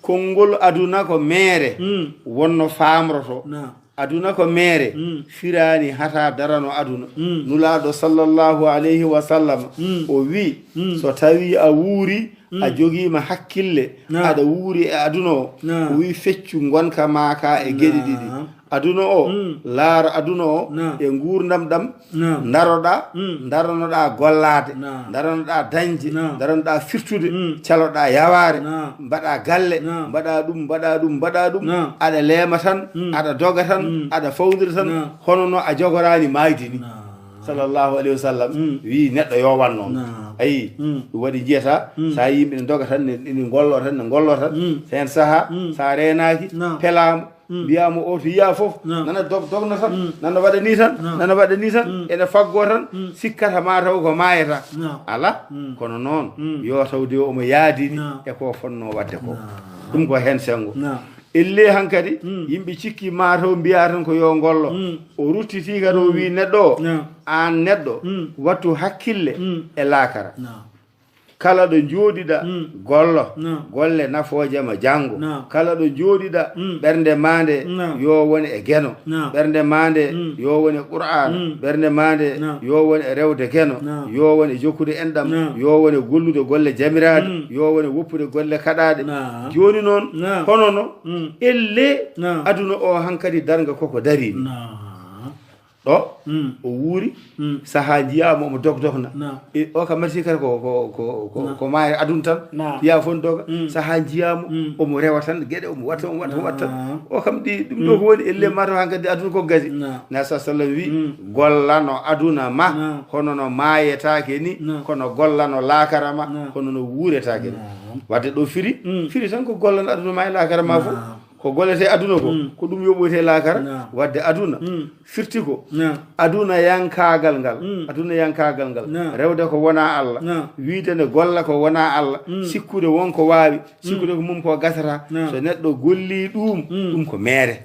konngol aduna ko meere, wonno faamroto. Aduna ko meere, firaani hata darano aduna. Nulaaɗo sallallahu alayhi wa sallam, o wi, so tawi a wuuri, a jogiima hakkille, aɗa wuuri e aduna o, o wi, feccu ngonka maa ka e geɗe ɗiɗi. Aduna o, laar aduna o e nguurndam ɗam, ndaroɗaa, daranoɗaa gollaade, daranoɗaa dañde, daranoɗaa firtude, caloɗaa yawaare, mbaɗaa galle, mbaɗaa ɗum, mbaɗaa ɗum, mbaɗaa ɗum, aɗa leema tan, aɗa doga tan, aɗa fawndira tan, hono no a jogoraani maayde ni. Sallallahu alayhi wa sallam wi neɗɗo yo wan noon. Ayi, ɗum waɗi njiyata, so a yimɓe ne doga tan, ne, ne ngollo tan, ne ngollo tan. Heen sahaa, so a reenaaki, pelaama, mbiyaama o to yiya fof, nana dog-, dogna tan, nana waɗa ni tan, nana waɗa ni tan, ene faggoo tan, sikkata ma taw ko maayata. Alaa, kono noon, yo taw de omo yaadini e ko fotnoo waɗde ko. Ɗum ko heen senngo. Ellee hankadi, yimɓe cikki ma taw mbiya tan ko yo ngollo. O ruttiti kadi o wi neɗɗo o, aan neɗɗo, wattu hakkille e laakara. Kala ɗo njooɗiɗa, gollo, golle nafooje ma janngo. Kala ɗo njooɗiɗa, ɓernde ma nde yo won e geno. Ɓernde ma nde yo won e Qur'aana. Ɓernde ma nde yo won e rewde geno. Yo won e jokkude enɗam. Yo won e gollude golle jamiraaɗe. Yo won e woppude golle kaɗaaɗe. Jooni noon, hono no, ellee, aduna o hankadi darnga koko darii ni. Ɗo o wuuri, sahaa njiyaama omo dogdogna. E, o kam mati kala ko, ko, ko, ko, ko maayre aduna tan. Yaa fof doga, sahaa njiyaama omo rewa tan geɗe, omo watta, omo watta, omo watta. O kam ɗi, ɗum ɗo ko woni, ellee ma taw hankadi aduna ko gasi. Na sa sallam wi, gollano aduna ma, hono no maayetaake ni, kono gollano laakara ma, hono no wuuretaake ni. Wadde ɗo firi, firi tan ko gollano aduna ma e laakara ma fof. Ko gollete aduna ko, ko ɗum yoɓoyte laakara. Wadde aduna, firti ko, aduna yankaagal ngal, aduna yankaagal ngal, rewde ko wona Allah, wiide ne golla ko wona Allah, sikkude won ko waawi, sikkude ko mum ko gasata. So neɗɗo golli ɗum, ɗum ko meere.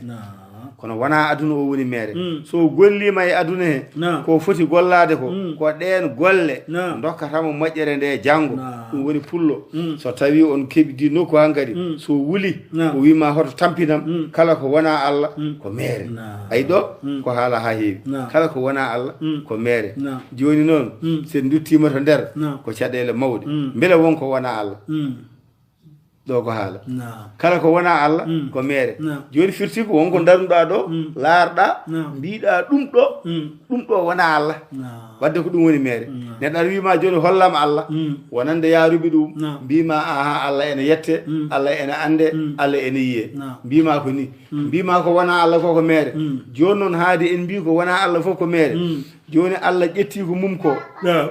Kono wona aduna o woni meere. So gollima e aduna he, ko foti gollaade ko, ko ɗeen golle dokkatamo moƴƴere nde janngo. Ɗum woni pullo. So tawi on keɓdi nokku hankadi, so wuli, o wima hoto tampinam, kala ko wona Allah, ko meere. Ayi ɗo, ko haala ha heewi. Kala ko wona Allah, ko meere. Jooni noon, so en nduttima to nder, ko caɗeele mawɗe. Mbele won ko wona Allah? Ɗo ko haala. Kala ko wona Allah, ko meere. Jooni firti ko won ko ndaruɗa ɗo, laarɗa, mbiɗa ɗum ɗo, ɗum ɗo wona Allah. Wadde ko ɗum woni meere. Neɗɗo aɗa wima jooni hollam Allah, wonande yaaruɓe ɗum, mbima aha, Allah ene yette, Allah ene ande, Allah ene yiye. Mbima ko ni. Mbima ko wona Allah ko ko meere. Jooni noon haadi en mbi ko wona Allah fof ko meere. Jooni Allah ƴetti ko mum ko.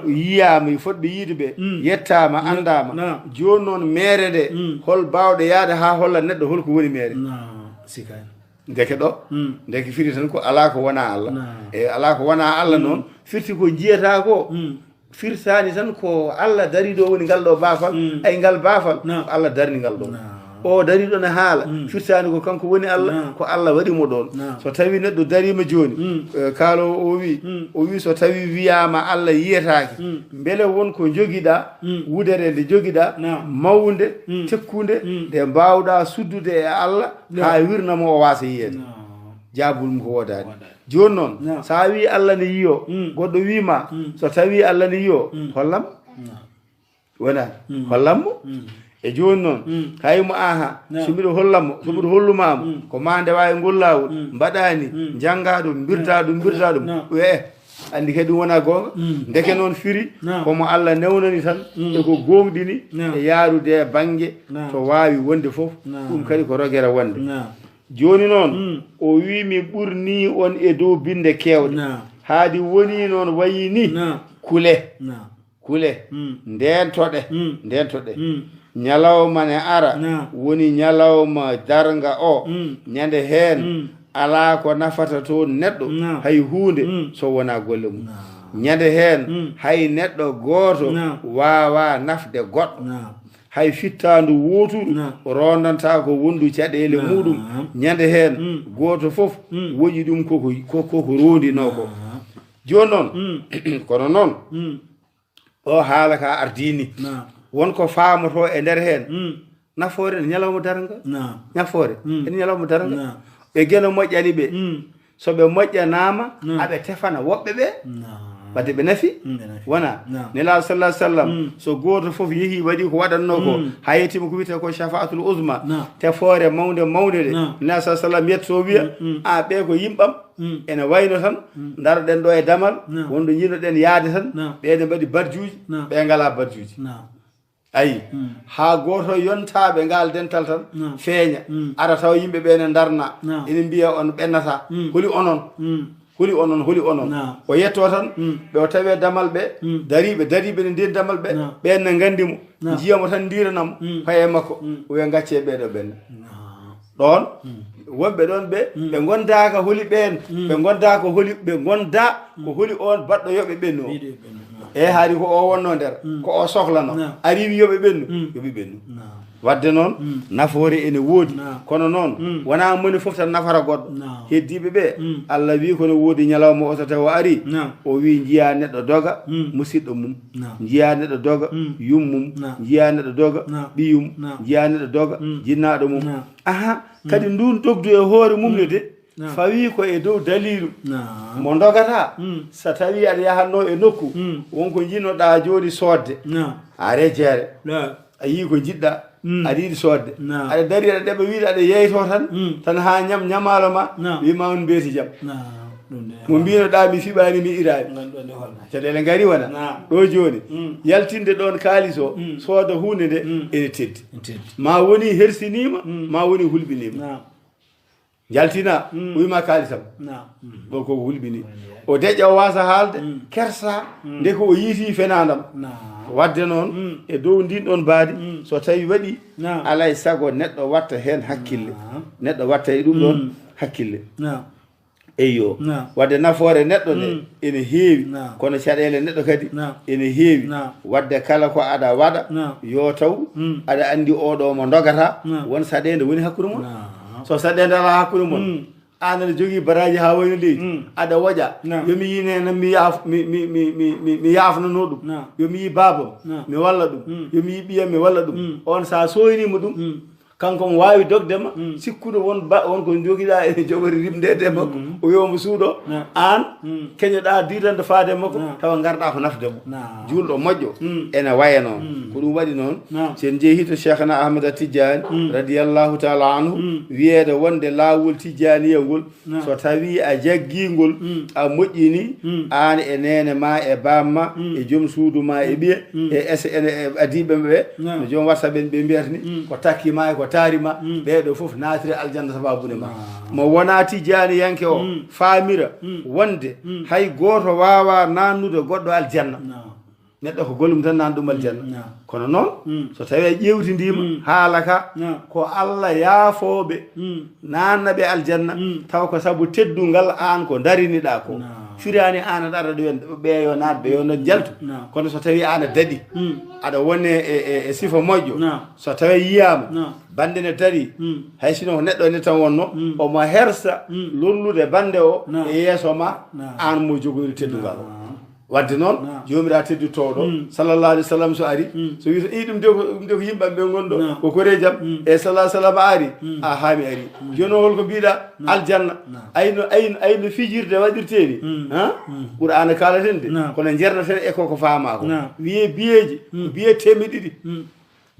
Yiyaama, fotɓe yiide ɓe, yettaama, anndaama. Jooni noon meere nde, hol baawɗo yaade haa holla neɗɗo hol ko woni meere? Sikay. Ndeke ɗo, ndeke firi tan ko alaa ko wona Allah. E alaa ko wona Allah noon, firti ko njiyata ko, firtaani tan ko Allah dariiɗo woni ngal ɗo baafal, ay ngal baafal, ko Allah darni ngal ɗo. O dariiɗo ne haala, firtaani ko kanko woni Allah, ko Allah waɗi mo ɗoon. So tawi neɗɗo dariima jooni, eh, kaalo o wi, o wi so tawi wiyaama Allah yiyetaake, mbele won ko njogiɗa, wudere nde njogiɗa, mawnde, tekkunde, nde mbaawɗa suddude e Allah, haa wirna mo o waasa yiyeede? Jaabul mum ko woodaani. Jooni noon, naam, so a wii Allah ne yiyoo, mm, goɗɗo wii ma, mm, so tawii Allah ne yiyoo, mm, hollam? Naam. Wona, mm, hollam mo? Mm. E jooni noon, mm, hay mo aha, naam, so mbiɗo hollam mo, so mbiɗo hollumaa mo, mm, ko ma ndewa e ngol laawol, mm, mbaɗaa ni, mm, njanngaa ɗum, mbirtaa ɗum, mbirtaa ɗum. Naam. Wiyee, anndi kadi ɗum wonaa goonga. Mm. Ndeke noon firi, naam, ko mo Allah newnani tan, mm, e ko gooŋɗini, naam, e yaarude e bannge, naam, to waawi wonde fof. Naam. Ɗum kadi ko rogere wonde. Naam. Jooni noon, mm, o wii mi ɓurnii on e dow binnde keewɗe. Naam. Haadi wonii noon wayi ni. Naam. Kule. Naam. Kule. Mm. Ndeentoɗe. Mm. Ndeentoɗe. Mm. Ñalawma ne ara. Naam. Woni ñalawma darnga o. Mm. Ñande heen, mm, alaa ko nafata toon neɗɗo, naam, hay huunde, mm, so wonaa golle mum. Naam. Ñande heen, mm, hay neɗɗo gooto, naam, waawaa nafde goɗɗo. Naam. Hay fittaandu wooturu, naam, rondantaa ko wondu caɗeele, naam, muuɗum. Ñande heen, mm, gooto fof, mm, woƴi ɗum ko, ko, ko, ko ko roondinoo ko. Naam. Jooni noon, mm, kono noon, mm, o haala ka ardii ni. Naam. Won ko faamotoo e nder heen. Mm. Nafoore ne ñalawma darnga. Naam. Nafoore, mm, ene ñalawma darnga. Naam. Ɓe geno moƴƴani ɓe. Mm. So ɓe moƴƴanaama, naam, aɓe tefana woɓɓe ɓe. Naam. Wadde ɓe nafi? Mm, ɓe nafi. Wona. Naam. Nelaaɗo sallallahu alaihi wasallam, mm, so gooto fof yehi waɗi ko waɗatnoo ko, mm, haa yettiima ko wiyetee ko shafaatul uzma, naam, tefoore mawnde mawnde nde. Naam. Nelaaɗo sallallahu alaihi wasallam yetto wiya, mm, mm, a ɓe ko yimɓam, mm, ene wayno tan, mm, ndaroɗen ɗo e damal, naam, wonɗo njiɗnoɗen yaade tan, naam, ɓe ene mbaɗi barjuuji, naam, ɓe ngalaa barjuuji. Naam. Ayi, mm, haa gooto yontaaɓe ngaal dental tan, naam, feeña. Mm. Ara tawa yimɓe ɓe ne ndarna. Naam. Ene mbiya on ɓennataa. Mm. Holi onon? Mm. Holi onon? Holi onon? Naam. O yetto tan, mm, ɓe o tawi e damal ɓe, mm, dariiɓe, dariiɓe ne ndeen damal ɓe, naam, ɓeen ne nganndi mo. Naam. Njiya mo tan ndiirana mo, mm, paye makko. Mm. O wiya ngaccee ɓee ɗo ɓenna. Naam. Ɗoon, mm, wonɓe ɗoon ɓe, mm, ɓe ngondaaka holi ɓeen, mm, ɓe ngondaa ko holi, ɓe ngondaa ko, mm, holi oon baɗɗo yo ɓe ɓennu o. Ɓeydo yo ɓe ɓennu, naam. E haali ko o wonnoo nder, mm, ko o sohlano. Naam. Ari wi yo ɓe ɓennu, naam, yo ɓe ɓennu. Naam. Wadde noon, mm, nafoore ene woodi. Naam. Kono noon, mm, wonaa moni fof tan nafata goɗɗo. Naam. Heddiiɓe ɓe, mm, Allah wii kono woodi ñalawma o so tawi o ari, naam, o wii njiyaa neɗɗo doga, mm, musiɗɗo mum. Naam. Njiyaa neɗɗo doga, mm, yummum. Naam. Njiyaa neɗɗo doga, naam, ɓiyum. Naam. Njiyaa neɗɗo doga, mm, jinnaaɗo mum. Naam. Aha, mm, kadi nduun dogdu e hoore mum ne, mm, de, naam, fawii ko e dow daliilu. Naam. Mo ndogataa, mm, so tawii aɗa yahatnoo e nokku, mm, won ko njiɗnoɗaa jooni soodde. Naam. A rejere. Naam. A yii ko njiɗɗaa, mm, aɗa yiɗi soodde. Naam. Aɗa darii aɗa ɗeɓa wiide aɗa yeytoo tan, mm, tan haa ñam ñamaalo ma, naam, wii ma on mbeeti jam. Naam. Ɗum de. Mo mbiinoɗaa mi fiɓaani mi iraani. Ngan ɗo nde holna. Caɗeele ngari wona. Naam. Ɗo jooni, mm, yaltinde ɗoon kaalis o, mm, sooda huunde nde, mm, ene teddi. Ene teddi. Ma woni hersiniima, mm, ma woni hulɓiniima. Naam. Njaltina, mm, o wii ma kaalisam. Naam. Ɗo ko hulɓini. Woni, o deƴƴa o waasa haalde, mm, kersa, mm, nde ko o yiiti fenaandam. Naam. Wadde noon, mm, e dow ndin ɗoon mbaadi, mm, so tawi waɗi, naam, alay sago neɗɗo watta heen hakkille. Naam. Neɗɗo watta e ɗum ɗoon, mm, hakkille. Naam. Eyyo. Naam. Wadde nafoore neɗɗo nde, mm, ene heewi, naam, kono caɗeele neɗɗo kadi, naam, ene heewi. Naam. Wadde kala ko aɗa waɗa, naam, yo taw, mm, aɗa anndi oɗo mo ndogata, naam, won saɗeende woni hakkunde mon. Naam. So saɗeende alaa hakkunde mon, mm, aan aɗa jogii baraaji haa wayno leydi, mm, aɗa woƴa, naam, yo mi yii neenam mi yaaf-, mi, mi, mi, mi, mi, mi yaafnanoo ɗum, naam, yo mi yii baabam, naam, mi walla ɗum, mm, yo mi yii ɓiyam mi walla ɗum. Mm. On so a sooyniima ɗum, mm, kanko omo waawi dogde ma, mm, sikkuɗo won ba-, won ko njogiɗaa ene jogori rimdeede e makko, mm, o wiya omo suuɗoo, naam, aan, mm, keñoɗaa diidande faade e makko, naam, tawa ngarɗaa ko nafde mo. Naam. Juulɗo moƴƴo, mm, ene waya noon. Mm. Ko ɗum waɗi noon, naam, so en njehii to Cheikhna Ahmada Tijjaani, mm, radiyallahu taala anhu, mm, wiyeede wonde laawol Tijjaaniya ngol, naam, so tawii a jaggii ngol, mm, a moƴƴinii, mm, aan e neene ma e baam ma, mm, e joom suudu ma e, mm, ɓiye, mm, e ese ene e adiiɓe ɓe, naam, no joom wasa ɓen ɓe mbiyata ni, mm, ko takki ma e ko taari ma, mm, ɓee ɗo fof naatire aljanna sabaabu nde ma. Naam. Mo wonaa Tijjaaniyanke o, mm, faamira, mm, wonde, mm, hay gooto waawaa naannude goɗɗo aljanna. Naam. Neɗɗo ko gollum tan nan ɗum aljanna. Mm, naam. Kono noon, mm, so tawii a ƴeewtindiima, mm, haala ka, naam, ko Allah yaafooɓe, mm, naanna ɓe aljanna, mm, taw ko sabu teddungal aan ko ndariniɗaa ko. Naam. Firaani aan aɗa ara ɗo ɓe yo naat, ɓe yo njaltu. Naam. Kono so tawii aan a daɗi, mm, aɗa wone e, e, e sifa moƴƴo, naam, so tawii yiyaama, naam, bannde ne darii, mm, hay sinno ko neɗɗo ne tan wonno, mm, omo hersa, mm, lollude bannde o, naam, e yeeso ma, naam, aan mo jogori teddungal o. Naam. Wadde noon, joomiraa tedditooɗo, sallallahu alaihi wasallam, so ari, so wi, "Ii, ɗum de ko, ɗum de ko yimɓe am ɓe ngon ɗo, ko koreeji am." E sallallahu alaihi wasallam ari, "A haami ari." Jooni o, holko mbiɗa? Aljanna. Ayno, ayno, ayno fijirde waɗirtee ni. Ha? Qur'aana kaalaten de, kono njerdaten e koko faamaa ko. Wiyee biyeeji, ko biyee teemedde ɗiɗi.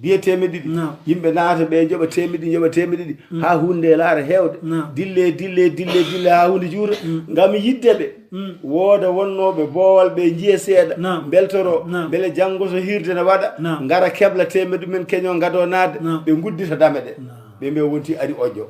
Biyee teemedde ɗiɗi. Yimɓe naata, ɓe njoɓa teemedde ɗiɗi, njoɓa teemedde ɗiɗi. Haa huunde nde laara heewde. Dille, dille, dille, dille, haa huunde juuta. Ngam yiɗde ɓe. Wooda wonnooɓe boowal, ɓe njiya seeɗa, mbeltoroo, mbele janngo so hiirde ne waɗa, ngara kebla teemedde mum en, keñoo, ngadoo naatde, ɓe nguddita dame ɗe. Ɓe mbiya wonti ari oƴƴo.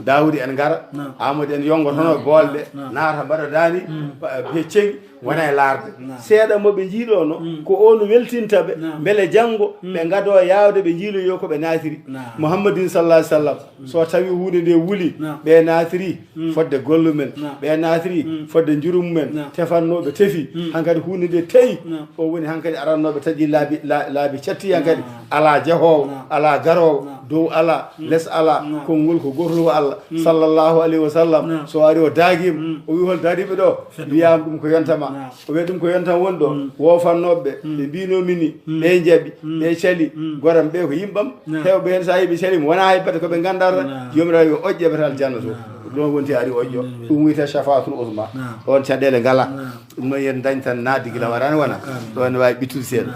Daawuud en ngara, Aamadu en yonngotono boolɓe, naata mbaɗa daani, pe-, pe-, ceŋi, wona e laarde. Seeɗa mo ɓe njiiɗono, ko on weltinta ɓe, mbele janngo ɓe ngadoo yaawde, ɓe njiiloyoo ko ɓe naatiri. Muhammadin sallallahu alaihi wasallam, so tawi huunde nde wuli, ɓe naatiri fodde gollu men, ɓe naatiri fodde njurum men, tefannooɓe tefi, hankadi huunde nde tawi, o woni hankadi arannooɓe taƴi laabi, la-, laabi catti hankadi, alaa jehoowo, alaa garoowo, dow alaa, les alaa, konngol ko gootol ko Allah, sallallahu alaihi wasallam, so ari o daagiima, o wi, "Hol dariiɓe ɗo?" Wiyaama, "Ɗum ko yonta ma." O wiya, "Ɗum ko yonta won ɗo." Woofannooɓe ɓe, ɓe mbinoo mini, ɓe njaɓi, ɓe cali, goram ɓe ko yimɓam, heewɓe heen so a yii ɓe caliima, wonaa hay bate ko ɓe nganndaa tan, joomiraaɗo yo oƴƴo ɓe aljanna to. Ɗum wonti ari oƴƴo, ɗum wiyetee shafaatul uzma. Ɗoon caɗeele ngalaa. Ɗum noon yen dañ tan naatde gila waraani wona. Ɗoon ne waawi ɓittude seeɗa.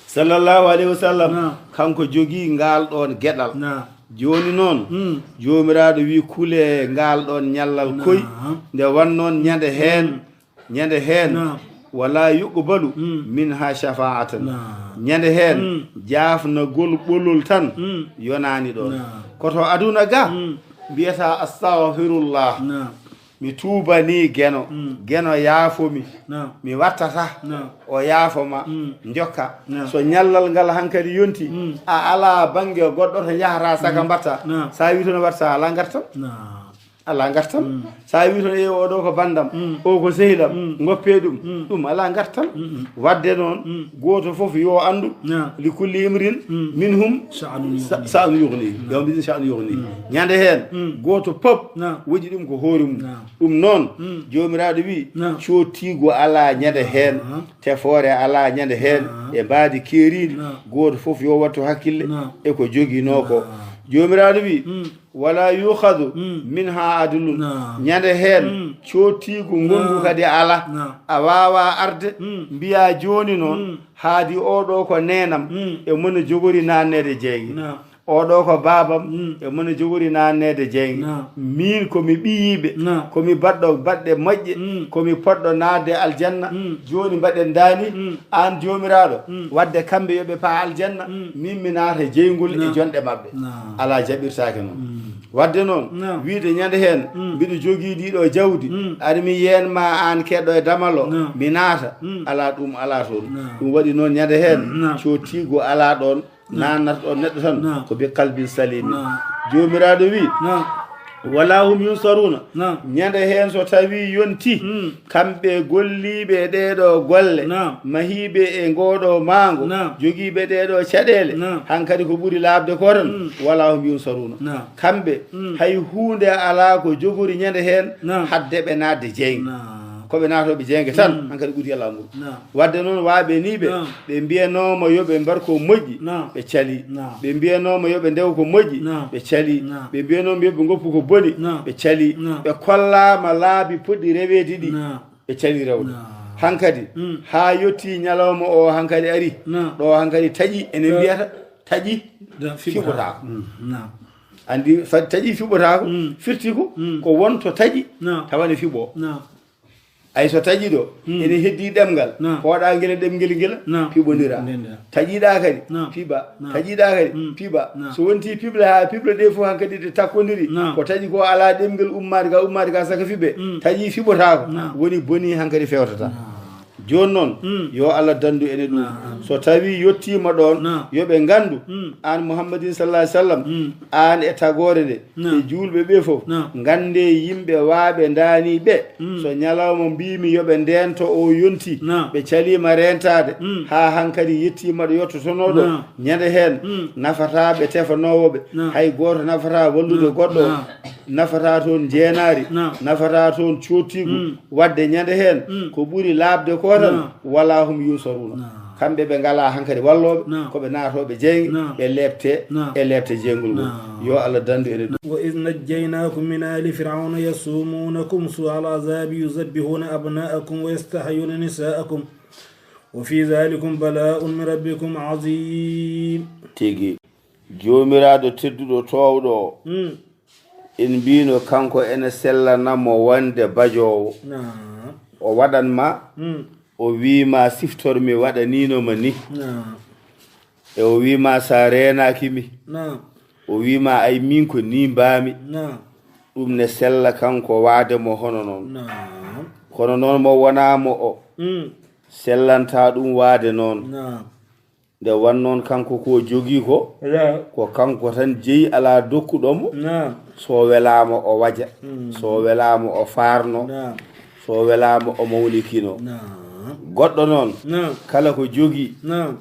Sallallahu alaihi wasallam, kanko jogii ngaal ɗoon geɗal. Jooni noon, joomiraaɗo wi, "Kulee ngaal ɗoon ñallal koy." Nde wannoon ñande heen, ñande heen, "Wala yuqbalu minha shafaatan." Ñande heen, jaafnagol ɓolol tan yonaani ɗoon. Ko to aduna ga, mbiyata, "Astaghfirullah." Mi tuubanii Geno, Geno yaafo mi. Mi wattata, o yaafo ma, njokka. So ñallal ngal hankadi yonti, a alaa bannge goɗɗo to njahataa saka mbatta. So a wii toon a watta, alaa ngartam. Alaa ngartam. So a wii toon, "Eewa, oɗo ko banndam, o ko sehilam, ngoppee ɗum." Ɗum alaa ngartam. Wadde noon, gooto fof yo anndu, "Li kulli imrin minhum sha'nun yughni." Yo mbiɗen sha'nun yughni. Ñande heen, gooto pop woƴi ɗum ko hoore mum. Ɗum noon, joomiraaɗo wi, "Coottiigu alaa ñande heen, tefoore alaa ñande heen, e mbaadi keeriindi, gooto fof yo wattu hakkille e ko joginoo ko." Joomiraaɗo wi, "Wala yukhadhu minha adlun." Ñande heen, coottiigu ngonngu kadi alaa. A waawaa arde, mbiyaa, "Jooni noon, haadi oɗo ko neenam, e mona jogori naanneede jeynge." Oɗo ko baabam, e mona jogori naanneede jeynge. Miin ko mi ɓiyiiɓe, ko mi baɗɗo baɗɗe moƴƴe, ko mi poɗɗo naatde aljanna. Jooni mbaɗen daani, aan joomiraaɗo, wadde kamɓe yo ɓe paa aljanna, miin mi naata jeyngol e jonɗe maɓɓe. Alaa, jaɓirtaake noon. Wadde noon, wiide ñande heen, mbiɗo jogii ɗiɗo jawdi, ari mi yeen ma aan keɗɗo e damalo, mi naata. Alaa, ɗum alaa toon. Ɗum waɗi noon ñande heen, coottiigu alaa ɗoon. Naannata ɗoon neɗɗo tan ko bi qalbin salimin. Joomiraaɗo wi, "Wala hum yunsaruna." Ñande heen so tawii yonti, kamɓe golliiɓe e ɗeeɗo golle, mahiiɓe e ngooɗo maango, jogiiɓe ɗeeɗo caɗeele, hankadi ko ɓuri laaɓde ko tan, "wala hum yunsaruna." Kamɓe, hay huunde alaa ko jogori ñande heen, hadde ɓe naatde jeynge. Ko ɓe naatooɓe jeynge tan, hankadi ɓuri alaa ngol. Wadde noon, waaɓe ni ɓe, ɓe mbiyanooma yo ɓe mbar ko moƴƴi, ɓe cali. Ɓe mbiyanooma yo ɓe ndew ko moƴƴi, ɓe cali. Ɓe mbiyanooma yo ɓe ngoppu ko boni, ɓe cali. Ɓe kollaama laabi poɗɗi reweede ɗi, ɓe cali rewde. Hankadi, haa yettii ñalawma o hankadi ari, ɗo hankadi taƴi, ene mbiyata taƴi fiɓotaako. Anndi fa-, taƴi fiɓotaako, firti ko, ko won to taƴi, tawa ne fiɓoo. Ay, so taƴi ɗo, ene heddii ɗemngal, pooɗaa ngel e ɗemngel ngel, piɓondira. Taƴiɗaa kadi, piɓa. Taƴiɗaa kadi, piɓa. So wontii piɓle haa piɓle ɗe fof hankadi ɗe takkondiri, ko taƴi ko alaa ɗemngel ummaade ga, ummaade ga saka fiɓe, taƴi fiɓotaako. Woni bonii hankadi fewtata. Jooni noon, yo Allah danndu ene ɗum. So tawii yettiima ɗoon, yo ɓe nganndu, aan Muhammadin sallallahu alaihi wasallam, aan e tagoore nde, e juulɓe ɓe fof, nganndee yimɓe waaɓe ndaanii ɓe. So ñalawma mbiimi yo ɓe ndeento o yonti, ɓe caliima reentaade, haa hankadi yettiima ɗo yettotonoo ɗo, ñande heen, nafataa ɓe tefanoowo ɓe, hay gooto nafataa wallude goɗɗo. nafataa toon njeenaari, naam, nafataa toon coottiigu, mm, waɗde ñande heen, mm, ko ɓuri laaɓde ko tan, naam, wala hum yunsaruuna. Naam. Kamɓe ɓe ngalaa hankadi wallooɓe, naam, ko ɓe naatooɓe jeynge, naam, ɓe leepte, naam, e leepte jeyngol ngol. Naam. Yo Allah danndu en e ɗum. وإذ نجيناكم من آل فرعون يسومونكم سوء العذاب يذبحون أبناءكم ويستحيون نساءكم وفي ذلكم بلاء من ربكم عظيم. Tigi. Joomiraaɗo tedduɗo toowɗo o, mm, en mbino kanko ene sellana mo wonde bajoowo. Naam. O waɗan ma, mm, o wii ma siftor mi waɗanino ma ni. Naam. E o wii ma sa reenaaki mi. Naam. O wii ma ay min ko ni mbaami. Naam. Ɗum ne sella kanko waade mo hono noon. Naam. Kono noon mo wonaa mo o, mm, sellanta ɗum waade noon. Naam. Nde wannoon kanko ko jogii ko, naam, ko kanko tan jeyi, alaa dokkuɗo mo. Naam. So welaama o waja, mm, so welaama o faarno, naam, so welaama o mawnikino. Naam. Goɗɗo noon, naam, kala ko jogii, naam,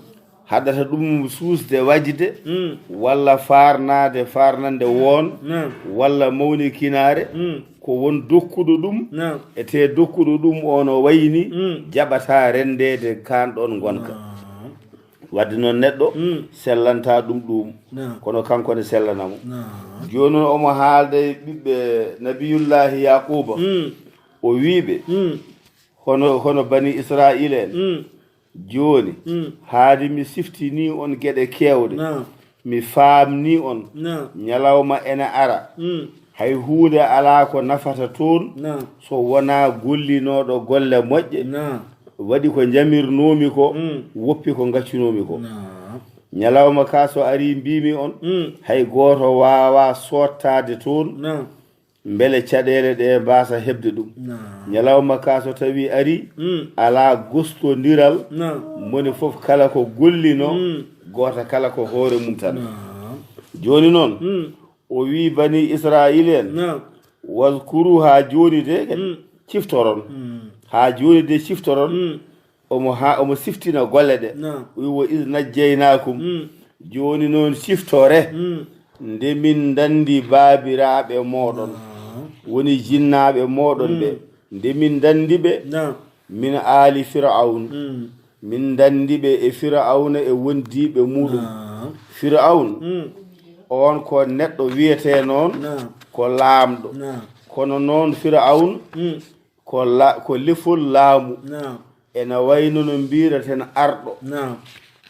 haɗata ɗum suusde wajde, mm, walla faarnaade, faarnande woon, naam, walla mawnikinaare, mm, ko won dokkuɗo ɗum, naam, e te dokkuɗo ɗum o no wayni, mm, jaɓata rendeede kaan ɗoon ngonka. Naam. Wadde noon neɗɗo, mm, sellanta ɗum ɗum. Naam. Kono kanko ne sellana mo. Naam. Jooni noon omo haalda e ɓiɓɓe Nabiyullaahi Yaaquuba. Mm. O wii ɓe, mm, hono, hono Bani Israa'iila en. Mm. Jooni, mm, haadi mi siftini on geɗe keewɗe. Naam. Mi faamni on. Naam. Ñalawma ene ara. Mm. Hay huunde alaa ko nafata toon, naam, so wonaa gollinooɗo golle moƴƴe. Naam. Waɗi ko njamirnoomi ko, mm, woppi ko ngaccunoomi ko. Naam. Ñalawma ka so arii mbiimi on, mm, hay gooto waawaa soottaade toon. Naam. Mbele caɗeele ɗe mbaasa heɓde ɗum. Naam. Ñalawma ka so tawi arii, mm, alaa gostondiral, naam, moni fof kala ko gollino, mm, gooto kala ko hoore mum tan. Naam. Jooni noon, mm, o wii Bani Israa'iila en, naam, wazkuru, haa jooni de kadi, mm, ciftoron. Mm. Haa jooni de ciftoron. Mm. Omo ha, omo siftina golle ɗe. Naam. O wi, "Wa iz najjaynaakum." Mm. Jooni noon ciftore. Mm. Nde min ndanndi baabiraaɓe mooɗon. Naam. Woni jinnaaɓe mooɗon ɓe. Mm. Nde min ndanndi ɓe. Naam. Min aali Fir'awn. Mm. Min ndanndi ɓe e Fir'awna e wondiiɓe muɗum. Naam. Fir'awn, mm, on ko neɗɗo wiyetee noon, naam, ko laamɗo. Naam. Kono noon Fir'awn, mm, ko la-, ko lefol laamu. Naam. Ena wayno no mbiiraten arɗo. Naam.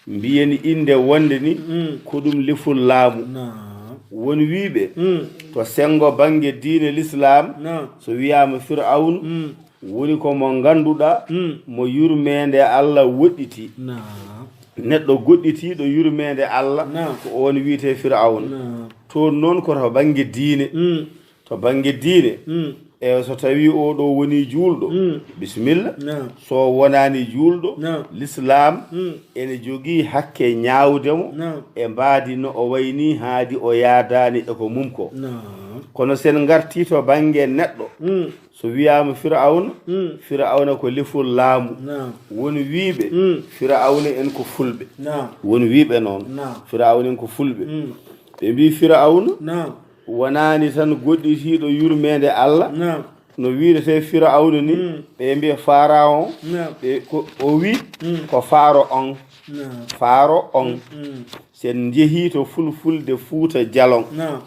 Mbiyen innde wonde ni, mm, ko ɗum lefol laamu. Naam. Won wiiɓe, mm, to senngo bannge diine Lislaam, naam, so wiyaama Fir'awn, mm, woni ko mo ngannduɗaa, mm, mo yurmeende Allah woɗɗiti. Naam. Neɗɗo goɗɗitiiɗo yurmeende Allah, naam, ko oon wiyetee Fir'awn. Naam. Toon noon ko to bannge diine. Mm. To bannge diine, mm, e so tawii oo ɗoo wonii juulɗo, mm, bisimilla. Naam. So wonaani juulɗo, naam, Lislaam, mm, ene jogii hakke ñaawde mo, naam, e mbaadi no o wayi nii haadi o yaadaani e ko mum ko. Naam. Kono sen ngartii to bannge neɗɗo, mm, so wiyaama Fir'awna, mm, Fir'awna ko lefol laamu. Naam. Won wiiɓe, mm, Fir'awna en ko fulɓe. Naam. Won wiiɓe noon. Naam. Fir'awna en ko fulɓe. Mm. Ɓe mbii Fir'awna, naam, wonaani tan goɗɗitiiɗo yurmeende Allah, naam, no wiiretee Fir'awna ni, mm, ɓe mbiya Faaraawon, naam, ɓe ko, o wii, mm, ko Faaro on. Naam. Faaro on. Mm, mm. Sen njehii to fulfulde Fuuta Jalon. Naam.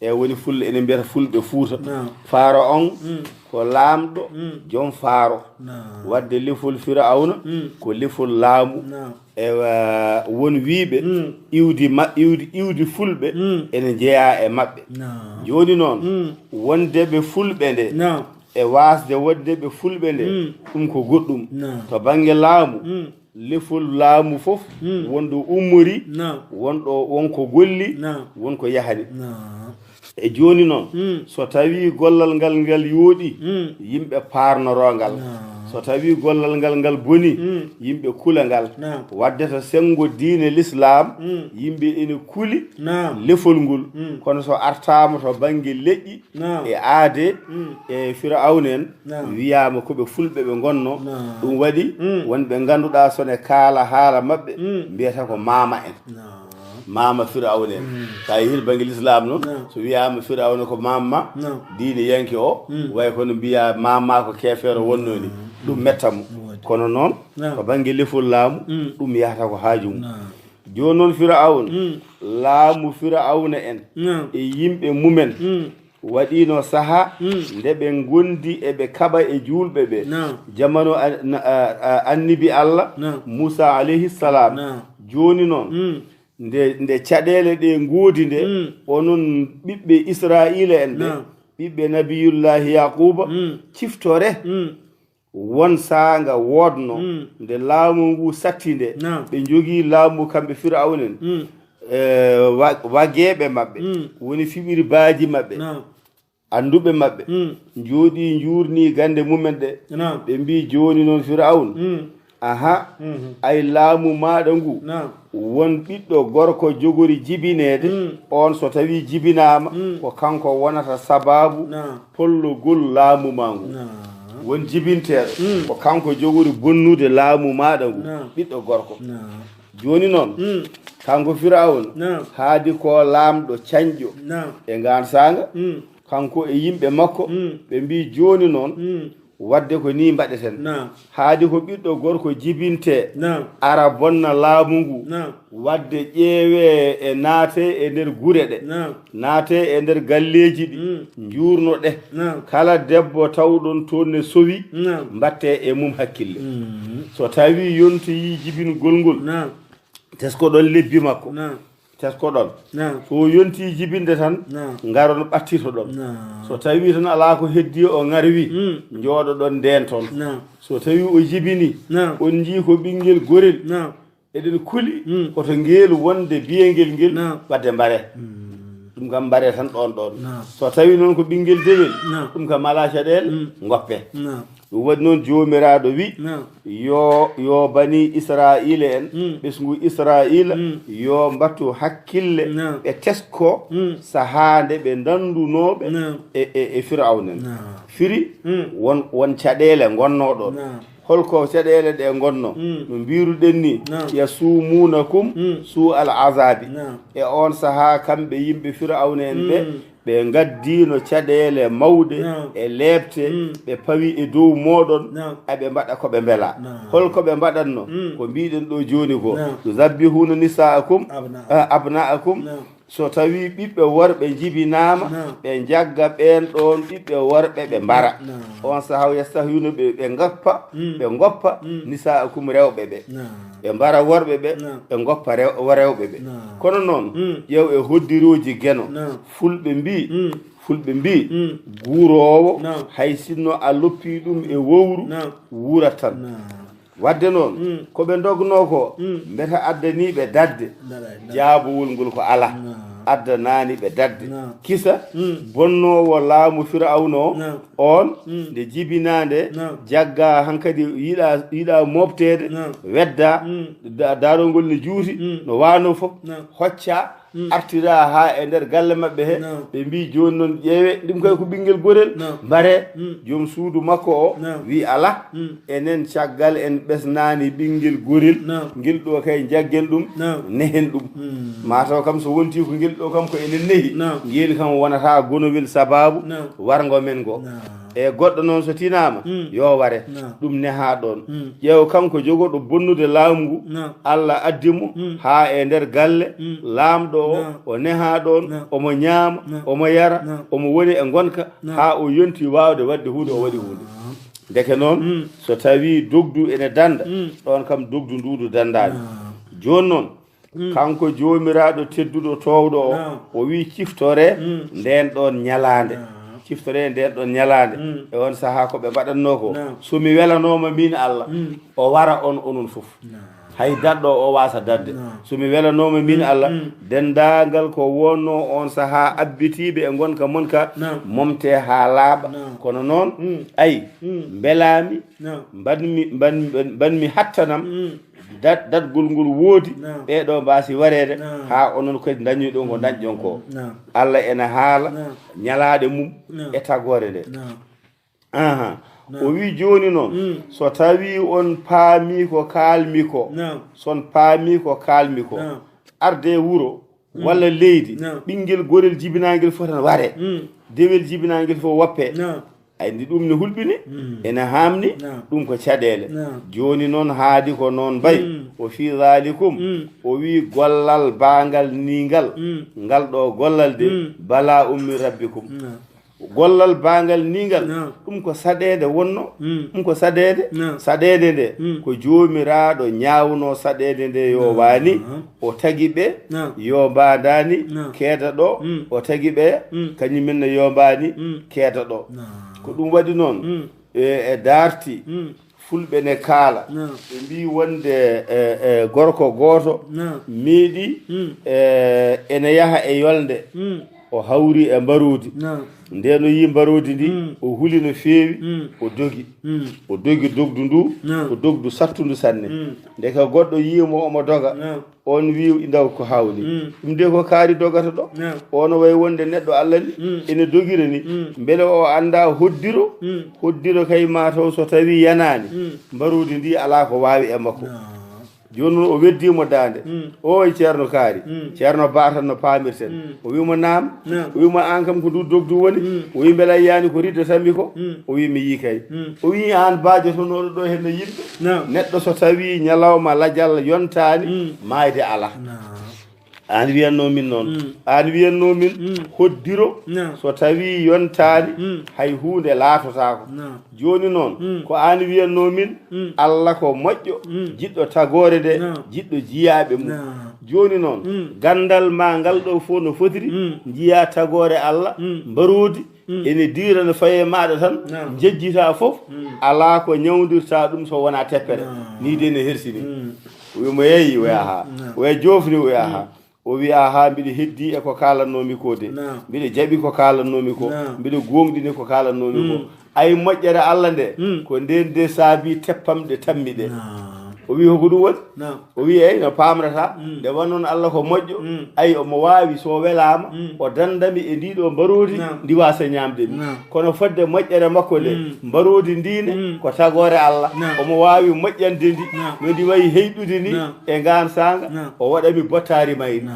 E woni fulɓe, ene mbiyata fulɓe Fuuta. Naam. Faaro on, mm, ko laamɗo, mm, joom faaro. Naam. Wadde lefol Fir'awna, mm, ko lefol laamu. Naam. Ewa, won wiiɓe, mm, iwdi ma-, iwdi, iwdi fulɓe, mm, ene njeyaa e maɓɓe. Naam. Jooni noon, mm, wonde ɓe fulɓe nde, naam, e waasde wonde ɓe fulɓe nde, mm, ɗum ko goɗɗum. Naam. To bannge laamu, mm, lefol laamu fof, mm, won ɗo ummori, naam, won ɗo, won ko golli, naam, won ko yahani. Naam. E jooni noon, mm, so tawii gollal ngal ngal yooɗi, mm, yimɓe paarnoroo ngal. Naam. So tawii gollal ngal ngal boni, mm, yimɓe kula ngal. Naam. Wadde to senngo diine Lislaam, mm, yimɓe ene kuli, naam, lefol ngol. Mm. Kono so artaama to bannge leƴƴi, naam, e aadee, mm, e Fir'awna en, naam, wiyaama ko ɓe fulɓe ɓe ngonnoo. Naam. Ɗum waɗi, mm, won ɓe ngannduɗaa so ne kaala haala maɓɓe, mm, mbiyata ko maama en. Naam. Maama Firawna en. Ka yir bangel Islam noon, so wiyaama Firawna ko maama ma, diine yanke o, way kono mbiya maama ko keefeero wonno ni, ɗum metta mo. Kono noon, ko bangel lefol laamu, ɗum yahata ko haaju mum. Jooni noon Firawna, laamu Firawna en e yimɓe mumen, waɗiino saha nde ɓe ngondi e ɓe kaɓa e juulɓe ɓe. Jamanu an- na- a- a- annibi Allah Musa alayhi salam. Jooni noon, nde nde caɗeele ɗe ngoodi nde, onon ɓiɓɓe Israa'iila en ɓe, ɓiɓɓe nabiyullahi Yaquba, ciftore. Won saanga woodno, nde laamu ngu satti nde, ɓe njogii laamu kamɓe Firawna en. E, wa- wageeɓe maɓɓe, woni fiɓiri baaji maɓɓe, annduɓe maɓɓe, njooɗii njuurnii gannde mumen ɗe. Ɓe mbii, jooni noon Firawna, aha, ay laamu maaɗa ngu, won ɓiɗɗo gorko jogori jibineede, oon so tawii jibinaama, ko kanko wonata sabaabu pollogol laamu maa ngu. Won jibinteeɗo, ko kanko jogori bonnude laamu maaɗa ngu, ɓiɗɗo gorko. Jooni noon, kanko Firawna, haadi ko laamɗo cañƴo e ngaan saanga, kanko e yimɓe makko, ɓe mbii, jooni noon, waɗde ko nii mbaɗeten. Haadi ko ɓiɗɗo gorko jibintee, ara bonna laamu ngu, waɗde ƴeewee e naatee e nder gure ɗe, naatee e nder galleeji ɗi, njuurnoɗee. Kala debbo tawɗon toon ne sowi, mbaɗtee e mum hakkille. So tawii yontoyii jibingol ngol, teskoɗon lebbi makko. Teskoɗon. So o yontii jibinde tan, ngaron ɓattitoɗon. So tawii tan alaa ko heddii o ŋarwi, njooɗoɗon ndeen toon. So tawii o jibinii, on njii ko ɓinngel gorel, eɗen kuli, koto ngeel wonde biyengel ngel, waɗde mbare. Ɗum kam mbare tan ɗoon ɗoon. So tawii noon ko ɓinngel dewel, ɗum kam alaa caɗeele, ngoppe. Ɗum waɗi noon Joomiraaɗo wi, yo, yo bani Israa'iila en, ɓesngu Israa'iila, yo mbattu hakkille, ɓe tesko sahaa nde ɓe ndanndunooɓe e, e, e Firawna en. Firi, won, won caɗeele ngonnoo ɗoon. Holko caɗeele ɗe ngonno? No mbiruɗen ni, yasumunakum su al azabi. E on sahaa, kamɓe yimɓe Firawna en ɓe, ɓe ngaddino caɗeele mawɗe e leepte, ɓe pawi e dow mooɗon, aɓe mbaɗa ko ɓe mbela. Holko ɓe mbaɗatno? Ko mbiɗen ɗo jooni ko, yuzabbihuna nisaakum, abnaakum. So tawii ɓiɓɓe worɓe njibinaama, ɓe njagga ɓeen ɗoon ɓiɓɓe worɓe, ɓe mbara. On sahaa, yastahyuna, ɓe, ɓe ngoppa, ɓe ngoppa, nisaakum, rewɓe ɓe. Ɓe mbara worɓe ɓe, ɓe ngoppa rew-, rewɓe ɓe. Kono noon, ƴeew e hoddirooji Geno, fulɓe mbii, fulɓe mbii, guuroowo, hay sinno a loppii ɗum e wowru, wuurat tan. Waɗde noon, ko ɓe ndognoo ko, mbeta addanii ɓe dadde? Jaabowol ngol ko alaa. Addanaani ɓe dadde. Kisa, bonnoowo laamu Firawna o, oon, nde jibinaa nde, jaggaa hankadi, yiɗaa, yiɗaa mooɓteede, weddaa, da-, daarol ngol ne juuti, no waanoo fof, hoccaa, artiraa haa e nder galle maɓɓe he, ɓe mbii, jooni noon, ƴeewee, ɗum kay ko ɓinngel gorel, mbaree. Joom suudu makko o wii, alaa, enen caggal en ɓesnaani ɓinngel gorel, ngel ɗo kay njaggen ɗum, nehen ɗum. Maa taw kam so wontii ko ngel ɗo kam ko enen nehi, ngel kam wonata gonowel sabaabu warngo men ngo. E goɗɗo noon so tinaama, yo ware. Ɗum nehaa ɗoon. Ƴeew, kanko jogorɗo bonnude laamu ngu, Alla addi mo haa e nder galle laamɗo o, o nehaa ɗoon, omo ñaama, omo yara, omo woni e ngonka, haa o yonti waawde waɗde huunde, o waɗi huunde. Ndeke noon, so tawii dogdu ene dannda, ɗoon kam dogdu nduudu danndaani. Jooni noon, kanko Joomiraaɗo tedduɗo toowɗo o, o wii, ciftoree ndeen ɗoon ñalaande. Ciftoree ndeen ɗoon ñalaande. E oon sahaa ko ɓe mbaɗatnoo ko, so mi welanooma miin Alla, o wara on, onon fof. Hay daɗɗo o waasa daɗde. So mi welanooma miin Alla, denndaangal ko wonnoo oon sahaa abbitiiɓe e ngonka mon ka, momtee haa laaɓa. Kono noon, ay, mbelaami, mbaɗmi, mbaɗ-, mbaɗ-, mbaɗmi hattanam, dat-, datgol ngol woodi, ɓee ɗoo mbaasi wareede, haa onon kadi ndañoy ɗo ko ndañɗon ko. Alla ena haala ñalaaɗe mum e tagoore nde. Aha. O wii, jooni noon, so tawii on paamii ko kaalmi ko, so on paamii ko kaalmi ko, arde e wuro walla leydi, ɓinngel gorel jibinaangel fof tan ware, dewel jibinaangel fof woppe. Ay ndi ɗum ne hulɓini, ene haamni, ɗum ko caɗeele. Jooni noon haadi ko noon mbay. O fii zaalikum, o wii gollal baangal ningal, ngal ɗo gollal de, bala ummi rabbikum. Gollal baangal ningal, ɗum ko saɗeende wonno, ɗum ko saɗeende. Saɗeende nde, ko joomiraaɗo ñaawno saɗeende nde yoobaani, o tagi ɓe, yoobaadaani, keeda ɗo, o tagi ɓe, kañum men ne yoobaani, keeda ɗo. Ko ɗum waɗi noon, e, e daarti, fulɓe ne kaala, ɓe mbii wonde, e, e, gorko gooto meeɗi, e, ene yaha e yolnde, o hawri e mbaroodi. Ndeen o yii mbaroodi ndi, o huli no feewi, o dogi. O dogi dogdu ndu, ko dogdu sattundu sanne. Ndeke goɗɗo yii mo omo doga, on wii, "Ndaw ko hawni. Ɗum de ko kaari dogata ɗo." O no wayi wonde neɗɗo Allah ni, ene dogira ni. Mbele o annda hoddiro? Hoddiro kay ma taw so tawi yanaani, mbaroodi ndi alaa ko waawi e makko. Jooni noon o weddii mo daande. "Ooy Ceerno Kaari, Ceerno Ba tan no paamirten." O wii mo, "Naam." O wii mo, "Aan kam ko ndu dogdu woni?" O wii, "Mbele a yiyaani ko riddatanmi ko?" O wii, "Mi yii kay." O wii, "Aan Ba jotonooɗo ɗo heen no yimɓe, neɗɗo so tawi ñalawma lajal yontaani, maayde alaa." Aan wiyatnoo min noon. Aan wiyatnoo min hoddiro, so tawi yontaani, hay huunde laatotaako. Jooni noon, ko aan wiyatnoo min, Allah ko moƴƴo, jiɗɗo tagoore nde, jiɗɗo jiyaaɓe mum. Jooni noon, ganndal ma ngal ɗo fof no fotiri, njiyaa tagoore Allah, mbaroodi, ene diira no faye maaɗa tan, njejjitaa fof, alaa ko ñawndirtaa ɗum so wonaa teppere. Nii de ne hersini. O wii mo, "Yeeyi?" O wii, "Ahaa." O wii, "Joofni?" O wii, "Ahaa." O wii, "Ahaa, mbiɗa heddii e ko kaalannoomi ko de. Mbiɗa jaɓi ko kaalannoomi ko. Mbiɗa gooŋɗini ko kaalannoomi ko." Ay moƴƴere Allah nde, ko ndeen de saabi teppamɗe tammi ɗe. O wii, "Hoko ɗum woni?" O wii, "Eey, no paamrataa. Nde wonnoon Allah ko moƴƴo, ay omo waawi so welaama, o dandami e ndii ɗo mbaroodi, ndi waasa ñaamde mi. Kono fodde moƴƴere makko nde, mbaroodi ndi ne, ko tagoore Allah. Omo waawi moƴƴande ndi, no ndi wayi heyɗude ni, e ngaan saanga, o waɗa mi bottaari mayri."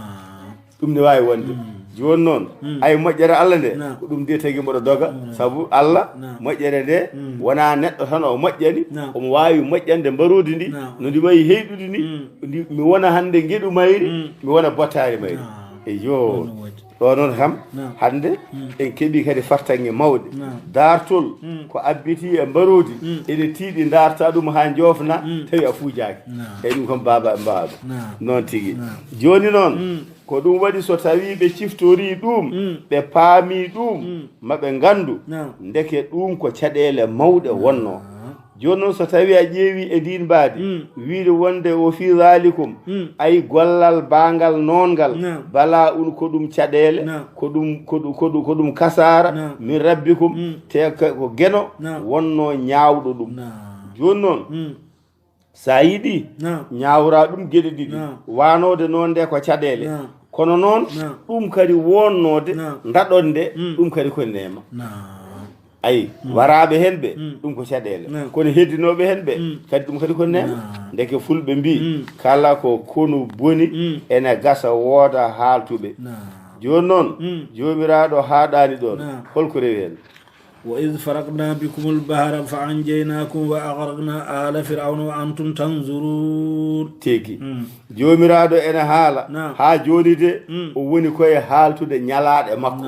Ɗum ne waawi wonde. Jooni noon, ay moƴƴere Allah nde, ko ɗum de tagi mboɗo doga, sabu Allah, moƴƴere nde, wonaa neɗɗo tan o moƴƴani, omo waawi moƴƴande mbaroodi ndi, no ndi wayi heyɗude ni, ndi, mi wona hannde ngeɗu mayri, mi wona bottaari mayri. Eyyo. Ɗo noon kam, hannde en keɓii kadi fartaŋŋe mawɗe. Daartol ko abbitii e mbaroodi, ene tiiɗi daarta ɗum haa njoofna, tawi a fuujaaki. Eyi, ɗum kam baaba e mbaaba. Noon tigi. Jooni noon, ko ɗum waɗi so tawii ɓe ciftorii ɗum, ɓe paamii ɗum, ma ɓe nganndu, ndeke ɗum ko caɗeele mawɗe wonnoo. Jooni noon, so tawii a ƴeewii e ndiin mbaadi, wiyde wonde o fii zaalikum, ay gollal baangal noon ngal, balaa un ko ɗum caɗeele, ko ɗum, ko ɗum, ko ɗum, ko ɗum kasaara, min rabbikum, te ko, ko geno wonnoo ñaawɗo ɗum. Jooni noon, so a yiɗii, ñaawraa ɗum geɗe ɗiɗi. Waanoode noon nde ko caɗeele. Kono noon, ɗum kadi wonnoode, ndaɗon nde, ɗum kadi ko neema. Ayi, waraaɓe heen ɓe, ɗum ko caɗeele. Kono heddinooɓe heen ɓe, kadi ɗum kadi ko neema. Ndeke fulɓe mbii, kala ko konu boni, ene gasa wooda haaltuɓe. Jooni noon, Joomiraaɗo haaɗaani ɗoon. Holko rewi heen? وإذ فرقنا بكم البحر فأنجيناكم وأغرقنا آل فرعون وأنتم تنظرون. Tigi. Joomiraaɗo ene haala. Haa jooni de, o woni koye haaltude ñalaaɗe makko.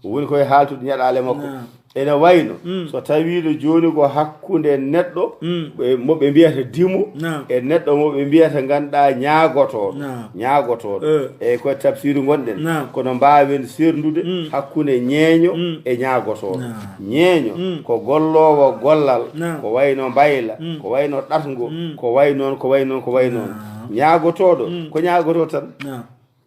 O woni koye haaltude ñalaaɗe makko. Ene wayno, so tawiino jooni ko hakkunde neɗɗo, e mo ɓe mbiyata dimo, e neɗɗo mo ɓe mbiyata ngannduɗaa ñaagotooɗo. Ñaagotooɗo. Eyi, koye tafsiru ngonɗen. Kono mbaawen serndude hakkunde ñeeño e ñaagotooɗo. Ñeeño ko golloowo gollal, ko wayno mbayla, ko wayno ɗatngo, ko way noon, ko way noon, ko way noon. Ñaagotooɗo ko ñaagotoo tan.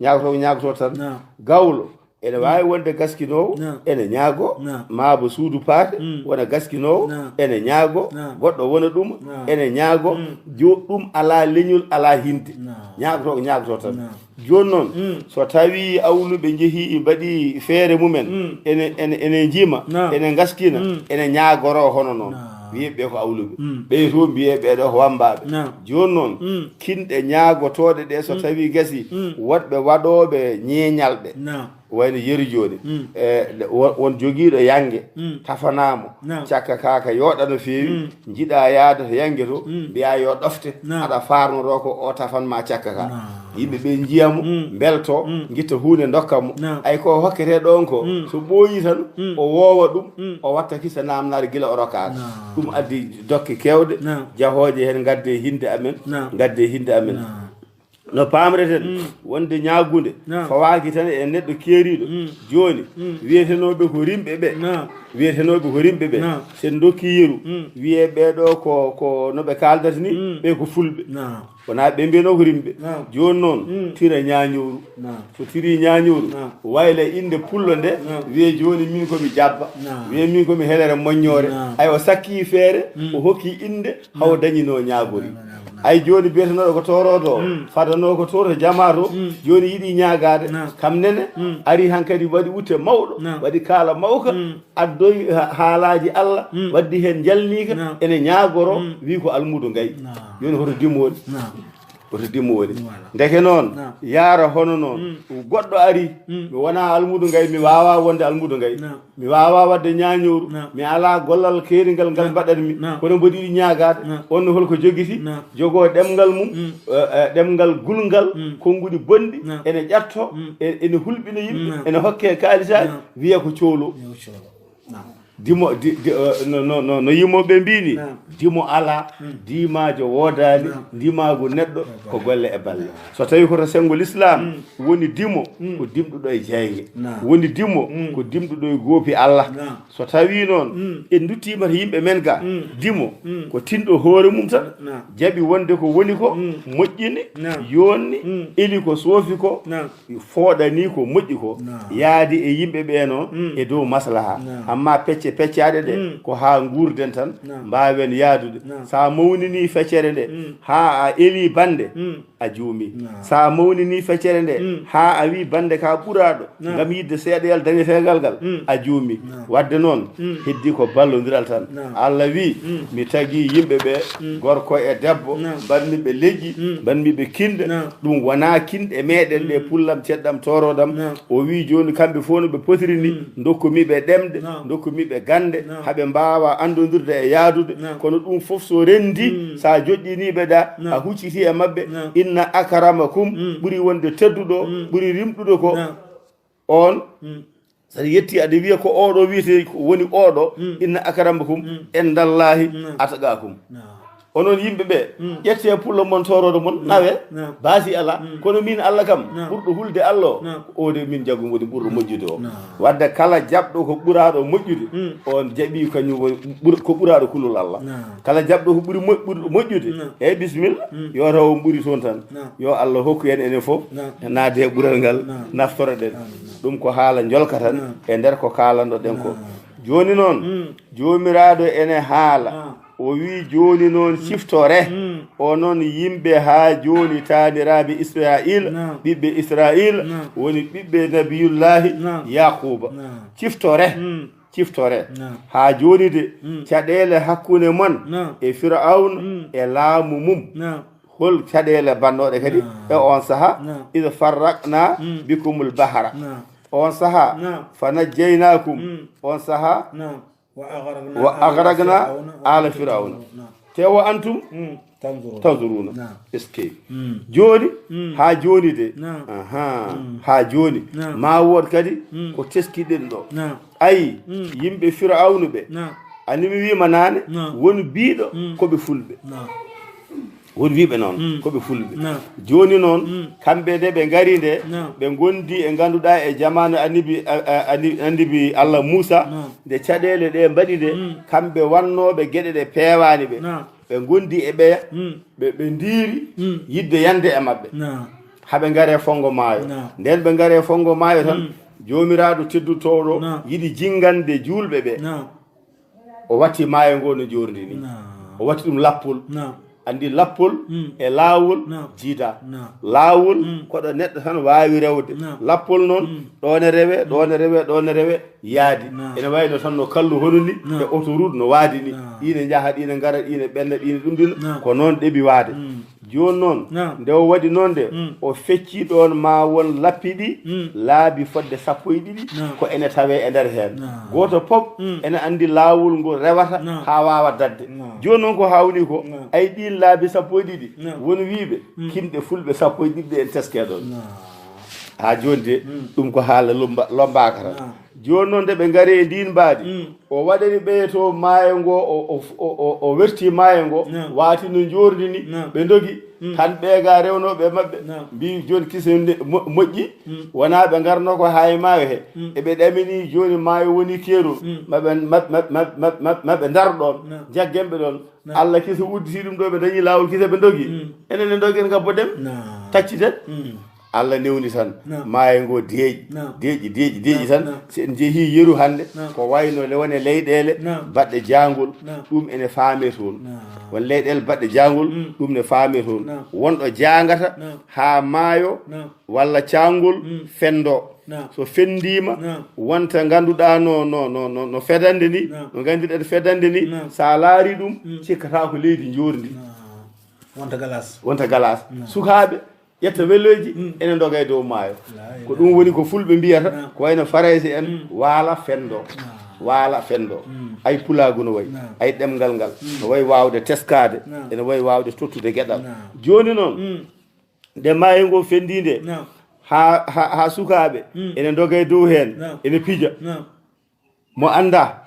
Ñaagotoo, ñaagotoo tan. Gawlo ene waawi wonde gaskinoowo, ene ñaago. Maa bo suudu paate wona gaskinoowo, ene ñaago. Goɗɗo wona ɗum, ene ñaago. Jo, ɗum alaa leñol, alaa hinde. Ñaagotoo, ñaagotoo tan. Jooni noon, so tawii awluɓe njehii, mbaɗii feere mumen, ene, ene, ene njima, ene ngaskina, ene ñaagoroo hono noon. Wiyeɓe ɓe ko awluɓe. Mm. Ɓe to mbiye ɓe ɗo ko wambaɓe. Naam. Jooni noon, mm, kinɗe ñaagotooɗe ɗe so, mm, tawi gasi, mm, woɗɓe waɗooɓe ñeeñalɗe. Naam. Wayno yeru jooni. Mm. E, wo-, won jogiiɗo yange, mm, tafanaamo. Naam. Cakka ka ka yooɗa no feewi. Mm. Njiɗa yaade to yange to, mm, mbiya yo ɗofte. Naam. Aɗa faarnoroo ko o tafan ma cakka ka. Naam. Yimɓe ɓe njiya mo, mm, mbelto, mm, ngitta huunde ndokka mo. Naam. Ay ko hokkete ɗon ko, mm, so ɓooyi tan, mm, o woowa ɗum, mm, o watta kisa naamnaade gila o rokkaaka. Naam. Ɗum addi dokke keewɗe, naam, jahooje heen ngadde hinnde amen, naam, ngadde hinnde amen. Naam. No paamreten, mm, wonde ñaagunde, naam, fawaaki tan e neɗɗo keeriiɗo. Mm. Jooni, mm, wiyetenooɓe ko rimɓe ɓe. Naam. Wiyetenooɓe ko rimɓe ɓe. Naam. So en ndokki yeru, mm, wiyee ɓee ɗo ko, ko no ɓe kaaldata ni, mm, ɓe ko fulɓe. Naam. Wonaa ɓe mbiyano ko rimɓe. Naam. Jooni noon, mm, tira ñaañooru. Naam. So tiri ñaañooru, naam, wayla innde pullo nde, naam, wiye jooni min ko mi jabba. Naam. Wiye min ko mi helere moññoore. Naam. Ay o sakki feere, mm, o hokki innde, haw, naam, dañino ñaagori. Naam, naam, naam. Ay jooni biyetenooɗo ko tooroodo o, mm, fadanoo ko tooro jamaa to, mm, jooni yiɗi ñaagaade. Naam. Kam nene, mm, ari hankadi waɗi wutte mawɗo, naam, waɗi kaala mawka, mm, addoyi ha-, haalaaji Allah, mm, waddi heen njalniika, naam, ene ñaagoro, mm, wi ko almuudo ngayi. Naam. Jooni hoto dimo woni? Naam. Hoto dimo woni? Voilà. Ndeke noon, naam, yaara hono noon. Mm. Goɗɗo ari, mm, mi wonaa almuudo ngayi, mi waawaa wonde almuudo ngayi. Naam. Mi waawaa waɗde ñaañooru, naam, mi alaa gollal keeringal ngal, naam, mbaɗanmi, naam, kono mboɗo yiɗi ñaagaade. Naam. On ne holko jogiti? Naam. Jogoo ɗemngal mum, mm, eh, eh, ɗemngal gulngal, mm, konnguɗi bonɗi, naam, ene ƴatto, mm, e-, ene hulɓina yimɓe, naam, ene hokke kaalisaaji, naam, wiya ko coolo. Yo coolo. Naam. Dimo, di, di, eh, no, no, no, no yimooɓe mbiini, naam, dimo alaa, mm, diimaajo woodaani, naam, ndimaagu neɗɗo ko golle e balle. So tawi ko to senngo lislaam, mm, woni dimo, mm, ko dimɗuɗo e jeynge. Naam. Woni dimo, mm, ko dimɗuɗo e goopi Allah. Naam. So tawi noon, mm, en nduttiima to yimɓe men ga, mm, dimo, mm, ko tinɗo hoore mum tan, naam, jaɓi wonde ko woni ko, mm, moƴƴini, naam, yonni, mm, eli ko soofi ko, naam, fooɗani ko moƴƴi ko, naam, yaadi e yimɓe ɓee noon, mm, e dow maslaha. Naam. Amma pecce peccaaɗe ɗe, mm, ko haa nguurden tan, naam, mbaawen yaadude. Naam. So a mawnini feccere nde, mm, haa a eli bannde, mm, a juumi. Naam. So a mawnini feccere nde, mm, haa a wi bannde ka ɓuraaɗo, naam, ngam yiɗde seeɗayal dañeteegal ngal, mm, a juumi. Naam. Wadde noon, mm, heddi ko ballondiral tan. Naam. Allah wi, mm, mi tagi yimɓe ɓe, mm, gorko e debbo, naam, mbaɗmi ɓe leƴƴi, mm, mbaɗmi ɓe kinɗe. Naam. Ɗum wonaa kinɗe meɗen ɗe, mm, pullam, ceɗɗam, tooroɗam. Naam. O wi jooni kamɓe fof no ɓe potiri ni, mm, ndokkumi ɓe ɗemɗe, naam, ndokkumi ɓe gannde, naam, haɓe mbaawa anndondirde e yaadude. Naam. Kono ɗum fof so renndi, mm, so a joɗɗiniiɓe ɗa, naam, a hucciti e maɓɓe, naam, inna akramakum, mm, ɓuri wonde tedduɗo, mm, ɓuri rimɗuɗo ko, naam, on. Mm. So aɗa yetti aɗa wiya ko oɗo wiyete ko woni oɗo, mm, inna akramakum, mm, indallahi, mm, atqakum. Naam. Onon yimɓe ɓe, mm, ƴette pullo mon, tooroɗo mon, mm, nawe, naam, baasi alaa. Mm. Kono min Allah kam, naam, ɓurɗo hulde Allah o, naam, ko o de min jaggu woni ɓurɗo moƴƴude o. Naam. Wadde kala jaɓɗo ko ɓuraaɗo moƴƴude, mm, on jaɓi kañum woni ɓur-, ko ɓuraaɗo kulol Allah. Naam. Kala jaɓɗo ko ɓuri mo-, ɓurɗo moƴƴude, naam, e bismilla, mm, yo taw on ɓuri toon tan. Naam. Yo Allah hokku en enen fof, naam, naade e ɓural ngal, naam, naftoro ɗen. Naam, naam. Ɗum ko haala njolka tan, naam, e nder ko kaalanɗo ɗen ko. Naam. Jooni noon, mm, Joomiraaɗo ene haala. Naam. O wi jooni noon, mm, ciftore, mm, onon yimɓe haa jooni taaniraaɓe Israa'iila, naam, ɓiɓɓe Israa'iila, naam, woni ɓiɓɓe Nabiyullaahi, naam, Yaaquuba. Naam. Ciftore, mm, ciftore. Naam. Haa jooni de, mm, caɗeele hakkunde mon, naam, e Fir'awna, mm, e laamu mum. Naam. Hol caɗeele bannooɗe kadi, naam, e on saha? Naam. Id farraqna, mm, bikumul bahra. Naam. On saha, naam, fa najjaynaakum. Mm. On saha, naam. Wa aghraqna, wa aghraqna ala Fir'auna, ala Fir'auna. Naam. Te wa antum, mm, tanzuruna. Tanzuruna. Naam. Est-ce que? Mm. Jooni, mm, haa jooni de. Naam. Aha. Mm. Haa jooni. Naam. Ma wood kadi, mm, ko teskiɗen ɗo. Naam. Ayi, mm, yimɓe Fir'awnu ɓe. Naam. Ani mi wiima naane, naam, won biiɗo, mm, ko ɓe fulɓe. Naam. Won wiiɓe noon, mm, ko ɓe fulɓe. Naam. Jooni noon, mm, kamɓe nde ɓe ngari nde, naam, ɓe ngondi e ngannduɗaa e jamaanu annabi, a, a, ani-, annabi Allah Muusa, naam, nde caɗeele ɗe mbaɗi nde, mm, kamɓe wannooɓe geɗe ɗe peewaani ɓe. Naam. Ɓe ngondi e ɓeya, mm, ɓe, ɓe ndiiri, mm, yiɗde yande e maɓɓe. Naam. Haa ɓe ngaree fonngo maayo. Naam. Nden ɓe ngaree fonngo maayo tan, mm, Joomiraaɗo teddutooɗo, naam, yiɗi jinngande juulɓe ɓe. Naam. O watti maayo ngo no joorndi ni. Naam. O watti ɗum lappol. Naam. Anndi lappol e laawol jiida. Laawol ko ɗo neɗɗo tan waawi rewde. Lappol noon, ɗo ne rewe, ɗo ne rewe, ɗo ne rewe, yaadi. Ene wayi no tan no kallu hono ni, e autoroute no waadi ni. Ɗi ne njaha, ɗi ne ngara, ɗi ne ɓenna, ɗi ne ɗum ɗin. Ko noon ɗeɓi waade. Jooni noon, nde o waɗi noon nde, o feccii ɗoon ma won lappi ɗi, laabi fodde sappo e ɗiɗi, ko ene tawee e nder heen. Gooto pop ene anndi laawol ngol rewata haa waawa daɗde. Jooni noon ko haawni ko, ay ɗiin laabi sappo e ɗiɗi, won wiiɓe, kinɗe fulɓe sappo e ɗiɗi ɗe en teskee ɗoon. Haa jooni de, ɗum ko haala lomba-, lombaaka tan. Jooni noon nde ɓe ngari e ndiin mbaadi, o waɗani ɓe to maayo ngo, o, o, o, o, o werti maayo ngo, waati no njoorndi ni, ɓe ndogi, tan ɓeega rewnooɓe e maɓɓe, mbi jooni kise nde mo-, moƴƴi, wonaa ɓe ngarno ko haa e maayo he, eɓe ɗamini jooni maayo woni keerol, maɓe, maɓe, maɓe ndaro ɗoon, jaggen ɓe ɗoon. Allah kise udditi ɗum ɗo, ɓe dañi laawol kise, ɓe ndogi. Enen ne ndogen ngabbo ɗem, tacciten. Allah newni tan, maayo ngo deeƴi, deeƴi, deeƴi, deeƴi tan. Si en njehii yeru hannde, ko wayno le-, wone leyɗeele baɗɗe jaangol, ɗum ene faamee toon. Won leyɗeele baɗɗe jaangol, ɗum ne faamee toon. Wonɗo jaangata haa maayo walla caangol fenndo. So fenndiima, wonta ngannduɗaa no, no, no, no, no fedande ni, no nganndirɗen fedande ni, so a laari ɗum, cikkata ko leydi njoorndi. Wonta galas. Wonta galas. Sukaaɓe ƴetta weloji, ene ndoga e dow maayo. Ko ɗum woni ko fulɓe mbiyata, ko wayno Farayse en, waala fenndo. Waala fenndo. Ay pulaagu no wayi, ay ɗemngal ngal, no wayi waawde teskaade, ene wayi waawde tottude geɗal. Jooni noon, nde maayo ngo fenndii nde, haa, haa, haa sukaaɓe ene ndoga e dow heen, ene pija. Mo anndaa,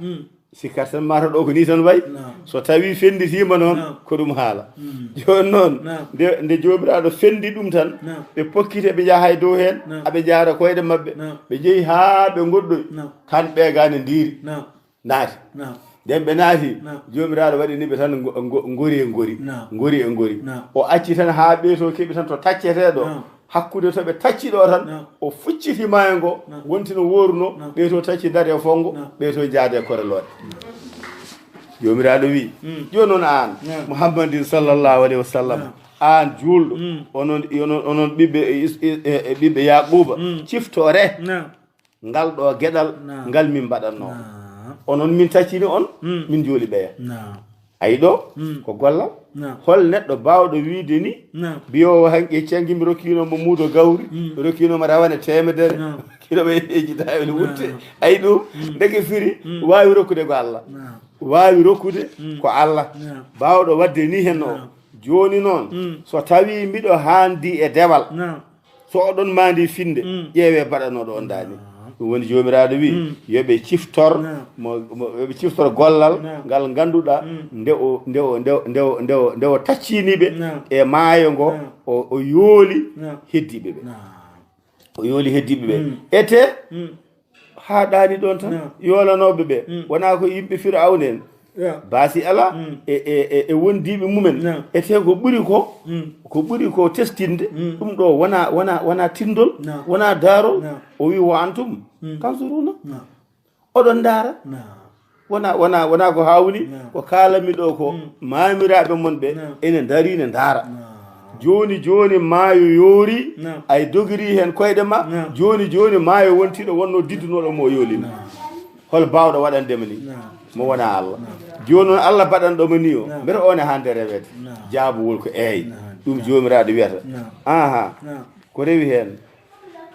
sikkat tan mata ɗo ko nii tan wayi. So tawii fennditiima noon, ko ɗum haala. Jooni noon, nde, nde Joomiraaɗo fenndi ɗum tan, ɓe pokkiti, ɓe njaha e dow heen, aɓe njaara koyɗe maɓɓe. Ɓe njehi haa ɓe ngoɗɗoyi, tan ɓeegaani ndiiri. Naati. Nden ɓe naati, Joomiraaɗo waɗi ni ɓe tan ngo-, ngo-, ngori e ngori. Ngori e ngori. O acci tan haa ɓee to keɓi tan to taccetee ɗo. Hakkunde to ɓe tacci ɗo tan, o fucciti maayo ngo, wonti no wooruno, ɓee to tacci dare e fonngo, ɓee to njaade e korelooɗe. Joomiraaɗo wi, jooni noon aan, Muhammadin sallallahu alayhi wa sallam, aan juulɗo, onon, onon, onon ɓiɓɓe, e is-, e, e, e ɓiɓɓe Yaaquuba, ciftore ngal ɗo geɗal ngal min mbaɗatnoo. Onon min taccini on, min njooli ɓeya. Ayi ɗo, ko gollal. Hol neɗɗo baawɗo wiide ni, mbiyoowo hanki e canki mi rokkiino mo muudo gawri, mi rokkiino mo rawane teemedere, rokkiino mo e peeji tawi ne wutte. Ayi ɗum, ndeke firi, waawi rokkude ko Allah. Waawi rokkude ko Allah. Baawɗo waɗde ni hen o. Jooni noon, so tawii mbiɗo haandi e dewal, so oɗon maandi finde, ƴeewee baɗanooɗo on daani. Ɗum woni Joomiraaɗo wi, yo ɓe ciftor mo, mo, yo ɓe ciftor gollal ngal ngannduɗaa nde o, nde o, nde o, nde o, nde o, nde o taccini ɓe e maayo ngo, o, o yooli heddiiɓe ɓe. O yooli heddiiɓe ɓe. Ete, haa ɗaani ɗoon tan, yoolanooɓe ɓe, wonaa ko yimɓe Firawna en. Baasi alaa e, e, e, e wondiiɓe mumen. Ete ko ɓuri ko, ko ɓuri ko teskinde, ɗum ɗo wonaa, wonaa, wonaa tinndol, wonaa daarol. O wi, "Wa antum tanzuruna." Oɗon ndaara. Wonaa, wonaa, wonaa ko haawni, ko kaalanmi ɗo ko, maamiraaɓe mon ɓe ene ndarii ne ndaara. Jooni, jooni maayo yoori, ay dogiri heen koyɗe ma. Jooni, jooni maayo wontiiɗo wonnoo diddunooɗo mo o yoolima. Hol baawɗo waɗande ma ni? Mo wonaa Allah. Jooni noon Allah baɗanɗo ma ni o, mbete o ne hannde reweede? Jaabugol ko eey. Ɗum Joomiraaɗo wiyata. Aha. Ko rewi heen?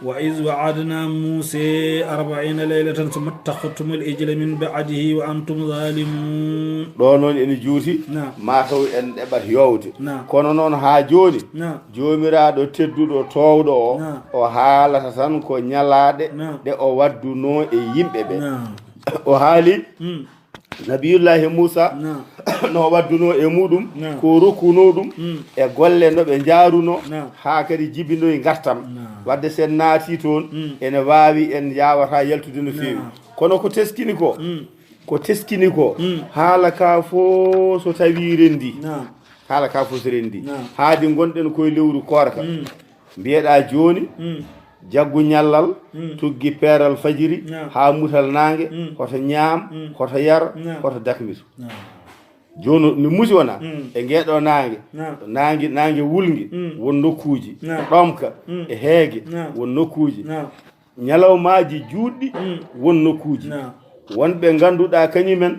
وإذ وعدنا موسى أربعين ليلة ثم اتخذتم العجل من بعده وأنتم ظالمون. Ɗo noon ene juuti, ma taw en ɗeɓat yowde. Kono noon haa jooni, Joomiraaɗo tedduɗo toowɗo o, o haalata tan ko ñalaaɗe ɗe o waddunoo e yimɓe ɓe. O haali Nabiyullaahi Muusa no waddunoo e muɗum, ko rokkunoo ɗum e golle no ɓe njaarunoo, haa kadi jibinoyi ngartam. Wadde so en naatii toon, ene waawi en njaawataa yaltude no feewi. Kono ko teskini ko, ko teskini ko, haala ka fof so tawii renndii, haala ka fof so renndii, haadi ngonɗen koye lewru koorka, mbiyeɗaa jooni, jaggu ñallal, tuggi peeral fajiri, haa mutal naange, hoto ñaam, hoto yar, hoto dakmitu. Jooni no musi wona e ngeeɗo naange, naange, naange wulnge, won nokkuuji ɗomka e heege, won nokkuuji ñalawmaaji juutɗi, won nokkuuji wonɓe ngannduɗaa kañumen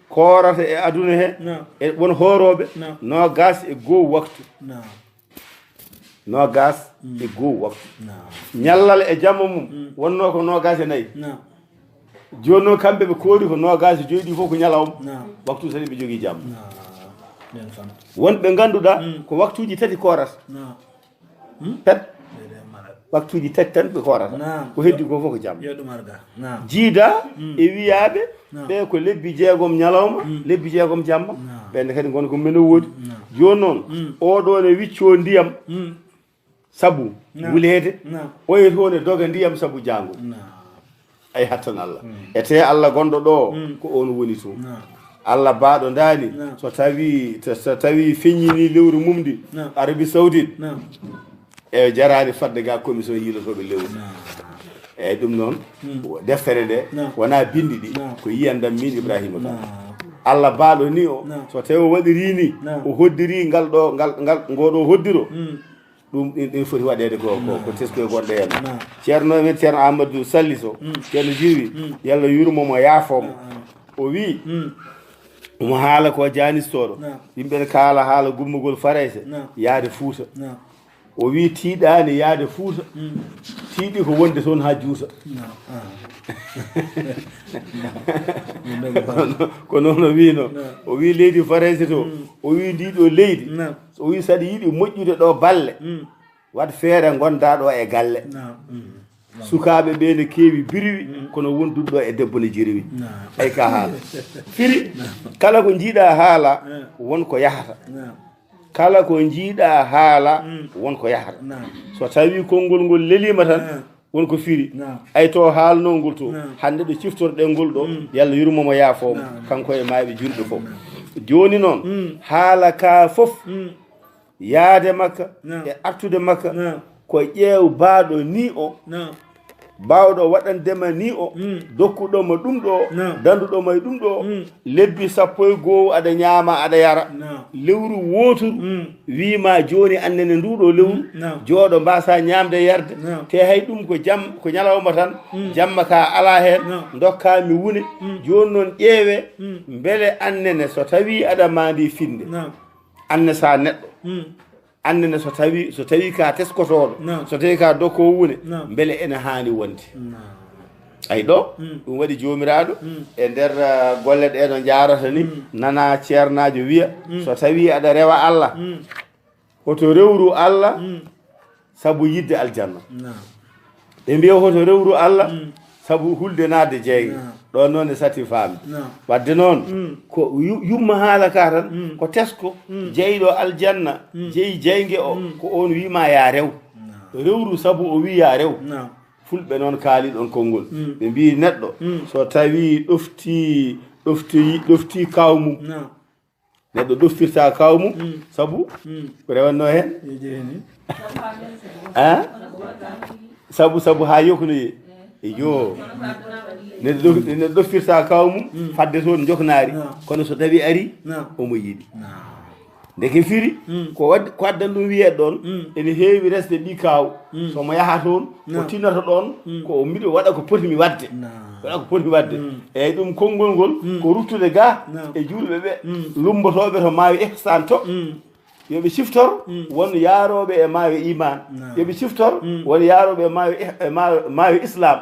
koorata e aduna he, e won hoorooɓe noogaas e goo waktu. Noogaas e goo waktu. Ñallal e jamma mum wonnoo ko noogaas e nayi. Jooni noon kamɓe ɓe koori ko noogaas e joyi ɗi fof ko ñalawma. Waktu tati ɓe jogii jamma. Wonɓe ngannduɗaa ko waktuuji tati koorata. Pet. Waktuuji tati tan ɓe koorata. Ko heddi ko fof ko jamma. Jiida e wiyaaɓe ɓe ko lebbi jeegom ñalawma, lebbi jeegom jamma. Ɓenne kadi ngona ko men o woodi. Jooni noon oɗo ne wicco ndiyam sabu wuleede, oye toon e doga ndiyam sabu jaangol. Ay hattan Allah. Ete Allah gonɗo ɗo ko on woni toon. Allah baaɗo ndaani so tawi, so tawi feññini lewru mum ndi Arabie Saoudite, e jaraani fadde ga commission yiilotooɓe lewru. Eyyi, ɗum noon deftere nde wona binndi ɗi, ko yiyandam min Ibrahima Ba. Allah baaɗo ni o so tawi o waɗiri ni, o hoddiri ngal ɗo, ngal, ngal, ngo ɗo hoddiro. Ɗum ɗin, ɗin foti waɗeede ko, ko, ko teskoye gonɗo en. Ceerno men, Ceerno Amadou Sall Sow, Ceerno Jiwi, yo Allah yurmo mo, yaafo mo. O wi omo haala ko jaanistoɗo. Yimɓe ne kaala haala gummugol Farayse yaade Fuuta. O wi tiiɗaani yaade Fuuta. Tiiɗi ko wonde toon haa juuta. Ko noon o wino. O wi leydi Farayse to, o wi ndi ɗo leydi, o wi saɗa yiɗi moƴƴude ɗo balle, waɗ feere ngonda ɗo e galle. Sukaaɓe ɓe ne keewi birwi, kono wonduɗo ɗo e debbo ne jirwi. Ay ka haala. Firi, kala ko jiiɗa haala, won ko yahata. Kala ko jiiɗa haala, won ko yahata. So tawi konngol ngol leliima tan, won ko firi. Ay to haalnoo ngol to, hannde ɗo ciftorɗen ngol ɗo, yo Allah yurmo mo, yaafo mo, kanko e maayɓe juulɓe fof. Jooni noon, haala ka fof, yaade makka e artude makka, ko ƴeew baaɗo ni o, baawɗo waɗandema ni o, dokkuɗoma ɗum ɗo, danduɗoma e ɗum ɗo, lebbi sappo e goo aɗa ñaama, aɗa yara. Lewru wooturu, wiima jooni annene ndu ɗo lewru, jooɗo, mbasa ñaamde yarde, te hay ɗum ko jam, ko ñalawma tan, jamma ka ala heen, ndokka mi wune. Jooni noon ƴeewe, mbele annene so tawi aɗa mandi finde, annesa neɗɗo, annene so tawi, so tawi ka teskotoɗo, so tawi ka dokkowo wune, mbele ene haani wonde? Ay ɗo, ɗum waɗi Joomiraaɗo e nder, ah, golle ɗe no njaarata ni, nana ceernaajo wiya, so tawi aɗa rewa Allah, hoto rewru Allah sabu yiɗde aljanna. Ɓe mbiya hoto rewru Allah sabu hulde naatde jeynge. Ɗon noon e sati faamde. Wadde noon, ko yu-, yumma haala ka tan, ko tesko jeyɗo aljanna, jeyi jeynge o, ko on wiima ya rew. Rewru sabu o wi ya rew. Fulɓe noon kaali ɗon konngol. Ɓe mbii neɗɗo, so tawi ɗofti, ɗofti, ɗofti kaaw mum. Neɗɗo ɗoftirta kaaw mum, sabu ko rewanno heen. Hein? Sabu, sabu haa yokno ye. Iyo. Neɗɗo ɗof-, neɗɗo ɗoftirta kaaw mum, fadde toon njoknaari. Kono so tawi ari, omo yiɗi. Ndeke firi, ko wad-, ko addan ɗum wiyeede ɗoon, ene heewi resde ɗi kaaw. So mo yaha toon, o tinnoto ɗoon, ko o mbiɗo waɗa ko poti mi waɗde. Waɗa ko poti mi waɗde. Eyyi, ɗum konngol ngol, ko ruttude ga e juulɓe ɓe, lumbotooɓe to maayo ihsan to. Yo ɓe ciftor won yaarooɓe e maayo iman. Yo ɓe ciftor won yaarooɓe e maayo ih-, e maayo, maayo islam.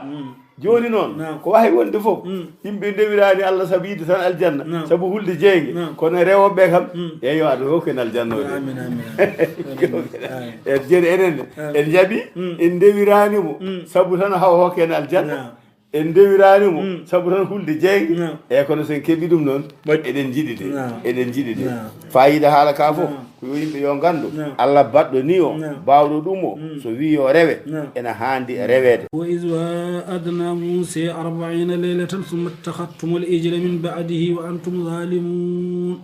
Jooni noon, ko wayi wonde fof, yimɓe ndewiraani Allah sabu yiɗde tan aljanna, sabu hulde jeynge. Kono rewooɓe ɓe kam, eyyo, aɗa fof ko en aljanna o de. Amin, amin, amin. Amin. Amin. E jeeri enen, en njaɓi, en ndewiraani mo, sabu tan haw hokke en aljanna. En ndewiraani mo, sabu tan hulde jeynge. Eyyi, kono so en keɓi ɗum noon, eɗen njiɗi de. Eɗen njiɗi de. Faayiida haala ka fof, ko yo yimɓe yo nganndu, Allah baɗɗo ni o, baawɗo ɗum o, so wii yo rewe, ena haandi reweede. وإذ وعدنا موسى أربعين ليلة ثم اتخذتم العجل من بعده وأنتم ظالمون.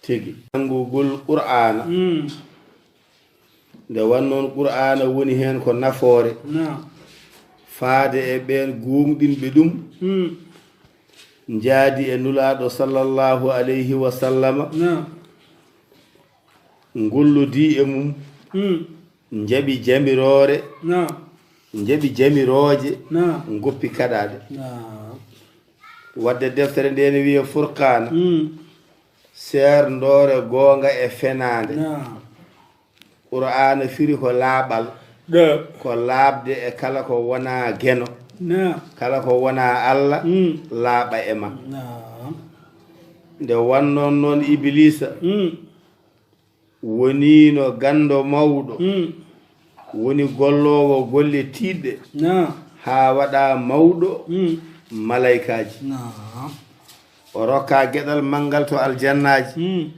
Tigi. Janngugol Qur'aana. Nde wonnoon Qur'aana woni heen ko nafoore. Faade e ɓeen gooŋɗinɓe ɗum. njaadi e Nulaaɗo sallallahu alayhi wa sallama, Naam. ngulludi e mum, Mm. njaɓi jamiroore, Naam. njaɓi jamirooje, Naam. ngoppi kaɗaaɗe. Naam. Wadde deftere nde ne wiye Furqaana, Mm. seerndoore goonga e fenaande. Naam. Qur'aana firi ko laaɓal, Naam. ko laaɓde e kala ko wonaa geno, Naam. kala ko wonaa Alla, Mm. laaɓa e ma. Naam. Nde wannoon noon Ibiliisa, Mm. woniino ganndo mawɗo, Mm. woni golloowo golle tiiɗɗe, Naam. haa waɗa mawɗo Mm. malaykaaji. Naam. O rokka geɗal manngal to aljannaaji. Mm.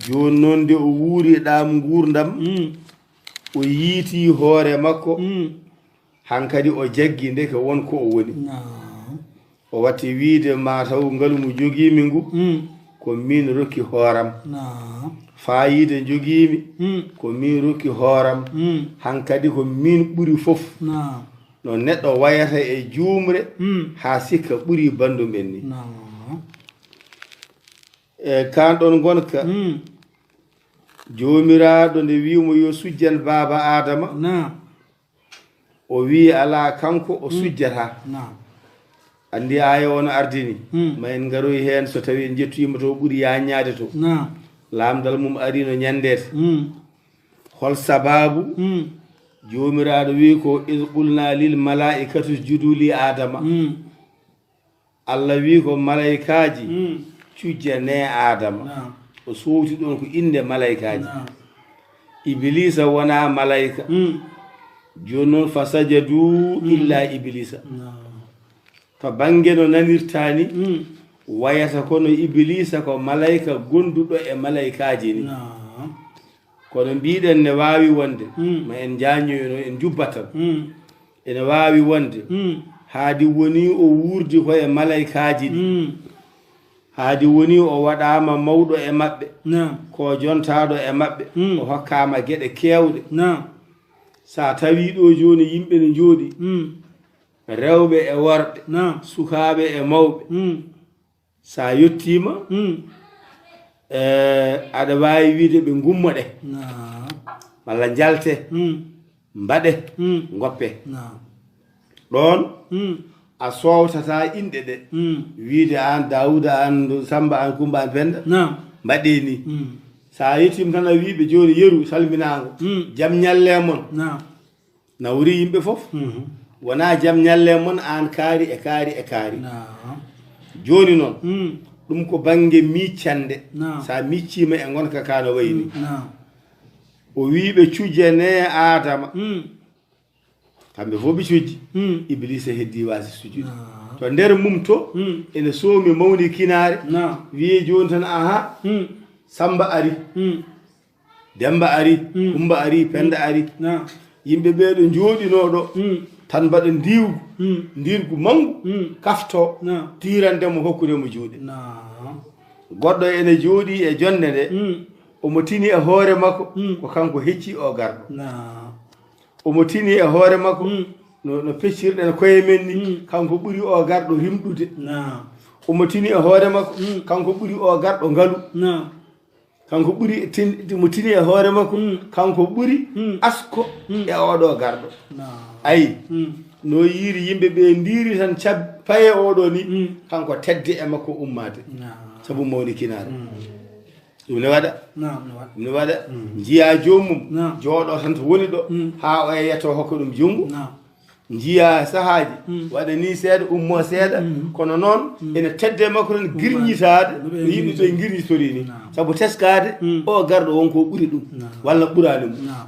Jooni noon nde o wuuri ɗaam nguurndam, Mm. o yiiti hoore makko, Mm. hankadi o jaggi ndeke won ko o woni. Naam. O watti wiide ma taw ngalu mo jogiimi ngu, Mm. ko miin rokki hooram. Naam. Faayiida jogiimi, Mm. ko miin rokki hooram. Mm. Hankadi ko miin ɓuri fof. Naam. No neɗɗo wayata e juumre, Mm. haa sikka ɓuri banndum en ni. Naam. E kaan ɗoon ngonka, Mm. Joomiraaɗo nde wii mo yo sujjan baaba Aadama, Naam. o wii alaa kanko o sujjata. Naam. Anndi aaya o no ardini. Mm. Ma en ngaroy heen so tawii en njettoyiima to ɓuri yaaññaade to. Naam. Laamdal mum ariino ñanndeete. Mm. Hol sabaabu? Mm. Joomiraaɗo wii ko, "Iz qulnaa lil malaa'ikati usjudu li Aadama." Mm. Allah wii ko malaykaaji, Mm. "Cujjanee Aadama." Naam. O sowti ɗoon ko innde malaykaaji. Naam. Ibiliisa wonaa malayka. Mm. Jooni noon, "Fa sajadu illa Ibiliisa." Naam. To bannge no nanirtaa ni, Mm. wayata kono Ibiliisa ko malayka gonduɗo e malaykaaji ni. Naam. Kono mbiɗen ne waawi wonde, Mm. ma en njaññoyno, en njubbat tan. Mm. Ene waawi wonde, Mm. haadi woni o wuurdi ko e malaykaaji ɗi. Mm. Haadi woni o waɗaama mawɗo e maɓɓe, Naam. ko jontaaɗo e maɓɓe, Mm. o hokkaama geɗe keewɗe. Naam. So a tawii ɗo jooni yimɓe ne njooɗi, Mm. rewɓe e worɓe, Naam. sukaaɓe e mawɓe, Mm. so a yettiima, Mm. eh, aɗa waawi wiide ɓe ngummoɗe, Naam. walla njalte, Mm. mbaɗe, Mm. ngoppe. Naam. Ɗoon, Mm. a soowtataa inɗe ɗe, Mm. wiide aan Daawuda, aan Samba, aan Kumba, aan Penda, Naam. mbaɗee ni. Mm. So a yettiima tan a wii ɓe jooni yeru salminaango, Mm. jam ñalle mon. Naam. Nawri yimɓe fof. Mhm. Wonaa jam ñalle mon aan kaari e kaari e kaari. Naam. Jooni noon, Mm. ɗum ko bannge miccande. Naam. So a micciima e ngonka ka no wayi ni. Naam. O wii ɓe cujjanee Aadama. Mm. Kamɓe fof ɓe cujji. Mm. Ibiliisa heddii waasde sujude. Naam. To nder mum to, Mm. ene soomi mawni kinaare. Naam. Wiyee jooni tan, aha, Mm. Samba ari, Mm. Demba ari, Mm. Kumba ari, Penda ari. Naam. Yimɓe ɓee ɗo njooɗinoo ɗo, Mm. tan mbaɗa ndiiwgu, Mm. ndiirgu manngu, Mm. kafto, Naam. tiirande mo, hokkude mo juuɗe. Naam. Goɗɗo ene jooɗii e jonnde nde, Mm. omo tini e hoore makko, Mm. ko kanko hecci o garɗo. Naam. Omo tini e hoore makko, Mm. no, no peccirɗen koye men ni, Mm. kanko ɓuri o garɗo rimɗude. Naam. Omo tini e hoore makko, Mm. kanko ɓuri o garɗo ngalu. Naam. Kanko ɓuri tin-, mo tini e hoore makko, Mm. kanko ɓuri Mm. asko Mm. e oɗo garɗo. Naam. Ayi, Mm. no yiiri yimɓe ɓe ndiiri tan cab-, paye oɗo ni, Mm. kanko tedde e makko ummaade. Naam. Sabu mawni kinaare. Mm. Ɗum ne waɗa. Naam, no waɗa. Ɗum ne waɗa. Mm. Njiyaa joomum Naam. jooɗo tan to woni ɗo, Mm. haa o yetto hokka ɗum junngo. Naam. Njiyaa sahaaji Mm. waɗa ni seeɗa, ummo seeɗa, Mm. kono noon Mm. ene tedde makko tan Ummaade. girñitaade No ɓe no yimɓe ɓe girñitori. Girñitori ni. Naam. Sabu teskaade Mm. o garɗo won ko ɓuri ɗum, Naam. walla ɓuraani ɗum. Naam.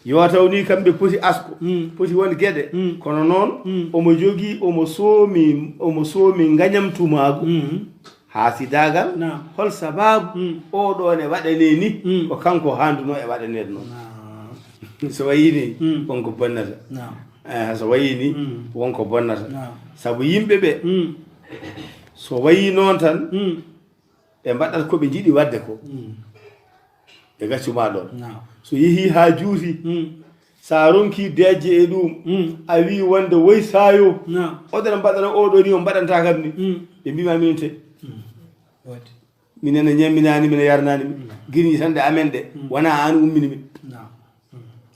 Yo taw ni kamɓe poti asko, Mm. poti won geɗe, Mm. kono noon Mm. omo jogii, omo soomi, omo soomi ngañamtumaagu. Mm. Haasidaagal, Naam. hol sabaabu Mm. oɗo ne waɗanee ni, Mm. ko kanko haanduno e waɗaneede noon. Naam. So wayii ni, Mm. won ko bonnata. Naam. Eh, so wayii ni, Mm. won ko bonnata. Naam. Sabu yimɓe ɓe, Mm. so wayii noon tan, Mm. ɓe mbaɗat ko ɓe njiɗi waɗde ko. Mm. Ɓe gaccuma ɗoon. Naam. So yehii haa juuti, Mm. So a ronkii deeƴde e ɗuum, a wii wonde woy saayo, oɗon mbaɗana oɗo ni, o mbaɗanta kam ni. Ɓe mbiima minen te. Minen a ñamminaani, min a yarnaani min. Girñi tan ɗe amen ɗe, wonaa aan ummini min.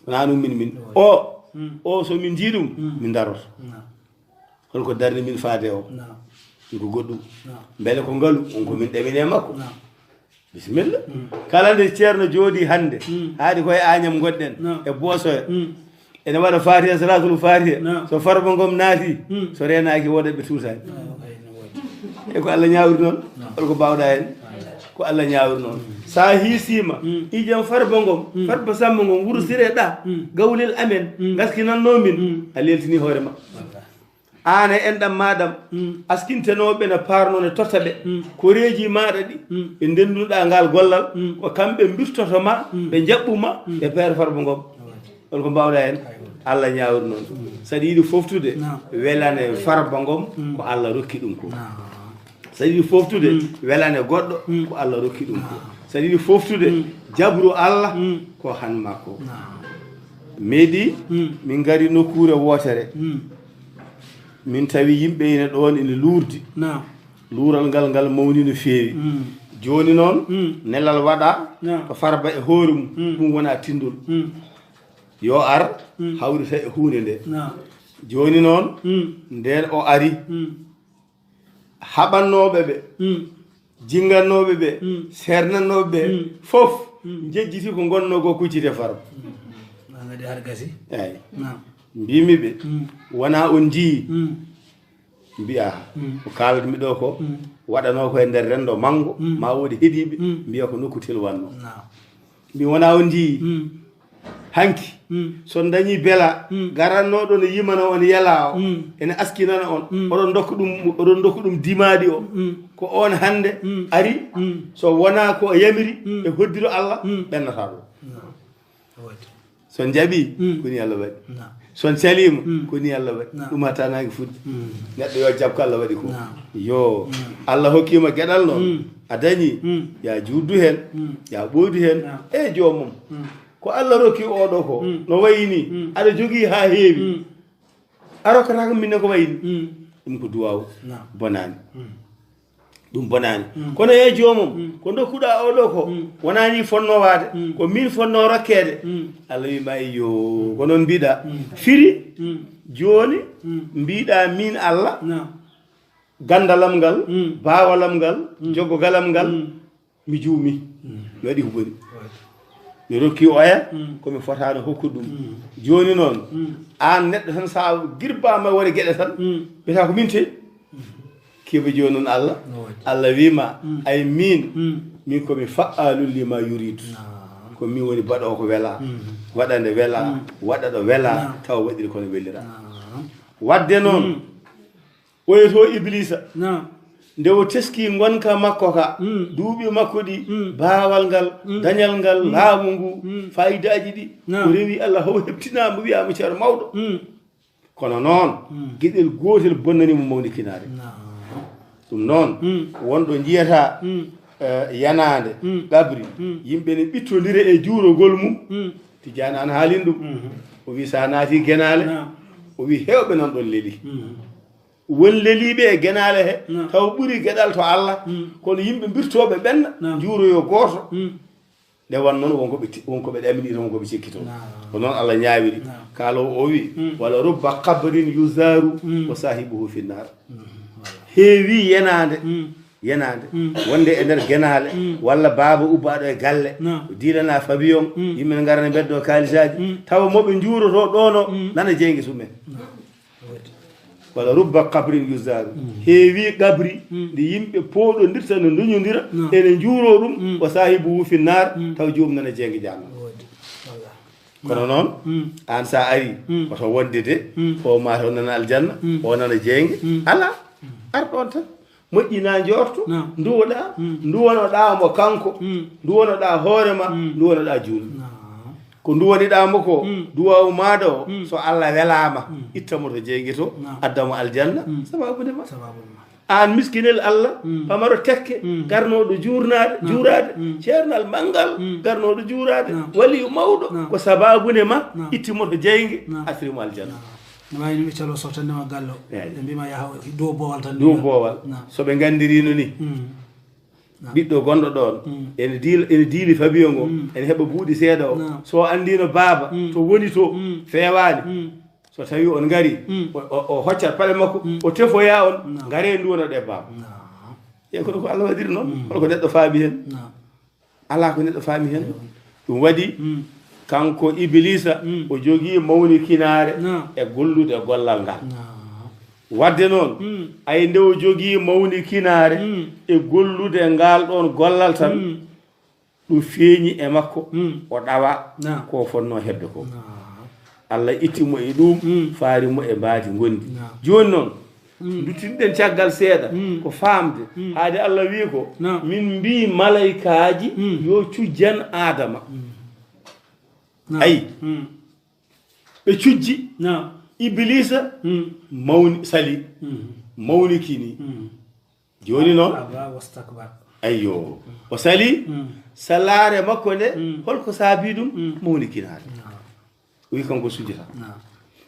Wonaa aan ummini min. O, o so min njii ɗum, min daroto. Holko darni min faade o? Ɗum ko goɗɗum. Mbele ko ngalu? On ko min ɗamini e makko. Bisimilla. Kala nde ceerno jooɗii hannde, haaɗi koye Añam ngonɗen, e Boosoya. Ene waɗa Faatiha, Salaatul Faatiha. So Farba Ngom naati, so reenaaki, woodat ɓe tuutaani. E ko Allah ñaawri noon? Hol ko mbaawɗaa heen? Ko Allah ñaawri noon. So a hiisiima, ijan Farba Ngom, Farba Samba Ngom, Wuro Siree ɗa, gawlel amen, ngaskinannoo min, a leeltinii hoore ma. Aan e enɗam maaɗam, askintenooɓe ɓe na paarnoo ne totta ɓe. Koreeji maaɗa ɗi, ɓe ndennduɗaa ngaal gollal, ko kamɓe mbirtoto ma, ɓe njaɓɓu ma, ɓe peere Farba Ngom. Hol ko mbaawɗaa heen? Allah ñaawri noon. Saɗa yiɗi foftude, welane Farba Ngom, ko Allah rokki ɗum ko. Saɗa yiɗi foftude, welane goɗɗo, ko Allah rokki ɗum ko. Saɗa yiɗi foftude, jabru Allah, ko han makko. Meeɗi, min ngari nokkuure wootere. Min tawi yimɓe ina ɗoon ina luurdi. Luural ngal, ngal mawni no feewi. Jooni noon, nelal waɗa to Farba e hoore mum. Ɗum wona tinndol. Yo ar, hawrita e huunde nde. Jooni noon, ndeen o ari. Haɓannooɓe ɓe, jinngannooɓe ɓe, seernannooɓe ɓe, fof njejjiti ko ngonnoo ko, kucciti e Farba. Ngadi har gasi. Eeyi. Mbimi ɓe, wonaa on njii, mbiya ko kaalatmi ɗo ko, waɗanoo ko e nder renndo manngo, ma woodi heɗiiɓe, mbiya ko nokku tel wannoo. Mi wonaa on njii, hanki, so on dañii bela, garannooɗo ne yimana on yela o, ene askinana on, oɗon ndokka ɗum, oɗon ndokka ɗum dimaaɗi o, ko on hannde ari, so wonaa ko o yamiri e hoddiro Allah, ɓennataa ɗum. So on njaɓii, ko ni Allah waɗi. So on caliima, ko ni Allah waɗi. Ɗum hatta naange fuɗi. Neɗɗo yo jaɓ ko Allah waɗi ko. Yo, Allah hokkiima geɗal noon, a dañii, ya juutdu heen, ya ɓooydu heen. E joomum, ko Allah rokki oɗo ko, no wayi ni, aɗa jogii haa heewi. A rokkata kam minne ko wayi ni. Ɗum ko duwaaw bonaani. Ɗum bonaani. Kono e joomum, ko ndokkuɗaa oɗo ko, wonaa ni fonnoo waade, ko min fonnoo rokkeede. Allah wi ma, iyo, ko noon mbiɗa. Firi, jooni, mbiɗa min Allah, ganndalam ngal, baawalam ngal, jogogalam ngal, mi juumi. Mi waɗi ko boni. Mi rokki oya, ko mi fotaano hokkude ɗum. Jooni noon, aan neɗɗo tan, so a girbaama wone geɗe tan, mbiyata ko min te. Kiiba jooni noon Allah, Allah wi ma, ay min, min ko mi fa'aalun lima yuriidu. Ko min woni baɗoowo ko welaa, waɗa nde welaa, waɗa ɗo welaa, tawa waɗiri ko no welira. Waɗde noon, oya to Ibliisa. Nde o teskii ngonka makko ka, duuɓi makko ɗi, baawal ngal, dañal ngal, laamu ngu, faayidaaji ɗi, o rewi Allah, o heɓtinaama, wiyaama ceerno mawɗo. Kono noon, geɗel gootel bonnani mo mawnikinaare. Ɗum noon, wonɗo njiyata, eh, yanaande, qabri, yimɓe ne ɓittondira e juurogol mum. Tijjaani ana haalin ɗum. O wi, so a naati genaale, o wi, heewɓe nan ɗon leli. Won leliiɓe e genaale he, taw ɓuri geɗal to Allah, kono yimɓe mbirtooɓe ɓenna, njuuroyo gooto. Nde wan noon, wonko ɓe ti-, wonko ɓe ɗaminii, wonko ɓe cekkitoo. Ko noon Allah ñaawiri. Kaala o, o wi, wala rubba qabrin yuzaaru wa saahibuhu fi naar. Heewi yenaande, yenaande. Wonde e nder genaale, walla baaba ubbaaɗo e galle, diilanaa fabiyoŋ, yimɓe ne ngarana mbeddoo kaalisaaji, tawa mo ɓe njuurotoo ɗoon o, nana jeynge sumen. Wala rubba qabrin yuzaaru. Heewi qabri, ndi yimɓe pooɗondirta, no nduñondira, ene njuuroo ɗum, wa saahibuhu fi naar, taw joomum nana jeynge jahannama. Kono noon, aan so a arii, oto wonde de, o maa taw nana aljanna, o nana jeynge. Alaa, ar ɗoon tan. Moƴƴinaa njoorto, nduwoɗaa, nduwanoɗaa mo kanko, nduwanoɗaa hoore ma, nduwanoɗaa juulɓe. Ko nduwaniɗaa mo ko, duwaawu maaɗa o, so Allah welaama, itta mo to jeynge to, adda mo aljanna, sabaabu nde ma. Aan miskinel Allah, pamaro tekke, garnooɗo juurnaade, juuraade, ceernal manngal, garnooɗo juuraade, waliyu mawɗo, ko sabaabu nde ma itti mo to jeynge, asri mo aljanna. No waawi no ɓe caloo so tan ndema gallo. Ɓe mbima yaha dow boowal tan. Dow boowal. So ɓe nganndirino ni. Ɓiɗɗo gonɗo ɗoon, ene diila, ene diili fabiyo ngo, ene heɓa buuɗi seeɗa o. So anndino baaba to woni to, feewaani. So tawi on ngari, o hoccat paɗe makko, o tefoya on, ngare nduwono ɗe baaba. Eyi kono ko Allah waɗiri noon, hol ko neɗɗo faami heen? Alaa ko neɗɗo faami heen. Ɗum waɗi kanko Ibiliisa, o jogii mawnikinaare e gollude gollal ngal. Wadde noon, ay nde o jogii mawnikinaare e gollude ngaal ɗoon gollal tan, ɗum feeñi e makko, o ɗawa ko fotnoo heɓde ko. Allah itti mo e ɗuum, faari mo e mbaadi ngonndi. Jooni noon, nduttinɗen caggal seeɗa, ko faamde, haade Allah wii ko, min mbii malaykaaji yo cujjan Aadama. Ayi, ɓe cujji, Ibiliisa mawni, sali, mawnikini. Jooni noon, ayyo, o sali salaare makko nde, holko saabi ɗum? Mawnikinaare. O wi kanko sujjata.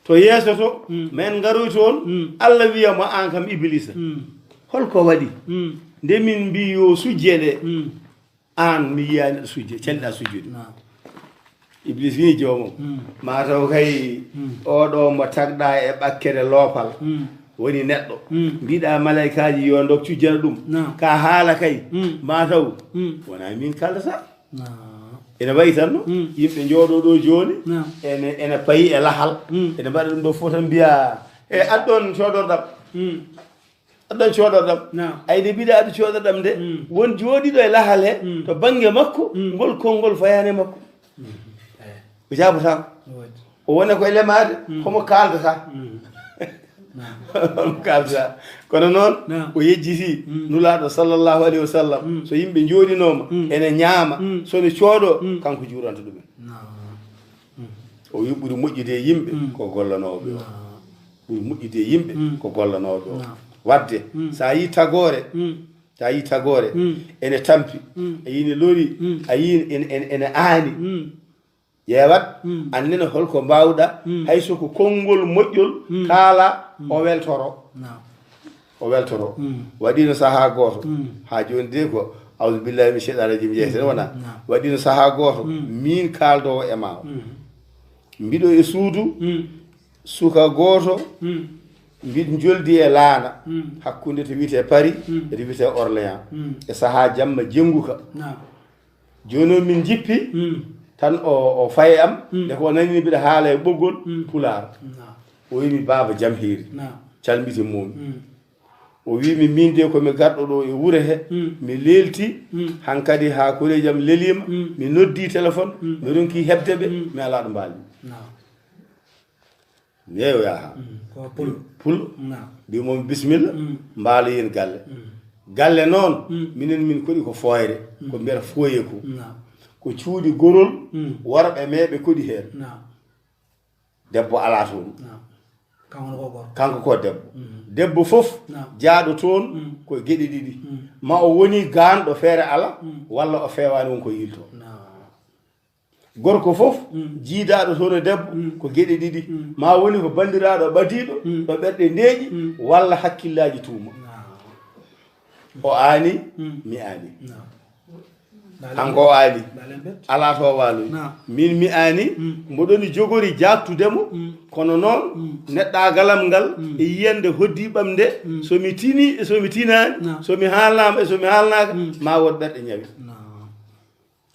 To yeeso to, ma en ngaroy toon, Allah wiya mo, aan kam Ibiliisa, holko waɗi? Nde min mbii yo sujje nde, aan mi yiyaani aɗa sujje, calliɗa sujjude. Iblis wii joomum, ma taw kay oɗo mo tagɗa e ɓakkere loopal woni neɗɗo. Mbiɗa malaykaaji yo ndok cujjana ɗum. Ka haala kay, ma taw wona min kaldata. Ene wayi tan no yimɓe njooɗo ɗo jooni, ene, ene payi e lahal, ene mbaɗa ɗum ɗo fof tan mbiya, e aɗɗon coodorɗam. Aɗɗon coodorɗam. Ay nde mbiɗa aɗa coodorɗam nde, won jooɗiiɗo e lahal he, to bannge makko, ngol konngol fayaani e makko. O jaabotaako. O wona koye lemaade, homo kaaldata. Homo kaaldata. Kono noon, o yejjiti Nulaaɗo sallallahu alayhi wa sallam. So yimɓe njooɗinooma, ene ñaama, so ne coodoo, kanko juuranta ɗumen. O wi ɓuri moƴƴude e yimɓe ko gollanooɓe o. Ɓuri moƴƴude e yimɓe ko gollanooɓe o. Wadde, so a yii tagoore, so a yii tagoore, ene tampi, a yii ne lori, a yii ene, ene, ene aani. Ƴeewat, annene holko mbaawɗa, hay so ko konngol moƴƴol kaala, o weltoro. O weltoro. Waɗiino sahaa gooto, haa jooni de ko, awdu billahi min cheytaani rajim, jeeyten wona. Waɗiino sahaa gooto, miin kaaldoowo e maa o. Mbiɗo e suudu, suka gooto, mbiɗ njoldi e laana, hakkunde to wiyetee Paris, e to wiyetee Orléans. E sahaa jamma jennguka. Jooni o min njippi, tan o, o fayi am, nde ko o nani mbiɗa haala e ɓoggol Pulaar. O wi mi, "Baaba, jam hiiri." Calmiti momi. O wi mi, "Min de ko mi garɗo ɗo e wuro he, mi leelti, hankadi haa koreeji am leliima, mi noddi téléphone, mi ronki heɓde ɓe, mi alaa ɗo mbaali." Yeeyo yaha. Pullo. Mbi mo, "Bisimilla, mbaaloyen galle." Galle noon, minen min koɗi ko fooyre, ko mbiyata fooye ko. Ko cuuɗi gorol, worɓe meeɓe koɗi heen. Debbo alaa toon. Kanko ko debbo. Debbo fof jaaɗo toon ko geɗe ɗiɗi. Ma o woni gaanɗo feere ala, walla o feewaani, won ko yilto. Gorko fof jiidaaɗo toon e debbo ko geɗe ɗiɗi. Ma woni ko banndiraaɗo ɓadiiɗo ɗo ɓerɗe ndeeƴi, walla hakkillaaji tuuma. O aani, mi aani. Kanko o aani. Alaa to waaloyi. Min mi aani, mboɗoni jogori jaaktude mo, kono noon neɗɗagalam ngal e yiyannde hoddiiɓam nde, so mi tini e so mi tinaani, so mi haalnaama e so mi haalnaaka, ma wood ɓerɗe ñawi.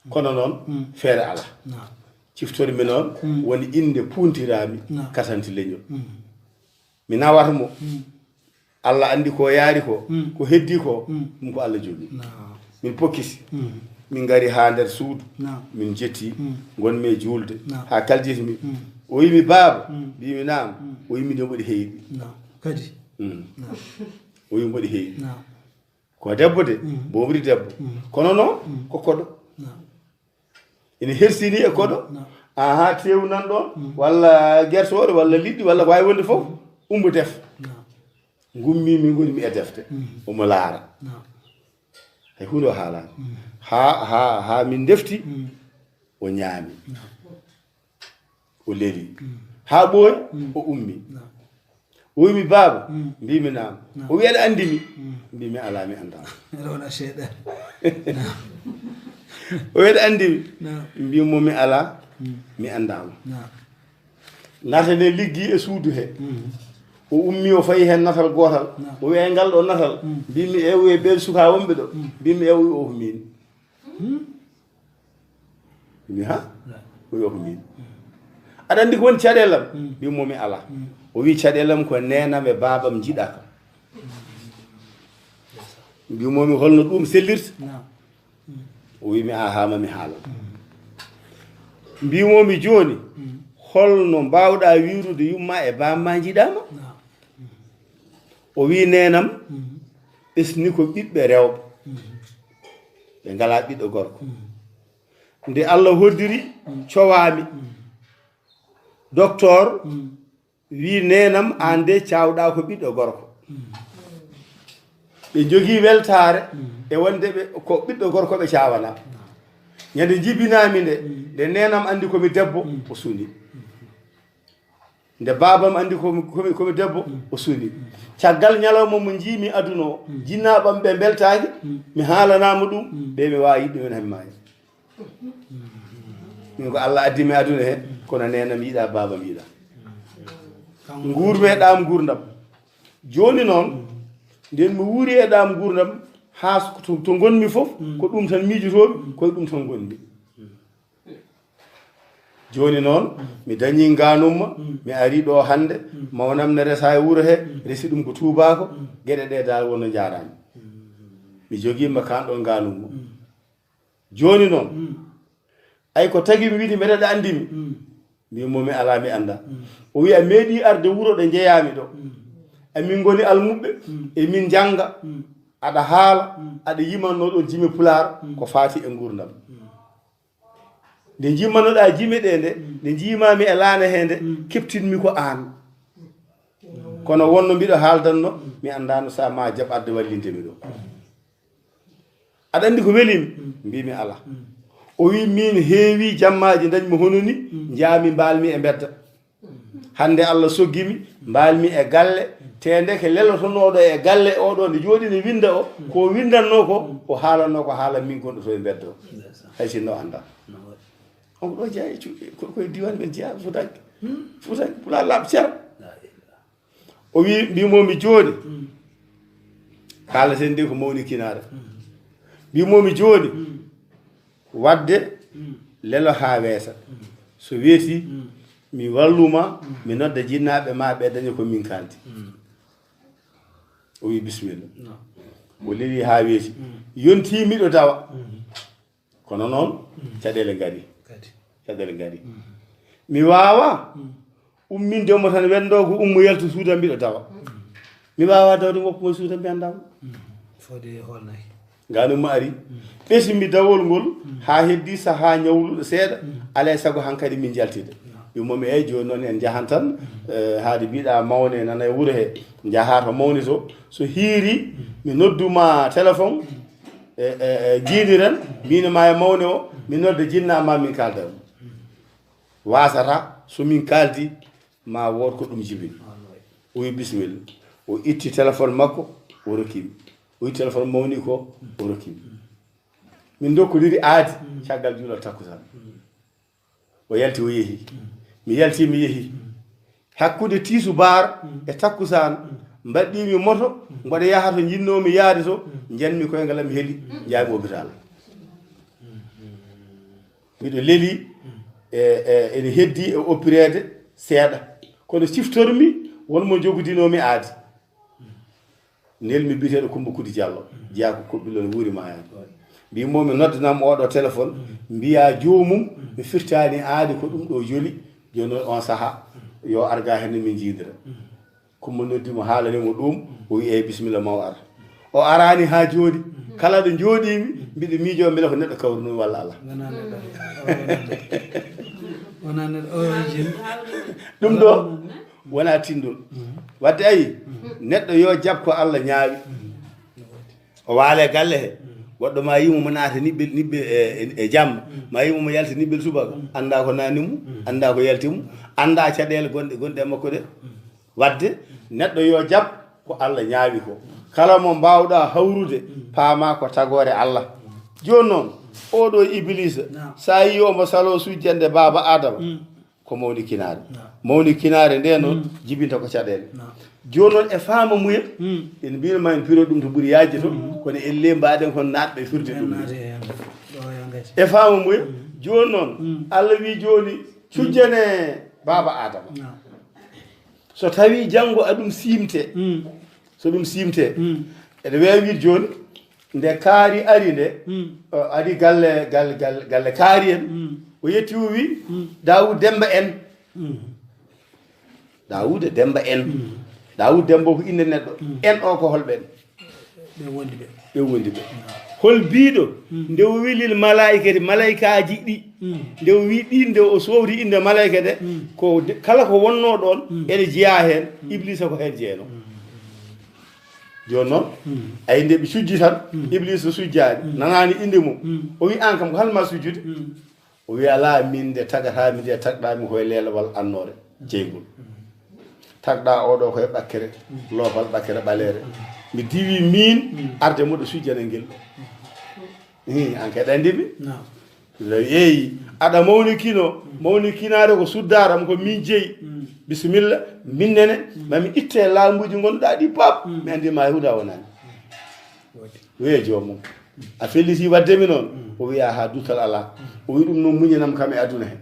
Kono noon, feere alaa. Ciftori mi noon, woni innde puuntiraami kasanti leñol. Mi nawata mo. Allah anndi ko yaari ko, ko heddi ko, ɗum ko Allah jogii. Min pokkiti. Min ngari haa nder suudu. Min jetti. Ngonmi e juulde. Haa kaljitmi. O wi mi, "Baaba?" Mbimi, "Naam." O wi mi, "Nde mboɗi heyɗi." Kadi? O wi, "Mboɗi heyɗi." Ko debbo de, boomri debbo. Kono noon, ko koɗo. Ene hersini e koɗo. Aha, teewu nan ɗoon, walla gertooɗe, walla liɗɗi, walla ko waawi wonde fof, umbo def. Ngummi min ngoni mi e defte. Omo laara. Hay huunde o haalaani. Haa, haa, haa min ndefti, o ñaami. O leli. Haa ɓooyi, o ummi. O wi mi, "Baaba?" Mbiimi, "Naam." O wi, "Aɗa anndi mi?" Mbiimi, "Alaa, mi anndaa." Aɗa wona seeɗa. O wi, "Aɗa anndi mi?" Mbiimi mo, "Mi alaa, mi anndaa ma." Naate nde liggi e suudu he. O ummi, o fayi heen natal gootal. O wi, "E ngal ɗo natal?" Mbiimi, "E, o wi, e ɓeen sukaa wonɓe ɗo." Mbiimi, "E, o wi, o ko miin." Mi ha? O wi, "O ko miin." "Aɗa anndi ko woni caɗeelam?" Mbiimi mo, "Mi alaa." O wi, "Caɗeelam ko neenam e baabam njiɗaa kam." Mbiimi mo, "Mi holno ɗum sellirta?" O wi mi, "Aha, ma mi haala." Mbiimi mo, "Mi jooni, holno mbaawɗaa wiirude yumma e baamma njiɗaa ma?" O wi, "Neenam ɓesni ko ɓiɓɓe rewɓe. Ɓe ngalaa ɓiɗɗo gorko. Nde Allah hoddiri, cowaami. Doktor wi neenam, aan de caawɗaa ko ɓiɗɗo gorko." Ɓe njogii weltaare e wonde ɓe ko ɓiɗɗo gorko ɓe caawanaa. Ñande njibinaami nde, nde neenam anndi ko mi debbo, o suni. Nde baabam anndi ko mi, ko mi, ko mi debbo, o suni. Caggal ñalawma mo njiimi aduna o, jinnaaɓam ɓe mbeltaaki, mi haalanaama ɗum, ɓe mi waawi yiɗde men hemmaani. Min ko Allah addi mi aduna he, kono neenam yiɗaa, baabam yiɗaa. Nguurmi e ɗaam nguurndam. Jooni noon, nden mi wuuri e ɗaam nguurndam, haa so, to, to ngonmi fof, ko ɗum tan miijotoomi, ko e ɗum tan ngonmi. Jooni noon, mi dañii ngaanumma, mi arii ɗo hannde, mawnam ne resaa e wuro he, resi ɗum ko tuubaako, geɗe ɗe dal wonno njaaraani. Mi jogiima kaan ɗo ngaanumma. Jooni noon, ay ko tagi mi wiide mbeɗa aɗa anndi mi? Mbiimi mo, "Mi alaa, mi anndaa." O wi, "A meeɗii arde wuro ɗo njeyaami ɗo? Emin ngoni almuɓɓe, emin njannga, aɗa haala, aɗa yimanno ɗon jime pulaar ko faati e nguurndam. Nde njimmannoɗaa jime ɗe nde, nde njiimaami e laana he nde, keptinmi ko aan. Kono wonno mbiɗo haaldanno, mi anndaano so a ma jaɓ arde wallinde mi ɗo. Aɗa anndi ko weli mi?" Mbiimi, "Alaa." O wi, "Miin heewi jammaaji ndañmi hono ni, njaami mbaalmi e mbedda. Hannde Allah soggi mi, mbaalmi e galle, te ndeke lelotonooɗo e galle o ɗo nde jooɗi ne winnda o, ko winndannoo ko, o haalannoo ko haala min gonɗo to e mbedda o. Hay sinno anndaa." On ko ɗo jeyaa e cuuɗi, ko, ko e diiwaan men jeyaa, Fuutaanke. Fuutaanke, Pulaar laaɓa cer. O wi, mbiimi mo, "Mi jooni." Kaalaten nde ko mawni kinaara. Mbiimi mo, "Mi jooni. Waɗde lelo haa weeta. So weeti, mi wallu ma, mi nodda jinnaaɓe ma ɓe daña ko min kaaldi." O wi, "Bisimilla." O leli haa weeti. Yontii miɗo dawa. Kono noon, caɗeele ngari. Kadi. Caɗeele ngari. Mi waawaa umminde mo tan, wendo ko ummo yaltu suudu am, mbiɗo dawa. Mi waawaa dawde ngokko ngol suudu am, mi anndaa mo. Fode holnay. Ngaanumma ari. Ɓesimi dawol ngol haa heddii sahaa ñawluɗo seeɗa, alaa e sago hankadi min njaltida. Mbiimi mo, "Eey, jooni noon en njahan tan, eh, haade mbiɗa mawne nana e wuro he, njahaa to mawni to. So hiirii, mi noddu ma téléphone, e, e, e, njiidiren, miin e ma e mawne o, mi nodda jinnaa ma min kaalda mo. Waasataa, so min kaaldi, ma wood ko ɗum jibini." O wi, "Bisimilla." O itti téléphone makko, o rokki mi. O itti téléphone mawni ko, o rokki mi. Min ndokkodiri aadi caggal juulal takkusaan. O yalti, o yehi. Mi yalti, mi yehi. Hakkunde tiisubaar e takkusaan, mbaɗɗiimi moto, mboɗo yaha to njinnoomi yahde to, njanmi koyngal am heli, njaami hôpital. Miɗo leli, e, e, ene heddii e oppireede seeɗa. Kono siftormi won mo njogodinoomi aadi. Nelmi biyeteeɗo Kummba Kudi Jallo, jeyaa ko Koɓɓillo, ne wuuri maayaani. Mbiimi mo, mi noddanam oɗo téléphone, mbiyaa joomum, mi firtaani aadi ko ɗum ɗo joli, jooni noon on sahaa, yo ar ga heen min njiidira. Kumba noddi mo, haalani mo ɗum, o wi, "Eey, bisimilla, ma o ar." O araani haa jooɗi. Kala ɗo njooɗiimi, mbiɗo miijoo mbele ko neɗɗo kawrunoo walla alaa. Wonaa neɗɗo. Wonaa neɗɗo. Wonaa neɗɗo. O, jin. Ɗum ɗo, Wona tinndol. Wadde ayi, neɗɗo yo jab ko Allah ñaawi. O waale galle he. Goɗɗo ma yimo mo naata niɓɓe, niɓɓe e, e, e jamma. Ma yimo mo yalti niɓɓe subaka. Annda ko nani mu, annda ko yalti mu, annda caɗeele gonɗe, gonɗe e makko ɗe. Wadde neɗɗo yo jab ko Allah ñaawi ko. Kala mo mbawɗa hawrude, paama ko tagoore Allah. Jooni noon, oɗo Iblisa, sa yi omo salo sujjande baaba Adama, ko mawnikinaare. Mawnikinaare nde noon jibinta ko caɗeele. Jooni noon e faama muya, en mbino ma en piro ɗum to ɓuri yaajde to, kono elle mbaɗen kon naatɓe firde ɗum. E faama muya, jooni noon, Allah wi jooni, cujjane baaba Adama. So tawi janngo aɗum siimte, so ɗum siimte, eɗe weewi jooni, nde kaari ari nde, o ari galle, galle, galle, galle kaari en, o yetti o wi, Daawuud Demmba en. Daawuud Demmba en. Daawuud Demmba ko innde neɗɗo. En o ko holɓe en? Ɓe wondi ɓe. Ɓe wondi ɓe. Hol biiɗo nde o welil malaa'ikati, malaa'ikaaji ɗi, nde o wi ɗin, nde o sowri innde malaa'ika nde, ko de-, kala ko wonnoo ɗoon, ene jeyaa heen, Iblisa ko heen jeyanoo. Jooni noon, ayi nde ɓe cujji tan, Iblisa sujjaani, nanaani innde mum. O wi, "Aan kam, ko hal ma sujjude?" O wi, "Alaa, min nde tagataa mi nde, tagɗaa mi koye leelewal annoore jeyngol. Tagɗaa oɗo koye ɓakkere, loofal ɓakkere ɓaleere. Mi diwi min arde moɗo sujjana ngel ɗo." Hi, aan kadi anndi mi. Lawi, "Eyi, aɗa mawnikino, mawnikinaare ko suddaram ko min jeyi. Bisimilla, min nene, ma mi itte laamuuji ngonɗaa ɗi pap. Mi anndi ma Yahuuda wonani." Wiye joomum, "A felliti wadde mi noon?" O wiya, "Haa dutal alaa." O wi, "Ɗum noon muñanam kam e aduna he.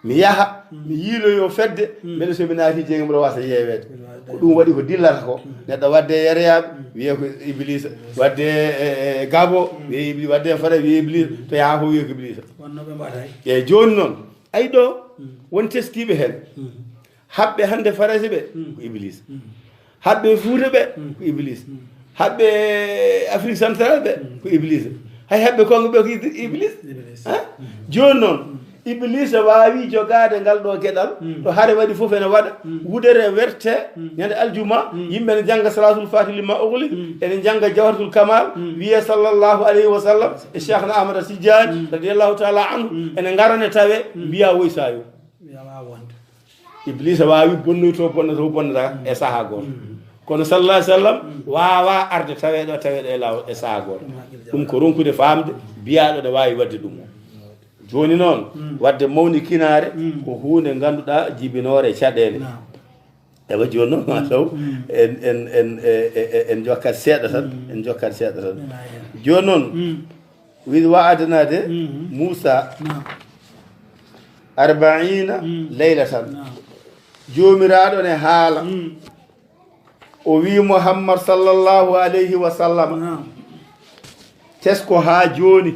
Mi yaha, mi yiiloyo fedde, mbeɗa so mi naati jeynge mboɗo wasa yeeweede." Ko ɗum waɗi ko dillata ko. Neɗɗo wadde e yereyaaɓe, wiye ko Iblisa. Wadde e, e, e gabo, wiye Ibli-, wadde e fara, wiye Iblisa. To yaha fof wiye ko Iblisa. Wonno ɓe mbaɗa hay. E jooni noon, ay ɗo, won teskiiɓe heen. Haɓɓe hannde Farayse ɓe, ko Iblis. Haɓɓe Fuuta ɓe, ko Iblis. Haɓɓe Afrique Centrale ɓe, ko Iblis. Hay haɓɓe Kongo ɓe, ko Iblis. Iblis. Hein? Jooni noon, Iblis waawi jogaade ngal ɗo geɗal, ɗo hare waɗi fof ene waɗa, wudere werte, ñande aljuma, yimɓe ene jannga Salatul Fatih lima ughliq, ene jannga Jawharatul Kamal, wiye sallallahu alayhi wa sallam, e Cheikhna Ahmada Tidiane, radiyallahu taala anhu, ene ngarane tawe, mbiya woy sayo. Wiya waawa wonde. Iblisa waawi bonnoyto, bonnoto, bonnata e sahaa gooto. Kono sallallahu alaihi wasallam waawa arde taweɗo, taweɗo e laawol e sahaa gooto. Ɗum ko ronkude faamde, biyaaɗo ne waawi waɗde ɗum. Jooni noon, waɗde mawnikinaare ko huunde ngannduɗaa jibinoore caɗeele. Naam. Ewa, jooni noon, ma taw en, en, en, e, e, e, en jokkat seeɗa tan, en jokkat seeɗa tan. Jooni noon, وإذ وعدنا de موسى أربعين ليلة. Joomiraaɗo ne haala. O wii Muhammad sallallahu alayhi wa sallam, tesko haa jooni,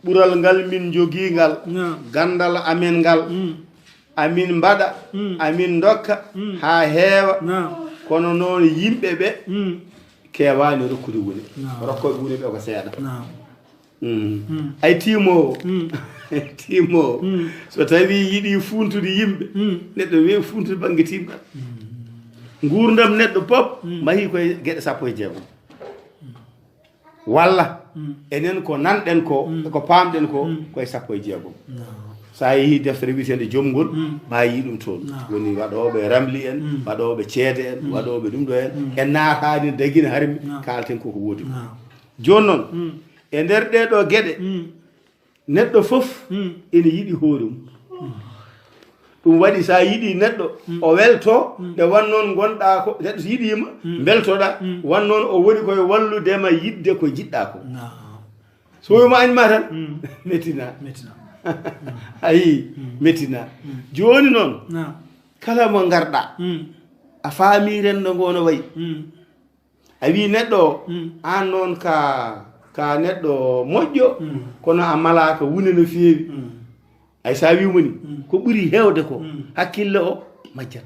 ɓural ngal min njogii ngal, ganndal amen ngal, amin mbaɗa, amin ndokka haa heewa, kono noon yimɓe ɓe keewaani rokkude wune. Naam. Rokkooɓe wune ɓe ko seeɗa. Naam. Mm. Mm. Ay tiimoowo. Mm. Tiimoowo. Mm. So tawii yiɗi fuuntude yimɓe, neɗɗo weewi fuuntude bannge tiimɗal. Nguurndam neɗɗo pop mahii koye geɗe sappo e jeegom. Walla enen ko nanɗen ko, e ko paamɗen ko, koye sappo e jeegom. Naam. So a yehii deftere wiyeteende Jomngol, ma yii ɗum toon. Naam. Woni waɗooɓe ramli en, waɗooɓe ceede en, waɗooɓe ɗum ɗo en. En naataani dagina harmi, kaalten koko woodi ko. Naam. Jooni noon, e nder ɗee ɗoo geɗe, neɗɗo fof ene yiɗi hoore mum. Ɗum waɗi so a yiɗi neɗɗo, o welto, nde wan noon ngonɗaa ko, neɗɗo so yiɗiima, mbeltoɗaa, wan noon o woni koye wallude ma yiɗde ko njiɗɗaa ko. Naam. So wiima añ ma tan, mettina. Mettina. A yii, mettina. Jooni noon, naam, kala mo ngarɗaa, a faamii renndo ngoo no wayi. A wii neɗɗo o, aan noon ka, ka neɗɗo moƴƴo, kono a malaaka wune no feewi. Ay, so a wii mo ni, ko ɓuri heewde ko, hakkille o majjat.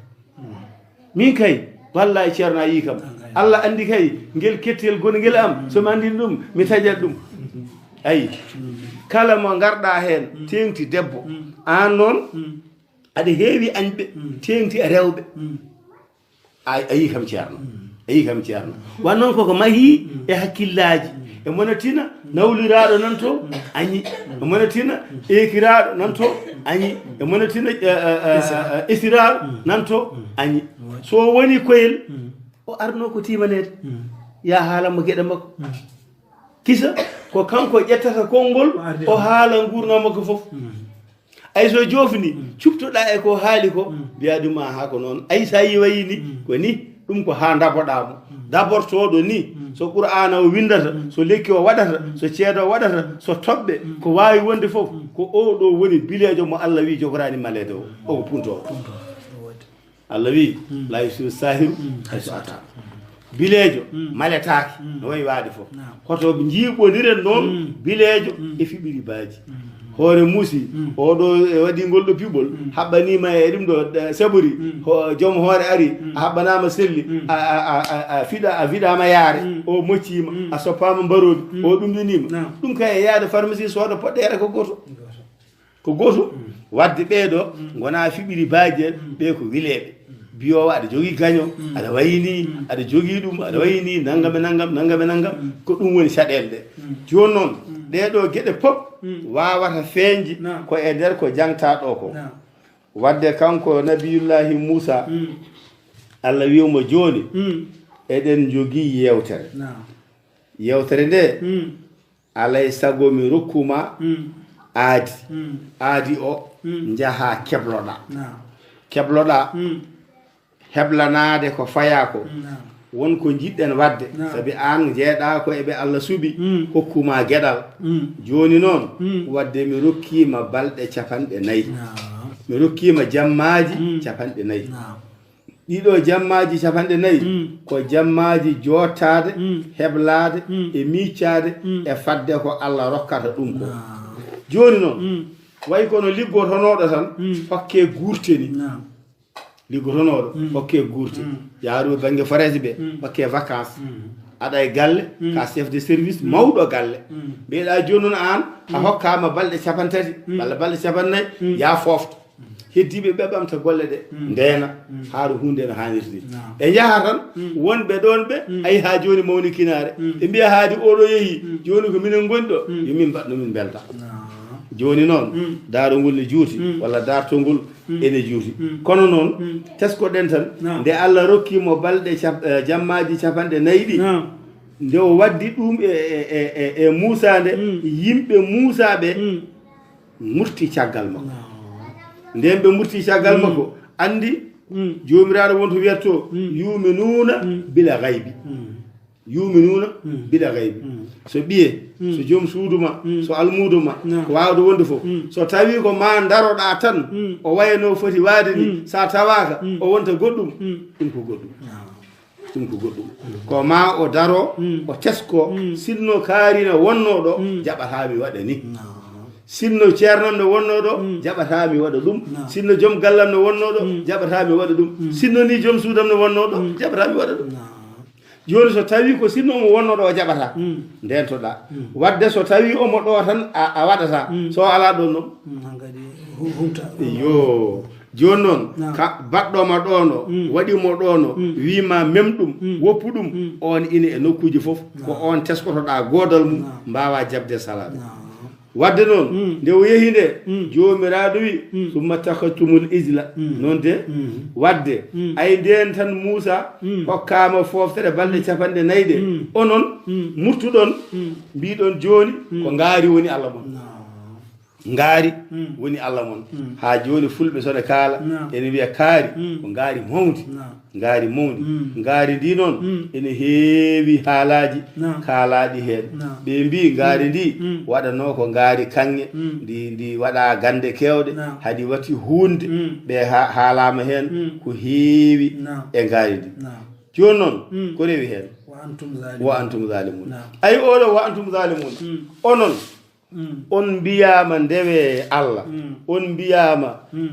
Min kay, wallaahi, Ceerno, a yii kam. Alla anndi kay, ngel kettel gongel am, so mi anndino ɗum, mi taƴat ɗum. Ayi, kala mo ngarɗaa heen, teeŋti debbo, aan noon, Aɗa heewi añɓe, teeŋti e rewɓe. A, a yii kam ceerno. A yii kam ceerno. Wan noon koko mahii e hakkillaaji. E monatina nawliraaɗo nan to, añi. E monatina eekiraaɗo nan to, añi. E monatina, eh, eh, eh, eh, esiraaɗo nan to, añi. So woni koyel, o arno ko tiimaneede. Ya haalanmo geɗe makko. Kisa, ko kanko ƴettata konngol, o haala nguurndam makko fof. Ay so joofni, cuptoɗaa e ko haali ko, mbiyaa ɗum, "Ahaa, ko noon." Ay so a yii wayi ni, ko ni, ɗum ko haa ndaboɗaa mo. Dabortooɗo ni, so Qur'aana o winndata, so lekki o waɗata, so ceede o waɗata, so toɓɓe, ko waawi wonde fof, ko oo ɗoo woni bileejo mo Allah wii jogoraani maleede o. O ko puntoowo. Allah wii, "La yuflihu saahiru haysu ata." Bileejo maletaaki, no wayi waade fof. Naam. Hoto njiiɓondiren noon bileejo e fiɓiri baaji. Hoore muusi, oɗo e waɗi ngol ɗo piɓol, haɓɓaniima e ɗum ɗo, eh, sabori, ho-, joom hoore ari, a haɓɓanaama selli, a, a, a, a, a fiɗa, a fiɗaama yaare, o mocciima, a soppaama mbaroobi, o ɗumɗiniima. Naam. Ɗum kay e yaade pharmacie sooda poɗɗeere ko gooto. Ko gooto. Waɗde ɓee ɗo ngonaa fiɓiri baaji en, ɓee ko wileeɓe. Biyoowo aɗa jogii gaño, aɗa wayi ni, aɗa jogii ɗum, aɗa wayi ni, nanngam e nanngam, nanngam e nanngam. Ko ɗum woni caɗeele ɗe. Jooni noon, ɗee ɗo geɗe pop waawata feeñde ko e nder ko jangtaa ɗo ko. Naam. Waɗde kanko Nabiyullaahi Muusaa, Allah wii mo, "Jooni, eɗen njogii yeewtere." Naam. Yeewtere nde, alay sago mi rokku ma aadi. Aadi o, njahaa kebloɗaa. Naam. Kebloɗaa, heblanaade ko fayaa ko. Naam. Won ko njiɗɗen waɗde, naam, sabi aan njeeɗaa ko e ɓe Allah suɓi, hokku ma geɗal. Jooni noon, waɗde mi rokkii ma balɗe capanɗe nayi. Naam. Mi rokkii ma jammaaji capanɗe nayi. Naam. Ɗiɗo jammaaji capanɗe nayi ko jammaaji joottaade, heblaade e miiccaade e fadde ko Allah rokkata ɗum ko. Naam. Jooni noon, wayi kono liggotonooɗo tan, hokke guurte ni. Naam. Liggotonooɗo, hokke guurte. Yaaru bannge forêt ɓe, hokke vacances. Aɗa e galle, ka chef de service, mawɗo galle. Mbiyeɗaa jooni noon aan, a hokkaama balɗe capantati, walla balɗe capannay, yaa foofto. Heddiiɓe ɓe ɓamta golle ɗe, ndeena, haa ɗo huunde no haanirde. Naam. Ɓe njaha tan, wonɓe ɗoon ɓe, ayi haa jooni mawnikinaare. Ɓe mbiya haadi oɗo yehi, jooni ko minen ngoni ɗo, yo min mbaɗ no min mbelta. Naam. Jooni noon, daarongol ne juuti, walla daartongol ene juuti. Kono noon, teskoɗen tan, naam, nde Allah rokki mo balɗe cap-, eh, jammaaji capanɗe nayi ɗi, naam, nde o waddi ɗum e, e, e, e, e Muusaa nde, yimɓe Muusaa ɓe, murti caggal makko. Naam. Nden ɓe murti caggal makko, anndi Joomiraaɗo won to wiyatto, "Yuuminuuna bila gaybi." Yuuminuuna bila gaybi. So ɓiye, so joom suudu ma, so almuudo ma, naam, ko waawde wonde fof. So tawi ko ma daroɗaa tan, o wayno foti waade ni, sa tawaaka, o wonta goɗɗum, ɗum ko goɗɗum. Naam. Ɗum ko goɗɗum. Ko ma o daro, o tesko, sinno kaari ne wonno ɗo, jaɓata mi waɗa ni. Naam. Sinno ceernam ne wonno ɗo, jaɓata mi waɗa ɗum. Naam. Sinno joom gallam ne wonno ɗo, jaɓata mi waɗa ɗum. Sinno ni joom suudam ne wonno ɗo, jaɓata mi waɗa ɗum. Naam. Jooni so tawi ko sinno omo wonno ɗo, o jaɓata. Ndentoɗa. Wadde so tawi omo ɗo tan, a, a waɗata. So o alaa ɗon noon. Hankadi hu-, huuta. Yo. Jooni noon, naam, ka baɗɗo ma ɗoon o, waɗi mo ɗoon o, wii ma mem ɗum, woppu ɗum, on ina e nokkuuji fof, ko on teskotoɗaa goodal mum, mbaawa jaɓde salaaɓe. Naam. Wadde noon, nde o yehi nde, Joomiraaɗo wi, "Summa takhadtumul ijla." Noon de, wadde, ay ndeen tan Muusaa hokkaama fooftere balɗe capanɗe nayi ɗe. Onon, murtuɗon, mbiɗon jooni ko ngaari woni Allah mon. Naam. Ngaari woni Allah mon. Haa jooni fulɓe so ne kaala, ene wiya kaari ko ngaari mawndi. Naam. Ngaari mawndi. Ngaari ndi noon ene heewi haalaaji kaalaaɗi heen. Naam. Ɓe mbii ngaari ndi waɗanoo ko ngaari kaŋŋe, ndi, ndi waɗaa gannde keewɗe, naam, hadi wati huunde ɓe ha-, haalaama heen ko heewi e ngaari ndi. Naam. Jooni noon, ko rewi heen? Wa antum zalimun. Wa antum zalimun. Naam. Ay oɗo wa antum zalimun. Onon, on mbiyaama ndewee Allah, on mbiyaama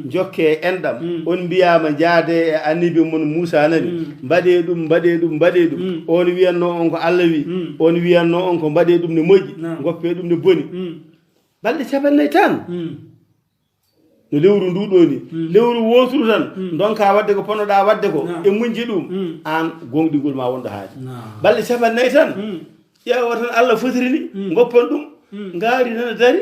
njokkee enɗam, on mbiyaama njaadee e annabi mon Muusaa nani, mbaɗee ɗum, mbaɗee ɗum, mbaɗee ɗum. On wiyannoo on ko Allah wi, on wiyannoo on ko mbaɗee ɗum ne moƴƴi, naam, ngoppee ɗum ne boni. Balɗe capannay tan. No lewru ndu ɗo ni. Lewru wooturu tan, ndonka waɗde ko ponnoɗaa waɗde ko, e muñde ɗum, aan gooŋɗingol ma wonɗo haade. Balɗe cappanɗe nayi tan, ƴeewa tan Allah fotiri ni, ngoppon ɗum, ngaari nana dari,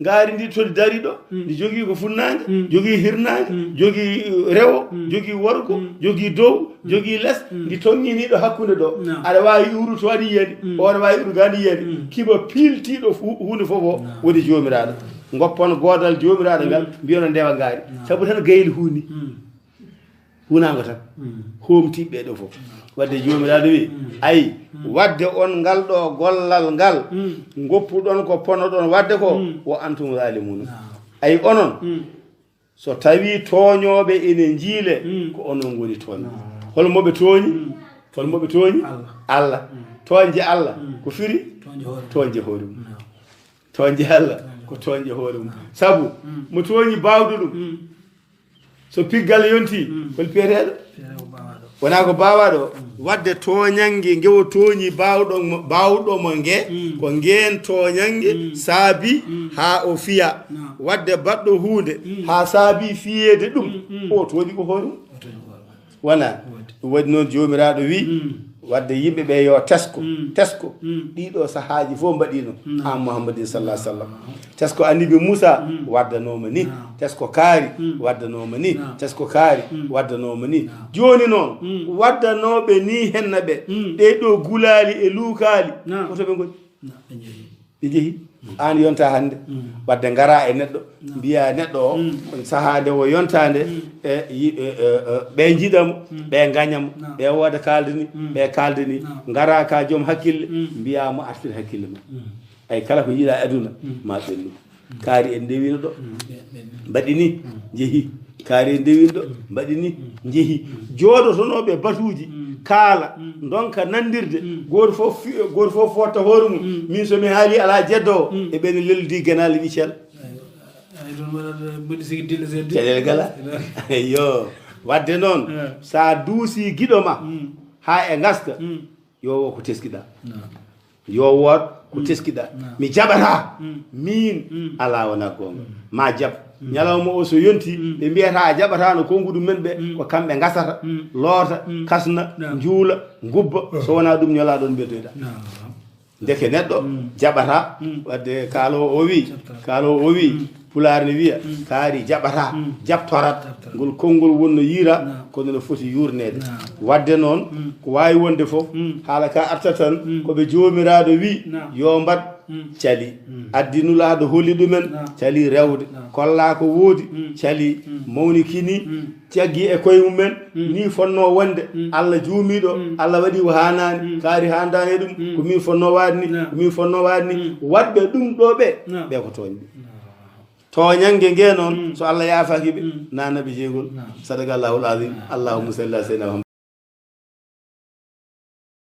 ngaari ndi toli dari ɗo, ndi jogii ko funnaange, jogii hirnaange, jogii, uh, rewo, jogii worgo, jogii dow, jogii les, ndi toŋŋinii ɗo hakkunde ɗo. Aɗa waawi iwrude to aɗa yiya ndi, o aɗa waawi iwrude gaa ndi yiya ndi. Kiba piiltiiɗo fu-, huunde fof o woni Joomiraaɗo. Ngoppon goodal Joomiraaɗo ngal, mbiyon o ndewa ngaari. Sabu tan gayel huuni. Hunaango tan. Hoomtiiɓe ɓee ɗo fof. Wadde Joomiraaɗo wi, "Ay, wadde on ngal ɗo gollal ngal, ngoppuɗon ko ponnoɗon wadde ko, wa antum zalimun." Ay, onon, so tawi tooñooɓe ene njiile, ko onon ngoni tooñɓe. Hol mo ɓe tooñi? Hol mo ɓe tooñi? Allah. Allah. Tooñde Allah, ko firi? Tooñde hoore mum. Tooñde hoore mum. Tooñde Allah, ko tooñde hoore mum. Sabu, mo tooñi baawɗo ɗum, so piggal yonti, hol piyeteeɗo? Wonaa ko baawaaɗo o. Wadde tooñannge nge o tooñi baawɗo mo, baawɗo mo nge, ko ngeen tooñannge saabi haa o fiya. Wadde baɗɗo huunde haa saabi fiyeede ɗum, o tooñi ko hoore mum. Wonaa. Ɗum waɗi noon Joomiraaɗo wi, wadde yimɓe ɓe yo tesko, tesko. Ɗiɗo sahaaji fof mbaɗiino aan Muhammadin sallallahu alaihi wasallam. Tesko Annabi Muusa waddanooma ni, tesko kaari waddanooma ni, tesko kaari waddanooma ni. Jooni noon, waddanooɓe ni henna ɓe, ɗee ɗo gulaali e luukaali, ko to ɓe ngoni? Ɓe njehi. Aan yonta hannde, wadde ngara e neɗɗo, mbiya neɗɗo o, on sahaa nde o yonta nde, e yi-, e, e, e, ɓe njiɗa mo, ɓe ngaña mo, ɓe wooda kaalde ni, ɓe kaalde ni, ngara ka joom hakkille, mbiya mo artir hakkille ma. Ay, kala ko yiɗa e aduna, ma ɓennu. Kaari en ndewino ɗo. Mbaɗi ni, njehi. Kaari en ndewino ɗo. Mbaɗi ni, njehi. Jooɗotonooɓe batuuji, kaala, ndonka nandirde, gooto fof fi-, gooto fof fotta hoore mum. Min so mi haali alaa jeddo o, e ɓen leldi genaale wi cel. Ay, ɗum waɗata mbaɗi sigi dille seeɗa. Caɗeele gala. Yo. Wadde noon, sa duusi giɗo ma, haa e ngaska, yo wo ko teskiɗa. Yo wood ko teskiɗa. Mi jaɓata. Min, alaa wonaa goonga. Ma jaɓ. Ñalawma o so yonti, ɓe mbiyata a jaɓataano konnguɗi men ɓe, ko kamɓe ngasata, loota, kasna, njuula, ngubba. So wonaa ɗum, ñolaa ɗoon mbeddoyɗa. Ndeke neɗɗo jaɓata, wadde kaaloowo o wi, kaaloowo o wi, Pulaar ne wiya, kaari jaɓata, jaɓtorat. Ngol konngol wonno yiira, kono no foti yuurneede. Wadde noon, ko waawi wonde fof, haala ka arta tan, ko ɓe Joomiraaɗo wi, yo mbaɗ, cali. Addi Nulaaɗo holi ɗumen, cali rewde. Kollaa ko woodi, cali. Mawnikini, caggi e koye mumen, ni fotnoo wonde. Allah juumiiɗo, Allah waɗi o haanaani, kaari haandaani e ɗum, ko min fotnoo waɗde ni, ko min fotnoo waɗde ni. Waɗɓe ɗum ɗo ɓe, ɓe ko tooñɓe. Tooñannge nge noon, so Allah yaafaaki ɓe, nana ɓe jeygol. Sadaqallahul azim. Allahumma salli ala sayyidina Muhammad.